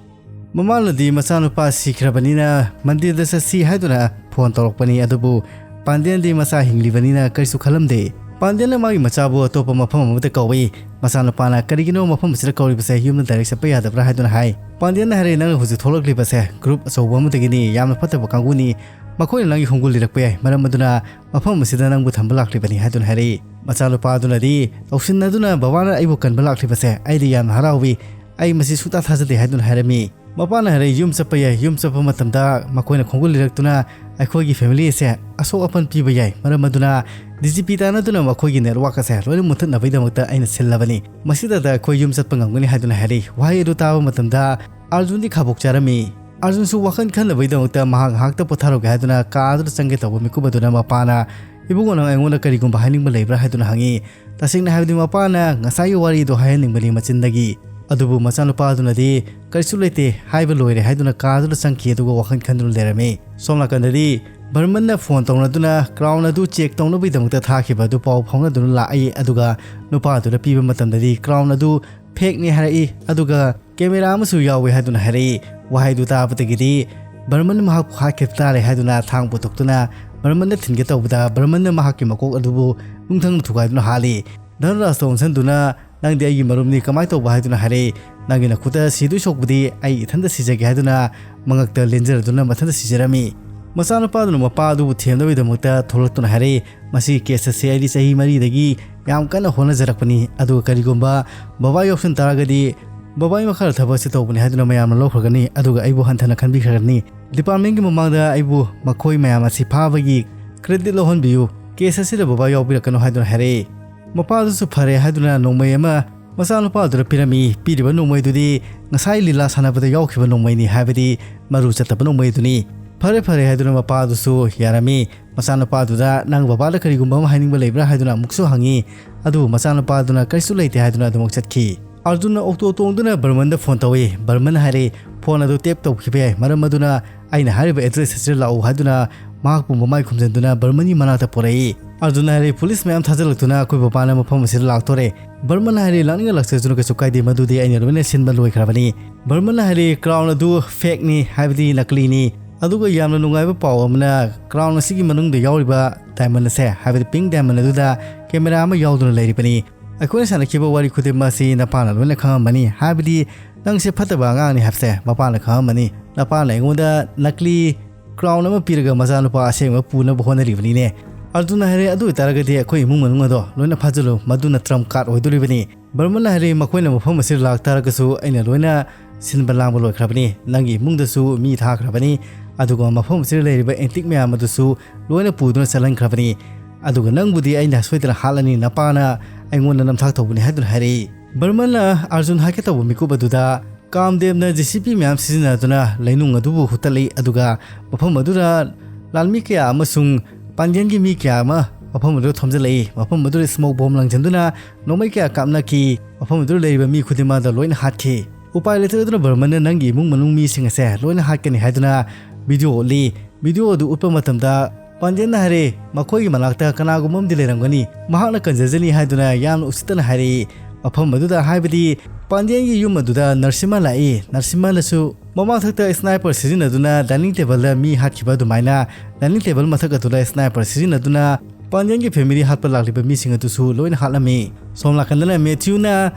ꯃꯃꯥꯅꯗꯤ ꯃꯆꯥꯅꯨꯄꯥ ꯁꯤꯈ꯭ꯔꯕꯅꯤꯅ ꯃꯟꯗꯤꯔꯗ ꯆꯠꯁꯤ ꯍꯥꯏꯗꯨꯅ ꯐꯣꯟ ꯇꯧꯔꯛꯄꯅꯤ, ꯑꯗꯨꯕꯨ ꯄꯥꯟꯗꯦꯟꯗꯤ ꯃꯆꯥ ꯍꯤꯡꯂꯤꯕꯅꯤꯅ ꯀꯔꯤꯁꯨ ꯈꯜꯂꯝꯗꯦ꯫ ꯄꯥꯟꯗꯦꯟꯅ ꯃꯥꯒꯤ ꯃꯆꯥꯕꯨ ꯑꯇꯣꯞꯄ ꯃꯐꯝ ꯑꯃꯗ ꯀꯧꯏ꯫ ꯃꯆꯥꯅꯨꯄꯥꯅ "ꯀꯔꯤꯒꯤꯅꯣ ꯃꯐꯝ ꯑꯁꯤꯗ ꯀꯧꯔꯤꯕꯁꯦ? ꯌꯨꯝꯗ ꯗꯥꯏꯔꯦꯛ ꯆꯠꯄ ꯌꯥꯗꯕ꯭ꯔꯥ?" ꯍꯥꯏꯗꯨꯅ ꯍꯥꯏ꯫ ꯄꯥꯟꯗꯦꯟꯅ ꯍꯥꯏꯔꯛꯏ, "ꯅꯪꯅ ꯍꯧꯖꯤꯛ ꯊꯣꯛꯂꯛꯂꯤꯕꯁꯦ ꯒ꯭ꯔꯨꯞ ꯑꯆꯧꯕ ꯑꯃꯗꯒꯤꯅꯤ, ꯌꯥꯝꯅ ꯐꯠꯇꯕ ꯀꯥꯡꯕꯨꯅꯤ, ꯃꯈꯣꯏꯅ ꯅꯪꯒꯤ ꯈꯣꯡꯒꯨꯜ ꯂꯤꯔꯛꯄ ꯌꯥꯏ, ꯃꯔꯝ ꯑꯗꯨꯅ ꯃꯐꯝ ꯑꯁꯤꯗ ꯅꯪꯕꯨ ꯊꯝꯕ ꯂꯥꯛꯂꯤꯕꯅꯤ" ꯍꯥꯏꯗꯨꯅ ꯍꯥꯏꯔꯛꯏ꯫ ꯃꯆꯥꯅꯨꯄꯥ ꯑꯗꯨꯅꯗꯤ ꯇꯧꯁꯤꯟꯅꯗꯨꯅ, "ꯕꯕꯥꯅ ꯑꯩꯕꯨ ꯀꯟꯕ ꯂꯥꯛꯂꯤꯕꯁꯦ ꯑꯩꯗꯤ ꯌꯥꯝꯅ ꯍꯔꯥꯎꯏ, ꯑꯩ ꯃꯁꯤ ꯁꯨꯡꯇꯥ ꯊꯥꯖꯗꯦ" ꯍꯥꯏꯗꯨꯅ ꯍꯥꯏꯔꯝꯃꯤ꯫ ꯃꯄꯥꯅ ꯍꯥꯏꯔꯛꯏ, "ꯌꯨꯝ ꯆꯠꯄ ꯌꯥꯏ, ꯌꯨꯝ ꯆꯠꯄ ꯃꯇꯝꯗ ꯃꯈꯣꯏꯅ ꯈꯣꯡꯒꯨꯜ ꯂꯤꯔꯛꯇꯨꯅ ꯑꯩꯈꯣꯏꯒꯤ ꯐꯦꯃꯤꯂꯤ ꯑꯁꯦ ꯑꯁꯣꯛ ꯑꯄꯟ ꯄꯤꯕ ꯌꯥꯏ, ꯃꯔꯝ ꯑꯗꯨꯅ ꯗꯤ ꯖꯤ ꯄꯤ ꯇꯥꯟꯅꯗꯨꯅ ꯃꯈꯣꯏꯒꯤ ꯅꯦꯠꯋꯥꯛ ꯑꯁꯦ ꯂꯣꯏꯅ ꯃꯨꯠꯊꯠꯅꯕꯒꯤꯗꯃꯛꯇ ꯑꯩꯅ ꯁꯤꯜꯂꯕꯅꯤ, ꯃꯁꯤꯗꯇ ꯑꯩꯈꯣꯏ ꯌꯨꯝ ꯆꯠꯄ ꯉꯝꯒꯅꯤ" ꯍꯥꯏꯗꯨꯅ ꯍꯥꯏꯔꯛꯏ꯫ ꯋꯥꯍꯩ ꯑꯗꯨ ꯇꯥꯕ ꯃꯇꯝꯗ ꯑꯥꯔꯖꯨꯟꯗꯤ ꯈꯥꯕꯣꯛ ꯆꯥꯔꯝꯃꯤ꯫ ꯑꯥꯔꯖꯨꯟꯁꯨ ꯋꯥꯈꯜ ꯈꯟꯅꯕꯒꯤꯗꯃꯛꯇ ꯃꯍꯥꯛ ꯉꯥꯏꯍꯥꯛꯇ ꯄꯣꯊꯥꯔꯨꯒꯦ ꯍꯥꯏꯗꯨꯅ ꯀꯥ ꯑꯗꯨꯗ ꯆꯪꯒꯦ ꯇꯧꯕ ꯃꯤꯀꯨꯞ ꯑꯗꯨꯅ ꯃꯄꯥꯅ, "ꯏꯕꯨꯡꯉꯣ, ꯅꯪ ꯑꯩꯉꯣꯟꯗ ꯀꯔꯤꯒꯨꯝꯕ ꯍꯥꯏꯅꯤꯡꯕ ꯂꯩꯕ꯭ꯔꯥ?" ꯍꯥꯏꯗꯨꯅ ꯍꯪꯉꯤ꯫ ꯇꯁꯦꯡꯅ ꯍꯥꯏꯕꯗꯤ ꯃꯄꯥꯅ ꯉꯁꯥꯏꯒꯤ ꯋꯥꯔꯤꯗꯨ ꯍꯥꯏꯍꯟꯅꯤꯡꯕꯅꯤ ꯃꯆꯤꯟꯗꯒꯤ꯫ ꯑꯗꯨꯕꯨ ꯃꯆꯥꯅꯨꯄꯥ ꯑꯗꯨꯅꯗꯤ "ꯀꯔꯤꯁꯨ ꯂꯩꯇꯦ" ꯍꯥꯏꯕ ꯂꯣꯏꯔꯦ ꯍꯥꯏꯗꯨꯅ ꯀꯥ ꯑꯗꯨꯗ ꯆꯪꯈꯤ, ꯑꯗꯨꯒ ꯋꯥꯈꯜ ꯈꯟꯗꯨꯅ ꯂꯩꯔꯝꯃꯤ꯫ ꯁꯣꯝ ꯅꯥꯀꯟꯗꯗꯤ ꯕꯔꯃꯟꯅ ꯐꯣꯟ ꯇꯧꯅꯗꯨꯅ ꯀ꯭ꯔꯥꯎꯟ ꯑꯗꯨ ꯆꯦꯛ ꯇꯧꯅꯕꯒꯤꯗꯃꯛꯇ ꯊꯥꯈꯤꯕ ꯑꯗꯨ ꯄꯥꯎ ꯐꯥꯎꯅꯗꯨꯅ ꯂꯥꯛꯏ, ꯑꯗꯨꯒ ꯅꯨꯄꯥꯗꯨꯗ ꯄꯤꯕ ꯃꯇꯝꯗꯗꯤ ꯀ꯭ꯔꯥꯎꯟ ꯑꯗꯨ ꯐꯦꯛꯅꯤ ꯍꯥꯏꯔꯛꯏ, ꯑꯗꯨꯒ ꯀꯦꯃꯦꯔꯥ ꯑꯃꯁꯨ ꯌꯥꯎꯏ ꯍꯥꯏꯗꯨꯅ ꯍꯥꯏꯔꯛꯏ꯫ ꯋꯥꯍꯩꯗꯨ ꯇꯥꯕꯗꯒꯤꯗꯤ ꯕꯔꯃꯟ ꯃꯍꯥꯛꯄꯨ ꯍꯥꯠꯈꯤꯕ ꯇꯥꯔꯦ ꯍꯥꯏꯗꯨꯅ ꯊꯥꯡ ꯄꯨꯊꯣꯛꯇꯨꯅ ꯕꯔꯃꯟꯗ ꯊꯤꯟꯒꯦ ꯇꯧꯕꯗ ꯕꯔꯃꯟꯅ ꯃꯍꯥꯛꯀꯤ ꯃꯀꯣꯛ ꯑꯗꯨꯕꯨ ꯅꯨꯡꯊꯪꯅ ꯊꯨꯒꯥꯏꯗꯨꯅ ꯍꯥꯠꯂꯤ꯫ ꯙꯅꯔꯥꯖꯇ ꯑꯣꯟꯁꯤꯟꯗꯨꯅ, "ꯅꯪꯗꯤ ꯑꯩꯒꯤ ꯃꯔꯨꯞꯅꯤ, ꯀꯃꯥꯏꯅ ꯇꯧꯕ?" ꯍꯥꯏꯗꯨꯅ ꯍꯥꯏꯔꯛꯏ꯫ "ꯅꯪꯒꯤ ꯅꯈꯨꯠꯇ ꯁꯤꯗꯣꯏ ꯁꯣꯛꯄꯗꯤ ꯑꯩ ꯏꯊꯟꯇ ꯁꯤꯖꯒꯦ" ꯍꯥꯏꯗꯨꯅ ꯃꯉꯛꯇ ꯂꯦꯟꯖꯔꯗꯨꯅ ꯃꯊꯟꯇ ꯁꯤꯖꯔꯝꯃꯤ꯫ ꯃꯆꯥꯅꯨꯄꯥꯗꯨꯅ ꯃꯄꯥ ꯑꯗꯨꯕꯨ ꯊꯦꯝꯅꯕꯒꯤꯗꯃꯛꯇ ꯊꯣꯛꯂꯛꯇꯨꯅ ꯍꯥꯏꯔꯛꯏ, "ꯃꯁꯤꯒꯤ ꯀꯦꯁ ꯑꯁꯤ ꯑꯩꯗꯤ ꯆꯍꯤ ꯃꯔꯤꯗꯒꯤ ꯌꯥꯝ ꯀꯟꯅ ꯍꯣꯠꯅꯖꯔꯛꯄꯅꯤ, ꯑꯗꯨꯒ ꯀꯔꯤꯒꯨꯝꯕ ꯕꯕꯥ ꯌꯥꯎꯁꯟ ꯇꯥꯔꯒꯗꯤ ꯕꯕꯥꯒꯤ ꯃꯈꯥꯗ ꯊꯕꯛ ꯑꯁꯤ ꯇꯧꯕꯅꯤ ꯍꯥꯏꯗꯨꯅ ꯃꯌꯥꯝꯅ ꯂꯧꯈ꯭ꯔꯒꯅꯤ, ꯑꯗꯨꯒ ꯑꯩꯕꯨ ꯍꯟꯊꯅ ꯈꯟꯕꯤꯈ꯭ꯔꯒꯅꯤ꯫ ꯗꯤꯄꯥꯔꯠꯃꯦꯟꯒꯤ ꯃꯃꯥꯡꯗ ꯑꯩꯕꯨ ꯃꯈꯣꯏ ꯃꯌꯥꯝ ꯑꯁꯤ ꯐꯥꯕꯒꯤ ꯀ꯭ꯔꯦꯗꯤꯠ ꯂꯧꯍꯟꯕꯤꯌꯨ, ꯀꯦꯁ ꯑꯁꯤꯗ ꯕꯕꯥ ꯌꯥꯎꯕꯤꯔꯛꯀꯅꯨ" ꯍꯥꯏꯗꯨꯅ ꯍꯥꯏꯔꯛꯏ꯫ ꯃꯄꯥꯗꯨꯁꯨ ꯐꯔꯦ ꯍꯥꯏꯗꯨꯅ ꯅꯣꯡꯃꯩ ꯑꯃ ꯃꯆꯥꯅꯨꯄꯥꯗꯨꯗ ꯄꯤꯔꯝꯃꯤ꯫ ꯄꯤꯔꯤꯕ ꯅꯣꯡꯃꯩꯗꯨꯗꯤ ꯉꯁꯥꯏ ꯂꯤꯂꯥ ꯁꯥꯟꯅꯕꯗ ꯌꯥꯎꯈꯤꯕ ꯅꯣꯡꯃꯩꯅꯤ, ꯍꯥꯏꯕꯗꯤ ꯃꯔꯨ ꯆꯠꯇꯕ ꯅꯣꯡꯃꯩꯗꯨꯅꯤ꯫ ꯐꯔꯦ ꯐꯔꯦ ꯍꯥꯏꯗꯨꯅ ꯃꯄꯥꯗꯨꯁꯨ ꯌꯥꯔꯝꯃꯤ꯫ ꯃꯆꯥꯅꯨꯄꯥꯗꯨꯗ, "ꯅꯪ ꯕꯕꯥꯗ ꯀꯔꯤꯒꯨꯝꯕ ꯑꯃ ꯍꯥꯏꯅꯤꯡꯕ ꯂꯩꯕ꯭ꯔꯥ?" ꯍꯥꯏꯗꯨꯅ ꯑꯃꯨꯛꯁꯨ ꯍꯪꯉꯤ꯫ ꯑꯗꯨꯕꯨ ꯃꯆꯥꯅꯨꯄꯥꯗꯨꯅ ꯀꯔꯤꯁꯨ ꯂꯩꯇꯦ ꯍꯥꯏꯗꯨꯅ ꯑꯗꯨꯃꯛ ꯆꯠꯈꯤ꯫ ꯑꯥꯔꯖꯨꯟꯅ ꯑꯣꯛꯇꯣ ꯇꯣꯡꯗꯨꯅ ꯕꯔꯃꯟꯗ ꯐꯣꯟ ꯇꯧꯏ꯫ ꯕꯔꯃꯟ ꯍꯥꯏꯔꯦ, "ꯐꯣꯟ ꯑꯗꯨ ꯇꯦꯞ ꯇꯧꯈꯤꯕ ꯌꯥꯏ, ꯃꯔꯝ ꯑꯗꯨꯅ ꯑꯩꯅ ꯍꯥꯏꯔꯤꯕ ꯑꯦꯗ꯭ꯔꯦꯁ ꯑꯁꯤꯗ ꯂꯥꯛꯎ" ꯍꯥꯏꯗꯨꯅ ꯃꯍꯥꯛꯄꯨ ꯃꯃꯥꯏ ꯈꯨꯝꯖꯤꯟꯗꯨꯅ ꯕꯔꯃꯟꯒꯤ ꯃꯅꯥꯛꯇ ꯄꯨꯔꯛꯏ꯫ ꯑꯥꯔꯖꯨꯟꯅ ꯍꯥꯏꯔꯤ, "ꯄꯨꯂꯤꯁ ꯃꯌꯥꯝ ꯊꯥꯖꯤꯜꯂꯛꯇꯨꯅ ꯑꯩꯈꯣꯏ ꯕꯕꯥꯅ ꯃꯐꯝ ꯑꯁꯤꯗ ꯂꯥꯛꯇꯣꯔꯦ꯫ ꯕꯔꯃꯟꯅ ꯍꯥꯏꯔꯤ, "ꯂꯥꯛꯅꯤꯡꯉ ꯂꯥꯛꯆꯁꯅꯨ, ꯀꯩꯁꯨ ꯀꯥꯏꯗꯦ, ꯃꯗꯨꯗꯤ ꯑꯩꯅ ꯂꯣꯏꯅ ꯁꯤꯟꯕ ꯂꯣꯏꯈ꯭ꯔꯕꯅꯤ"꯫ ꯕꯔꯃꯟꯅ ꯍꯥꯏꯔꯤ, "ꯀ꯭ꯔꯥꯎꯟ ꯑꯗꯨ ꯐꯦꯛꯅꯤ, ꯍꯥꯏꯕꯗꯤ ꯅꯀꯂꯤꯅꯤ꯫ ꯑꯗꯨꯒ ꯌꯥꯝꯅ ꯅꯨꯡꯉꯥꯏꯕ ꯄꯥꯎ ꯑꯃꯅ, ꯀ꯭ꯔꯥꯎꯟ ꯑꯁꯤꯒꯤ ꯃꯅꯨꯡꯗ ꯌꯥꯎꯔꯤꯕ ꯗꯥꯏꯃꯟ ꯑꯁꯦ, ꯍꯥꯏꯕꯗꯤ ꯄꯤꯡ ꯗꯥꯏꯃꯟ ꯑꯗꯨꯗ ꯀꯦꯃꯦꯔꯥ ꯑꯃ ꯌꯥꯎꯗꯨꯅ ꯂꯩꯔꯤꯕꯅꯤ꯫ ꯑꯩꯈꯣꯏꯅ ꯁꯥꯟꯅꯈꯤꯕ ꯋꯥꯔꯤ ꯈꯨꯗꯤꯡꯃꯛ ꯑꯁꯤ ꯅꯄꯥꯅ ꯂꯣꯏꯅ ꯈꯪꯉꯝꯃꯅꯤ, ꯍꯥꯏꯕꯗꯤ ꯅꯪꯁꯦ ꯐꯠꯇꯕ ꯑꯉꯥꯡꯅꯤ ꯍꯥꯏꯕꯁꯦ ꯃꯄꯥꯅ ꯈꯪꯉꯝꯃꯅꯤ꯫ ꯅꯄꯥꯅ ꯑꯩꯉꯣꯟꯗ ꯅꯀꯂꯤ ꯀ꯭ꯔꯥꯎꯟ ꯑꯃ ꯄꯤꯔꯒ ꯃꯆꯥꯅꯨꯄꯥ ꯑꯁꯦꯡꯕ ꯄꯨꯅꯕ ꯍꯣꯠꯅꯔꯤꯕꯅꯤꯅꯦ"꯫ ꯑꯥꯔꯖꯨꯟꯅ ꯍꯥꯏꯔꯦ, "ꯑꯗꯨ ꯑꯣꯏꯇꯥꯔꯒꯗꯤ ꯑꯩꯈꯣꯏ ꯏꯃꯨꯡ ꯃꯅꯨꯡ ꯑꯗꯣ ꯂꯣꯏꯅ ꯐꯥꯖꯤꯜꯂꯨ, ꯃꯗꯨꯅ ꯇ꯭ꯔꯝꯞ ꯀꯥꯔꯗ ꯑꯣꯏꯗꯣꯔꯤꯕꯅꯤ"꯫ ꯕꯔꯃꯟꯅ ꯍꯥꯏꯔꯦ, "ꯃꯈꯣꯏꯅ ꯃꯐꯝ ꯑꯁꯤꯗ ꯂꯥꯛꯇꯥꯔꯒꯁꯨ ꯑꯩꯅ ꯂꯣꯏꯅ ꯁꯤꯟꯕ ꯂꯥꯡꯕ ꯂꯣꯏꯈ꯭ꯔꯕꯅꯤ꯫ ꯅꯪꯒꯤ ꯏꯃꯨꯡꯗꯁꯨ ꯃꯤ ꯊꯥꯈ꯭ꯔꯕꯅꯤ, ꯑꯗꯨꯒ ꯃꯐꯝ ꯑꯁꯤꯗ ꯂꯩꯔꯤꯕ ꯑꯦꯟꯇꯤꯛ ꯃꯌꯥꯝ ꯑꯗꯨꯁꯨ ꯂꯣꯏꯅ ꯄꯨꯗꯨꯅ ꯆꯠꯍꯟꯈ꯭ꯔꯕꯅꯤ꯫ ꯑꯗꯨꯒ ꯅꯪꯕꯨꯗꯤ ꯑꯩꯅ ꯁꯣꯏꯗꯅ ꯍꯥꯠꯂꯅꯤ, ꯅꯄꯥꯅ ꯑꯩꯉꯣꯟꯗ ꯅꯝꯊꯥꯛ ꯇꯧꯕꯅꯤ" ꯍꯥꯏꯗꯨꯅ ꯍꯥꯏꯔꯛꯏ꯫ ꯕꯔꯃꯟꯅ ꯑꯥꯔꯖꯨꯟ ꯍꯥꯠꯀꯦ ꯇꯧꯕ ꯃꯤꯀꯨꯞ ꯑꯗꯨꯗ ꯀꯥꯝꯗꯦꯕꯅ ꯖꯦ ꯁꯤ ꯕꯤ ꯃꯌꯥꯝ ꯁꯤꯖꯤꯟꯅꯗꯨꯅ ꯂꯩꯅꯨꯡ ꯑꯗꯨꯕꯨ ꯍꯨꯠꯇꯠꯂꯤ, ꯑꯗꯨꯒ ꯃꯐꯝ ꯑꯗꯨꯗ ꯂꯥꯟꯃꯤ ꯀꯌꯥ ꯑꯃꯁꯨꯡ ꯄꯥꯟꯗꯤꯌꯟꯒꯤ ꯃꯤ ꯀꯌꯥ ꯑꯃ ꯃꯐꯝ ꯑꯗꯨꯗ ꯊꯣꯝꯖꯤꯜꯂꯛꯏ꯫ ꯃꯐꯝ ꯑꯗꯨꯗ ꯁ꯭ꯃꯣꯛ ꯕꯣꯝ ꯂꯪꯁꯤꯟꯗꯨꯅ ꯅꯣꯡꯃꯩ ꯀꯌꯥ ꯀꯥꯞꯅꯈꯤ꯫ ꯃꯐꯝ ꯑꯗꯨꯗ ꯂꯩꯔꯤꯕ ꯃꯤ ꯈꯨꯗꯤꯡꯃꯛ ꯑꯗꯨ ꯂꯣꯏꯅ ꯍꯥꯠꯈꯤ꯫ ꯎꯄꯥꯏ ꯂꯩꯇꯗꯨꯅ ꯕꯔꯃꯟꯅ ꯅꯪꯒꯤ ꯏꯃꯨꯡ ꯃꯅꯨꯡ ꯃꯤꯁꯤꯡ ꯑꯁꯦ ꯂꯣꯏꯅ ꯍꯥꯠꯀꯅꯤ ꯍꯥꯏꯗꯨꯅ ꯚꯤꯗꯤꯑꯣ ꯎꯠꯂꯤ꯫ ꯚꯤꯗꯤꯑꯣ ꯑꯗꯨ ꯎꯠꯄ ꯃꯇꯝꯗ ꯄꯥꯟꯗꯤꯌꯟꯅ ꯍꯥꯏꯔꯦ, "ꯃꯈꯣꯏꯒꯤ ꯃꯅꯥꯛꯇ ꯀꯅꯥꯒꯨꯝꯕ ꯑꯃꯗꯤ ꯂꯩꯔꯝꯒꯅꯤ, ꯃꯍꯥꯛꯅ ꯀꯟꯖꯖꯅꯤ" ꯍꯥꯏꯗꯨꯅ ꯌꯥꯝꯅ ꯎꯁꯤꯠꯇꯅ ꯍꯥꯏꯔꯛꯏ꯫ ꯃꯐꯝ ꯑꯗꯨꯗ, ꯍꯥꯏꯕꯗꯤ ꯄꯥꯟꯗꯤꯌꯟꯒꯤ ꯌꯨꯝ ꯑꯗꯨꯗ ꯅꯔꯁꯤꯃꯥ ꯂꯥꯛꯏ꯫ ꯅꯔꯁꯤꯃꯥꯅꯁꯨ ꯃꯃꯥꯡꯊꯛꯇ ꯁ꯭ꯅꯥꯏꯄꯔ ꯁꯤꯖꯤꯟꯅꯗꯨꯅ ꯗꯥꯏꯅꯤꯡ ꯇꯦꯕꯜꯗ ꯃꯤ ꯍꯥꯠꯈꯤꯕ ꯑꯗꯨꯃꯥꯏꯅ ꯗꯥꯏꯅꯤꯡ ꯇꯦꯕꯜ ꯃꯊꯛ ꯑꯗꯨꯗ ꯁ꯭ꯅꯥꯏꯄꯔ ꯁꯤꯖꯤꯟꯅꯗꯨꯅ ꯄꯥꯟꯗꯤꯌꯟꯒꯤ ꯐꯦꯃꯤꯂꯤ ꯍꯥꯠꯄ ꯂꯥꯛꯂꯤꯕ ꯃꯤꯁꯤꯡ ꯑꯗꯨꯁꯨ ꯂꯣꯏꯅ ꯍꯥꯠꯂꯝꯃꯤ꯫ ꯁꯣꯝ ꯅꯥꯀꯟꯗꯅ ꯃꯦꯊ꯭ꯌꯨꯅ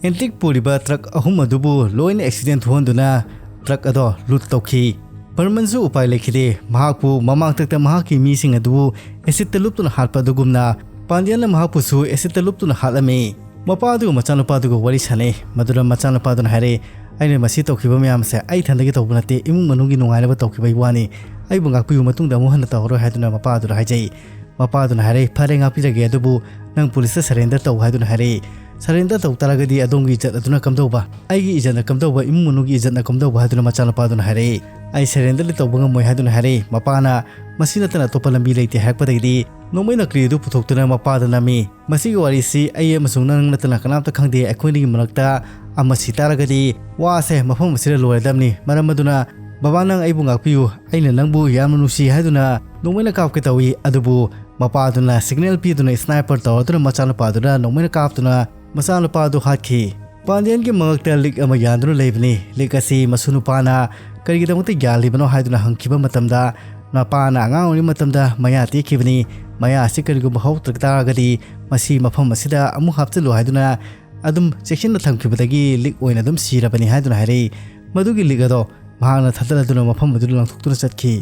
ꯑꯦꯟꯇꯤꯛ ꯄꯨꯔꯤꯕ ꯇ꯭ꯔꯛ ꯑꯍꯨꯝ ꯑꯗꯨꯕꯨ ꯂꯣꯏꯅ ꯑꯦꯛꯁꯤꯗꯦꯟ ꯊꯣꯛꯍꯟꯗꯨꯅ ꯇ꯭ꯔꯛ ꯑꯗꯣ ꯂꯨꯠ ꯇꯧꯈꯤ꯫ ꯕꯔꯃꯟꯁꯨ ꯎꯄꯥꯏ ꯂꯩꯈꯤꯗꯦ꯫ ꯃꯍꯥꯛꯄꯨ ꯃꯃꯥꯡꯊꯛꯇ ꯃꯍꯥꯛꯀꯤ ꯃꯤꯁꯤꯡ ꯑꯗꯨꯕꯨ ꯑꯦꯁꯤꯠꯇ ꯂꯨꯞꯇꯨꯅ ꯍꯥꯠꯄ ꯑꯗꯨꯒꯨꯝꯅ ꯄꯥꯟꯗꯤꯌꯟꯅ ꯃꯍꯥꯛꯄꯨꯁꯨ ꯑꯦꯁꯤꯠꯇ ꯂꯨꯞꯇꯨꯅ ꯍꯥꯠꯂꯝꯃꯤ꯫ ꯃꯄꯥ ꯑꯗꯨꯒ ꯃꯆꯥꯅꯨꯄꯥ ꯑꯗꯨꯒ ꯋꯥꯔꯤ ꯁꯥꯟꯅꯩ꯫ ꯃꯗꯨꯗ ꯃꯆꯥꯅꯨꯄꯥ ꯑꯗꯨꯅ ꯍꯥꯏꯔꯦ, "ꯑꯩꯅ ꯃꯁꯤ ꯇꯧꯈꯤꯕ ꯃꯌꯥꯝꯁꯦ ꯑꯩ ꯏꯊꯟꯗꯒꯤ ꯇꯧꯕ ꯅꯠꯇꯦ, ꯏꯃꯨꯡ ꯃꯅꯨꯡꯒꯤ ꯅꯨꯡꯉꯥꯏꯅꯕ ꯇꯧꯈꯤꯕꯒꯤ ꯋꯥꯅꯤ꯫ ꯑꯩꯕꯨ ꯉꯥꯛꯄꯤꯌꯨ, ꯃꯇꯨꯡꯗ ꯑꯃꯨꯛ ꯍꯟꯅ ꯇꯧꯔꯔꯣꯏ" ꯍꯥꯏꯗꯨꯅ ꯃꯄꯥ ꯑꯗꯨꯗ ꯍꯥꯏꯖꯩ꯫ ꯃꯄꯥ ꯑꯗꯨꯅ ꯍꯥꯏꯔꯦ, "ꯐꯔꯦ, ꯉꯥꯛꯄꯤꯔꯒꯦ, ꯑꯗꯨꯕꯨ ꯅꯪ ꯄꯨꯂꯤꯁꯇ ꯁꯔꯦꯟꯗꯔ ꯇꯧ" ꯍꯥꯏꯗꯨꯅ ꯍꯥꯏꯔꯛꯏ꯫ "ꯁꯔꯦꯟꯗꯔ ꯇꯧ ꯇꯥꯔꯒꯗꯤ ꯑꯗꯣꯝꯒꯤ ꯏꯖꯠ ꯑꯗꯨꯅ ꯀꯝꯗꯧꯕ? ꯑꯩꯒꯤ ꯏꯖꯠꯅ ꯀꯝꯗꯧꯕ? ꯏꯃꯨꯡ ꯃꯅꯨꯡꯒꯤ ꯏꯖꯠꯅ ꯀꯝꯗꯧꯕ?" ꯍꯥꯏꯗꯨꯅ ꯃꯆꯥꯅꯨꯄꯥꯗꯨꯅ ꯍꯥꯏꯔꯛꯏ꯫ "ꯑꯩ ꯁꯔꯦꯟꯗꯔꯗꯤ ꯇꯧꯕ ꯉꯝꯃꯣꯏ" ꯍꯥꯏꯗꯨꯅ ꯍꯥꯏꯔꯛꯏ꯫ ꯃꯄꯥꯅ "ꯃꯁꯤ ꯅꯠꯇꯅ ꯑꯇꯣꯞꯄ ꯂꯝꯕꯤ ꯂꯩꯇꯦ" ꯍꯥꯏꯔꯛꯄꯗꯒꯤꯗꯤ ꯅꯣꯡꯃꯩ ꯅꯀꯂꯤ ꯑꯗꯨ ꯄꯨꯊꯣꯛꯇꯨꯅ ꯃꯄꯥꯗ ꯅꯝꯃꯤ꯫ "ꯃꯁꯤꯒꯤ ꯋꯥꯔꯤꯁꯤ ꯑꯩ ꯑꯃꯁꯨꯡ ꯅꯪ ꯅꯠꯇꯅ ꯀꯅꯥꯝꯇ ꯈꯪꯗꯦ꯫ ꯑꯩꯈꯣꯏ ꯑꯅꯤꯒꯤ ꯃꯔꯛꯇ ꯑꯃ ꯁꯤ ꯇꯥꯔꯒꯗꯤ ꯋꯥꯁꯦ ꯃꯐꯝ ꯑꯁꯤꯗ ꯂꯣꯏꯔꯗꯕꯅꯤ꯫ ꯃꯔꯝ ꯑꯗꯨꯅ "ꯕꯕꯥ, ꯅꯪ ꯑꯩꯕꯨ ꯉꯥꯛꯄꯤꯌꯨ, ꯑꯩꯅ ꯅꯪꯕꯨ ꯌꯥꯝꯅ ꯅꯨꯡꯁꯤ" ꯍꯥꯏꯗꯨꯅ ꯅꯣꯡꯃꯩꯅ ꯀꯥꯞꯀꯦ ꯇꯧꯏ꯫ ꯑꯗꯨꯕꯨ ꯃꯄꯥꯗꯨꯅ signal ꯄꯤꯗꯨꯅ sniper ꯇꯧꯔꯗꯨꯅ ꯅꯣꯡꯃꯩꯅ ꯀꯥꯞꯇꯨꯅ ꯃꯆꯥꯅꯨꯄꯥꯗꯨ ꯍꯥꯠꯈꯤ꯫ ꯄꯥꯟꯗꯤꯌꯟꯒꯤ ꯃꯉꯛꯇ ꯂꯤꯛ ꯑꯃ ꯌꯥꯟꯗꯨꯅ ꯂꯩꯕꯅꯤ꯫ ꯂꯤꯛ ꯑꯁꯤ ꯃꯁꯨ ꯅꯨꯄꯥꯅ ꯀꯔꯤꯒꯤꯗꯃꯛꯇ ꯌꯥꯜꯂꯤꯕꯅꯣ ꯍꯥꯏꯗꯨꯅ ꯍꯪꯈꯤꯕ ꯃꯇꯝꯗ, ꯃꯄꯥꯅ ꯑꯉꯥꯡ ꯑꯣꯏꯔꯤꯉꯩ ꯃꯇꯝꯗ ꯃꯌꯥ ꯇꯦꯛꯈꯤꯕꯅꯤ꯫ ꯃꯌꯥ ꯑꯁꯤ ꯀꯔꯤꯒꯨꯝꯕ ꯍꯧꯔꯛꯇ꯭ꯔ ꯇꯥꯔꯒꯗꯤ ꯃꯁꯤ ꯃꯐꯝ ꯑꯁꯤꯗ ꯑꯃꯨꯛ ꯍꯥꯞꯆꯤꯜꯂꯨ ꯍꯥꯏꯗꯨꯅ ꯑꯗꯨꯝ ꯆꯦꯛꯁꯤꯟꯅ ꯊꯝꯈꯤꯕꯗꯒꯤ ꯂꯤꯛ ꯑꯣꯏꯅ ꯑꯗꯨꯝ ꯁꯤꯔꯕꯅꯤ ꯍꯥꯏꯗꯨꯅ ꯍꯥꯏꯔꯛꯏ꯫ ꯃꯗꯨꯒꯤ ꯂꯤꯛ ꯑꯗꯣ ꯃꯍꯥꯛꯅ ꯊꯥꯗꯠꯂꯗꯨꯅ ꯃꯐꯝ ꯑꯗꯨꯗ ꯂꯪꯊꯣꯛꯇꯨꯅ ꯆꯠꯈꯤ꯫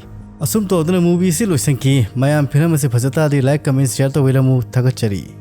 ꯑꯁꯨꯝ ꯇꯧꯗꯨꯅ movie ꯑꯁꯤ ꯂꯣꯏꯁꯤꯟꯈꯤ꯫ ꯃꯌꯥꯝ film ꯑꯁꯤ ꯐꯖ ꯇꯥꯔꯗꯤ like, comment, share ꯇꯧꯕꯤꯔꯝꯃꯨ꯫ ꯊꯥꯒꯠꯆꯔꯤ꯫